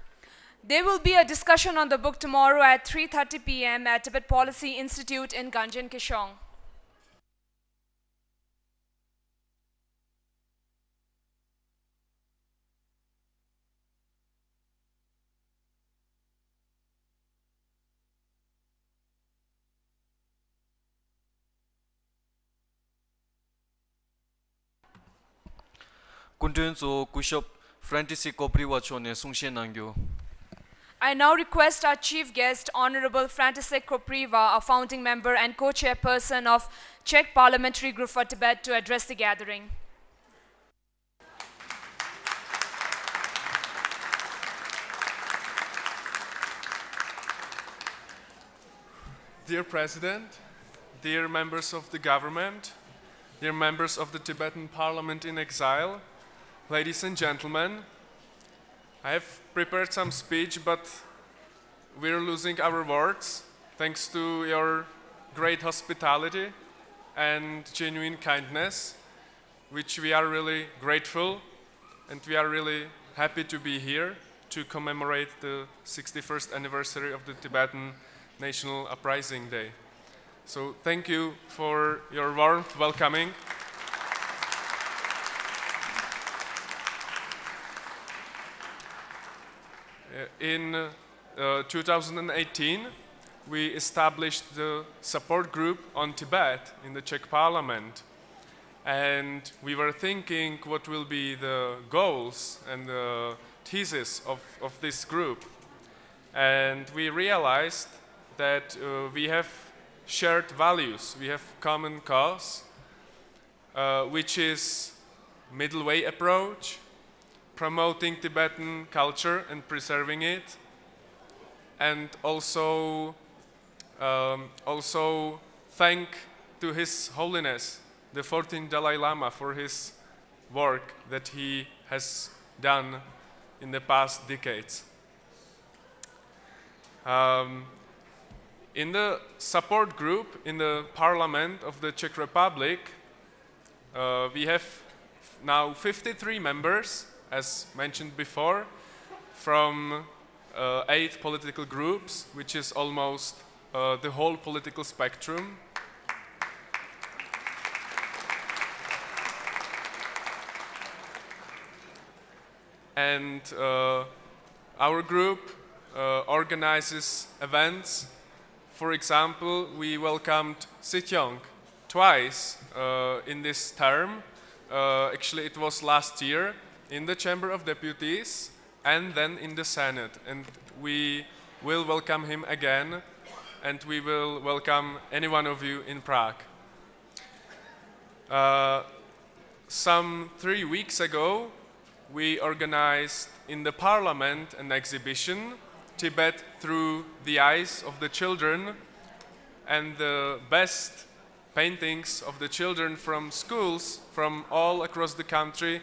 There will be a discussion on the book tomorrow at three thirty p m at Tibet Policy Institute in Gangjin Kishong. སྐུ་མགྲོན་གཙོ་བོ་སྐུ་ཞབས་František Kopriva མཆོག་ནས་གསུང་བཤད་གནང་རྒྱུ། I now request our chief guest, Honorable František Kopriva, a founding member and co-chairperson of Czech Parliamentary Group for Tibet, to address the gathering. Dear President, dear members of the government, dear members of the Tibetan Parliament in exile, ladies and gentlemen, I have prepared some speech, but we're losing our words thanks to your great hospitality and genuine kindness, which we are really grateful, and we are really happy to be here to commemorate the sixty-first anniversary of the Tibetan National Uprising Day. So thank you for your warm welcoming. Uh, In uh, two thousand eighteen, we established the support group on Tibet in the Czech Parliament. And we were thinking what will be the goals and the thesis of, of this group. And we realized that uh, we have shared values, we have common cause, uh, which is middle way approach, promoting Tibetan culture and preserving it, and also um, also thank to His Holiness the fourteenth Dalai Lama for his work that he has done in the past decades. Um, in the support group in the Parliament of the Czech Republic, uh, we have now fifty-three members, as mentioned before, from uh, eight political groups, which is almost uh, the whole political spectrum. And uh, our group uh, organizes events. For example, we welcomed Sityong twice uh, in this term. Uh, actually, it was last year in the Chamber of Deputies and then in the Senate. And we will welcome him again, and we will welcome any one of you in Prague. Uh, some three weeks ago, we organized in the Parliament an exhibition, Tibet Through the Eyes of the Children, and the best paintings of the children from schools from all across the country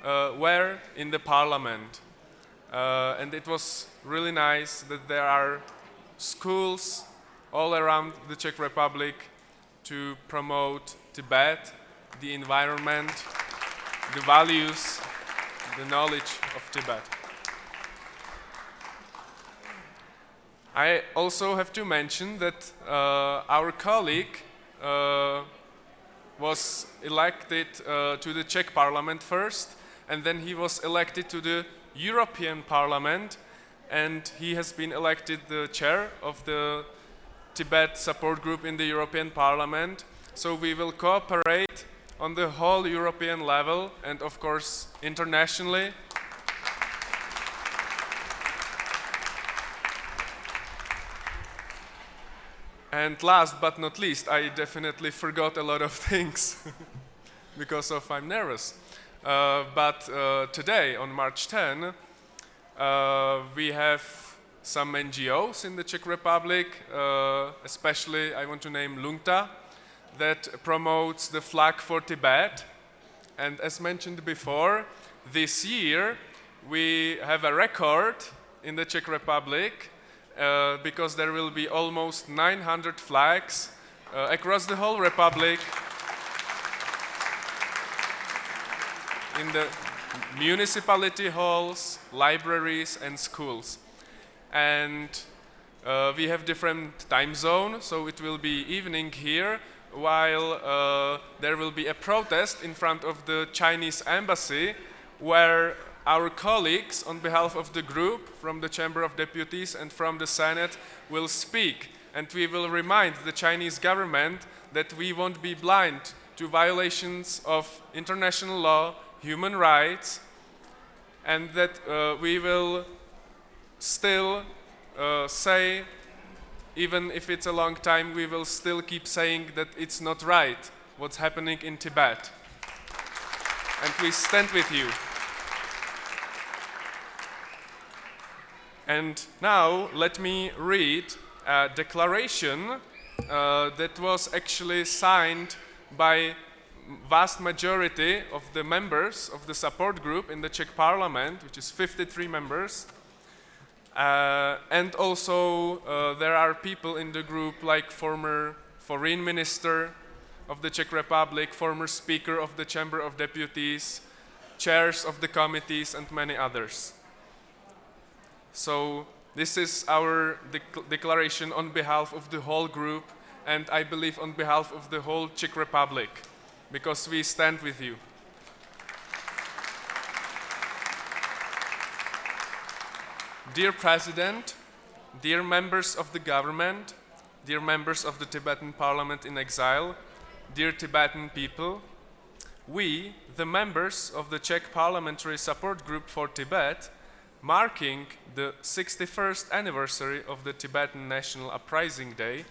uh, were in the Parliament. Uh, and it was really nice that there are schools all around the Czech Republic to promote Tibet, the environment, the values, the knowledge of Tibet. I also have to mention that uh, our colleague uh, was elected uh, to the Czech Parliament first, and then he was elected to the European Parliament, and he has been elected the chair of the Tibet support group in the European Parliament. So we will cooperate on the whole European level and, of course, internationally. And last but not least, I definitely forgot a lot of things because of I'm nervous. Uh, but uh, today, on March ten, uh, we have some N G Os in the Czech Republic, uh, especially I want to name Lungta, that promotes the flag for Tibet. And as mentioned before, this year we have a record in the Czech Republic uh, because there will be almost nine hundred flags uh, across the whole Republic in the municipality halls, libraries, and schools. And uh, we have different time zone, so it will be evening here, while uh, there will be a protest in front of the Chinese embassy, where our colleagues on behalf of the group from the Chamber of Deputies and from the Senate will speak, and we will remind the Chinese government that we won't be blind to violations of international law human rights, and that uh, we will still uh, say, even if it's a long time, we will still keep saying that it's not right what's happening in Tibet. And we stand with you. And now let me read a declaration uh, that was actually signed by vast majority of the members of the support group in the Czech Parliament, which is fifty-three members. Uh, and also, uh, there are people in the group like former foreign minister of the Czech Republic, former speaker of the Chamber of Deputies, chairs of the committees, and many others. So, this is our dec- declaration on behalf of the whole group, and I believe on behalf of the whole Czech Republic, because we stand with you. Dear President, dear members of the government, dear members of the Tibetan Parliament in Exile, dear Tibetan people, we, the members of the Czech Parliamentary Support Group for Tibet, marking the sixty-first anniversary of the Tibetan National Uprising Day,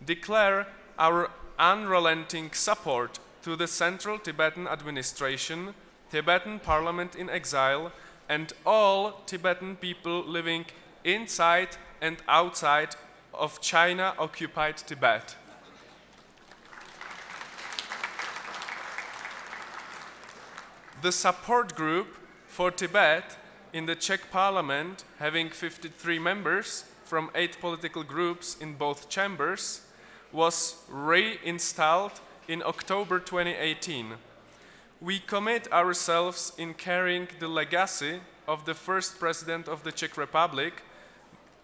declare our unrelenting support to the Central Tibetan Administration, Tibetan Parliament in Exile, and all Tibetan people living inside and outside of China-occupied Tibet. The support group for Tibet in the Czech Parliament, having fifty-three members from eight political groups in both chambers, was reinstalled in October twenty eighteen. We commit ourselves in carrying the legacy of the first President of the Czech Republic,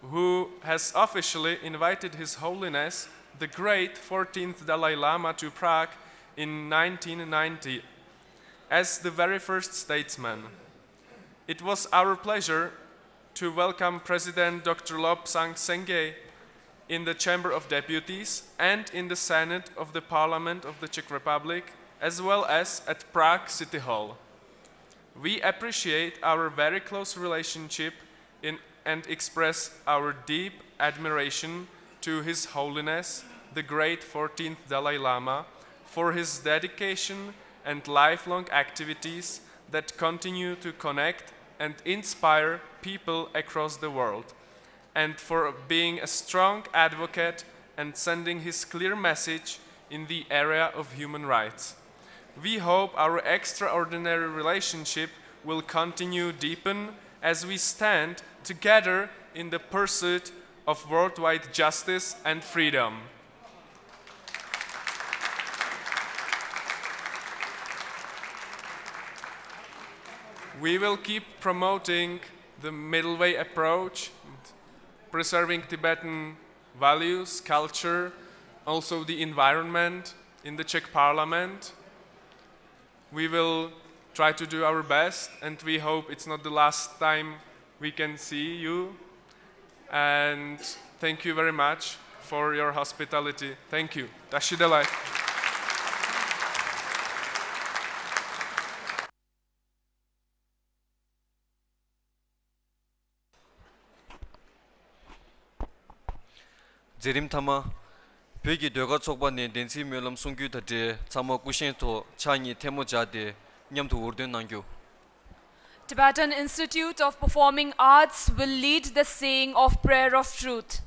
who has officially invited His Holiness the Great fourteenth Dalai Lama to Prague in nineteen ninety as the very first statesman. It was our pleasure to welcome President Doctor Lobsang Sangay in the Chamber of Deputies and in the Senate of the Parliament of the Czech Republic, as well as at Prague City Hall. We appreciate our very close relationship in, and express our deep admiration to His Holiness the Great fourteenth Dalai Lama for his dedication and lifelong activities that continue to connect and inspire people across the world, and for being a strong advocate and sending his clear message in the area of human rights. We hope our extraordinary relationship will continue deepen as we stand together in the pursuit of worldwide justice and freedom. We will keep promoting the middle way approach, preserving Tibetan values, culture, also the environment in the Czech Parliament. We will try to do our best, and we hope it's not the last time we can see you. And thank you very much for your hospitality. Thank you. Tashi Delek. མཛད་རིམ་མཐའ་མ། བོད་ཀྱི་ཟློས་གར་ཚོགས་པ་ནས་བདེན་ཚིག་སྨོན་ལམ་གསུང་རྒྱུ་དང་འབྲེལ་ཚང་མ་སྐུ་བཞེངས་ཐོག་ཕྱག་གཉིས་ཐལ་མོ་སྦྱར་ཏེ་མཉམ་དུ་འུར་འདོན་གནང་རྒྱུ། Tibetan Institute of Performing Arts will lead the saying of Prayer of Truth.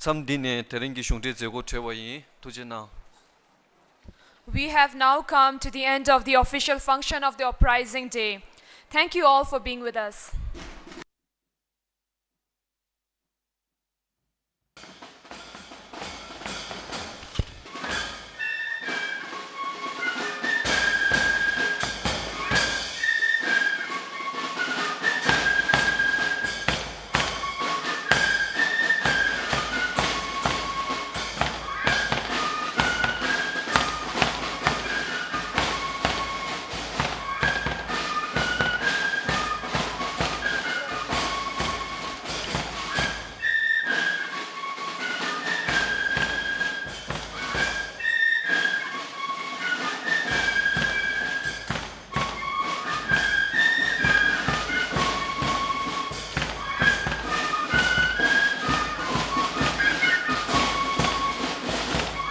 མཚམས་འདི་ནས་དེ་རིང་གི་གཞུང་འབྲེལ་མཛད་སྒོ་གྲོལ་བ་ཡིན། ཐུགས་རྗེ་གནང་། We have now come to the end of the official function of the uprising day. Thank you all for being with us.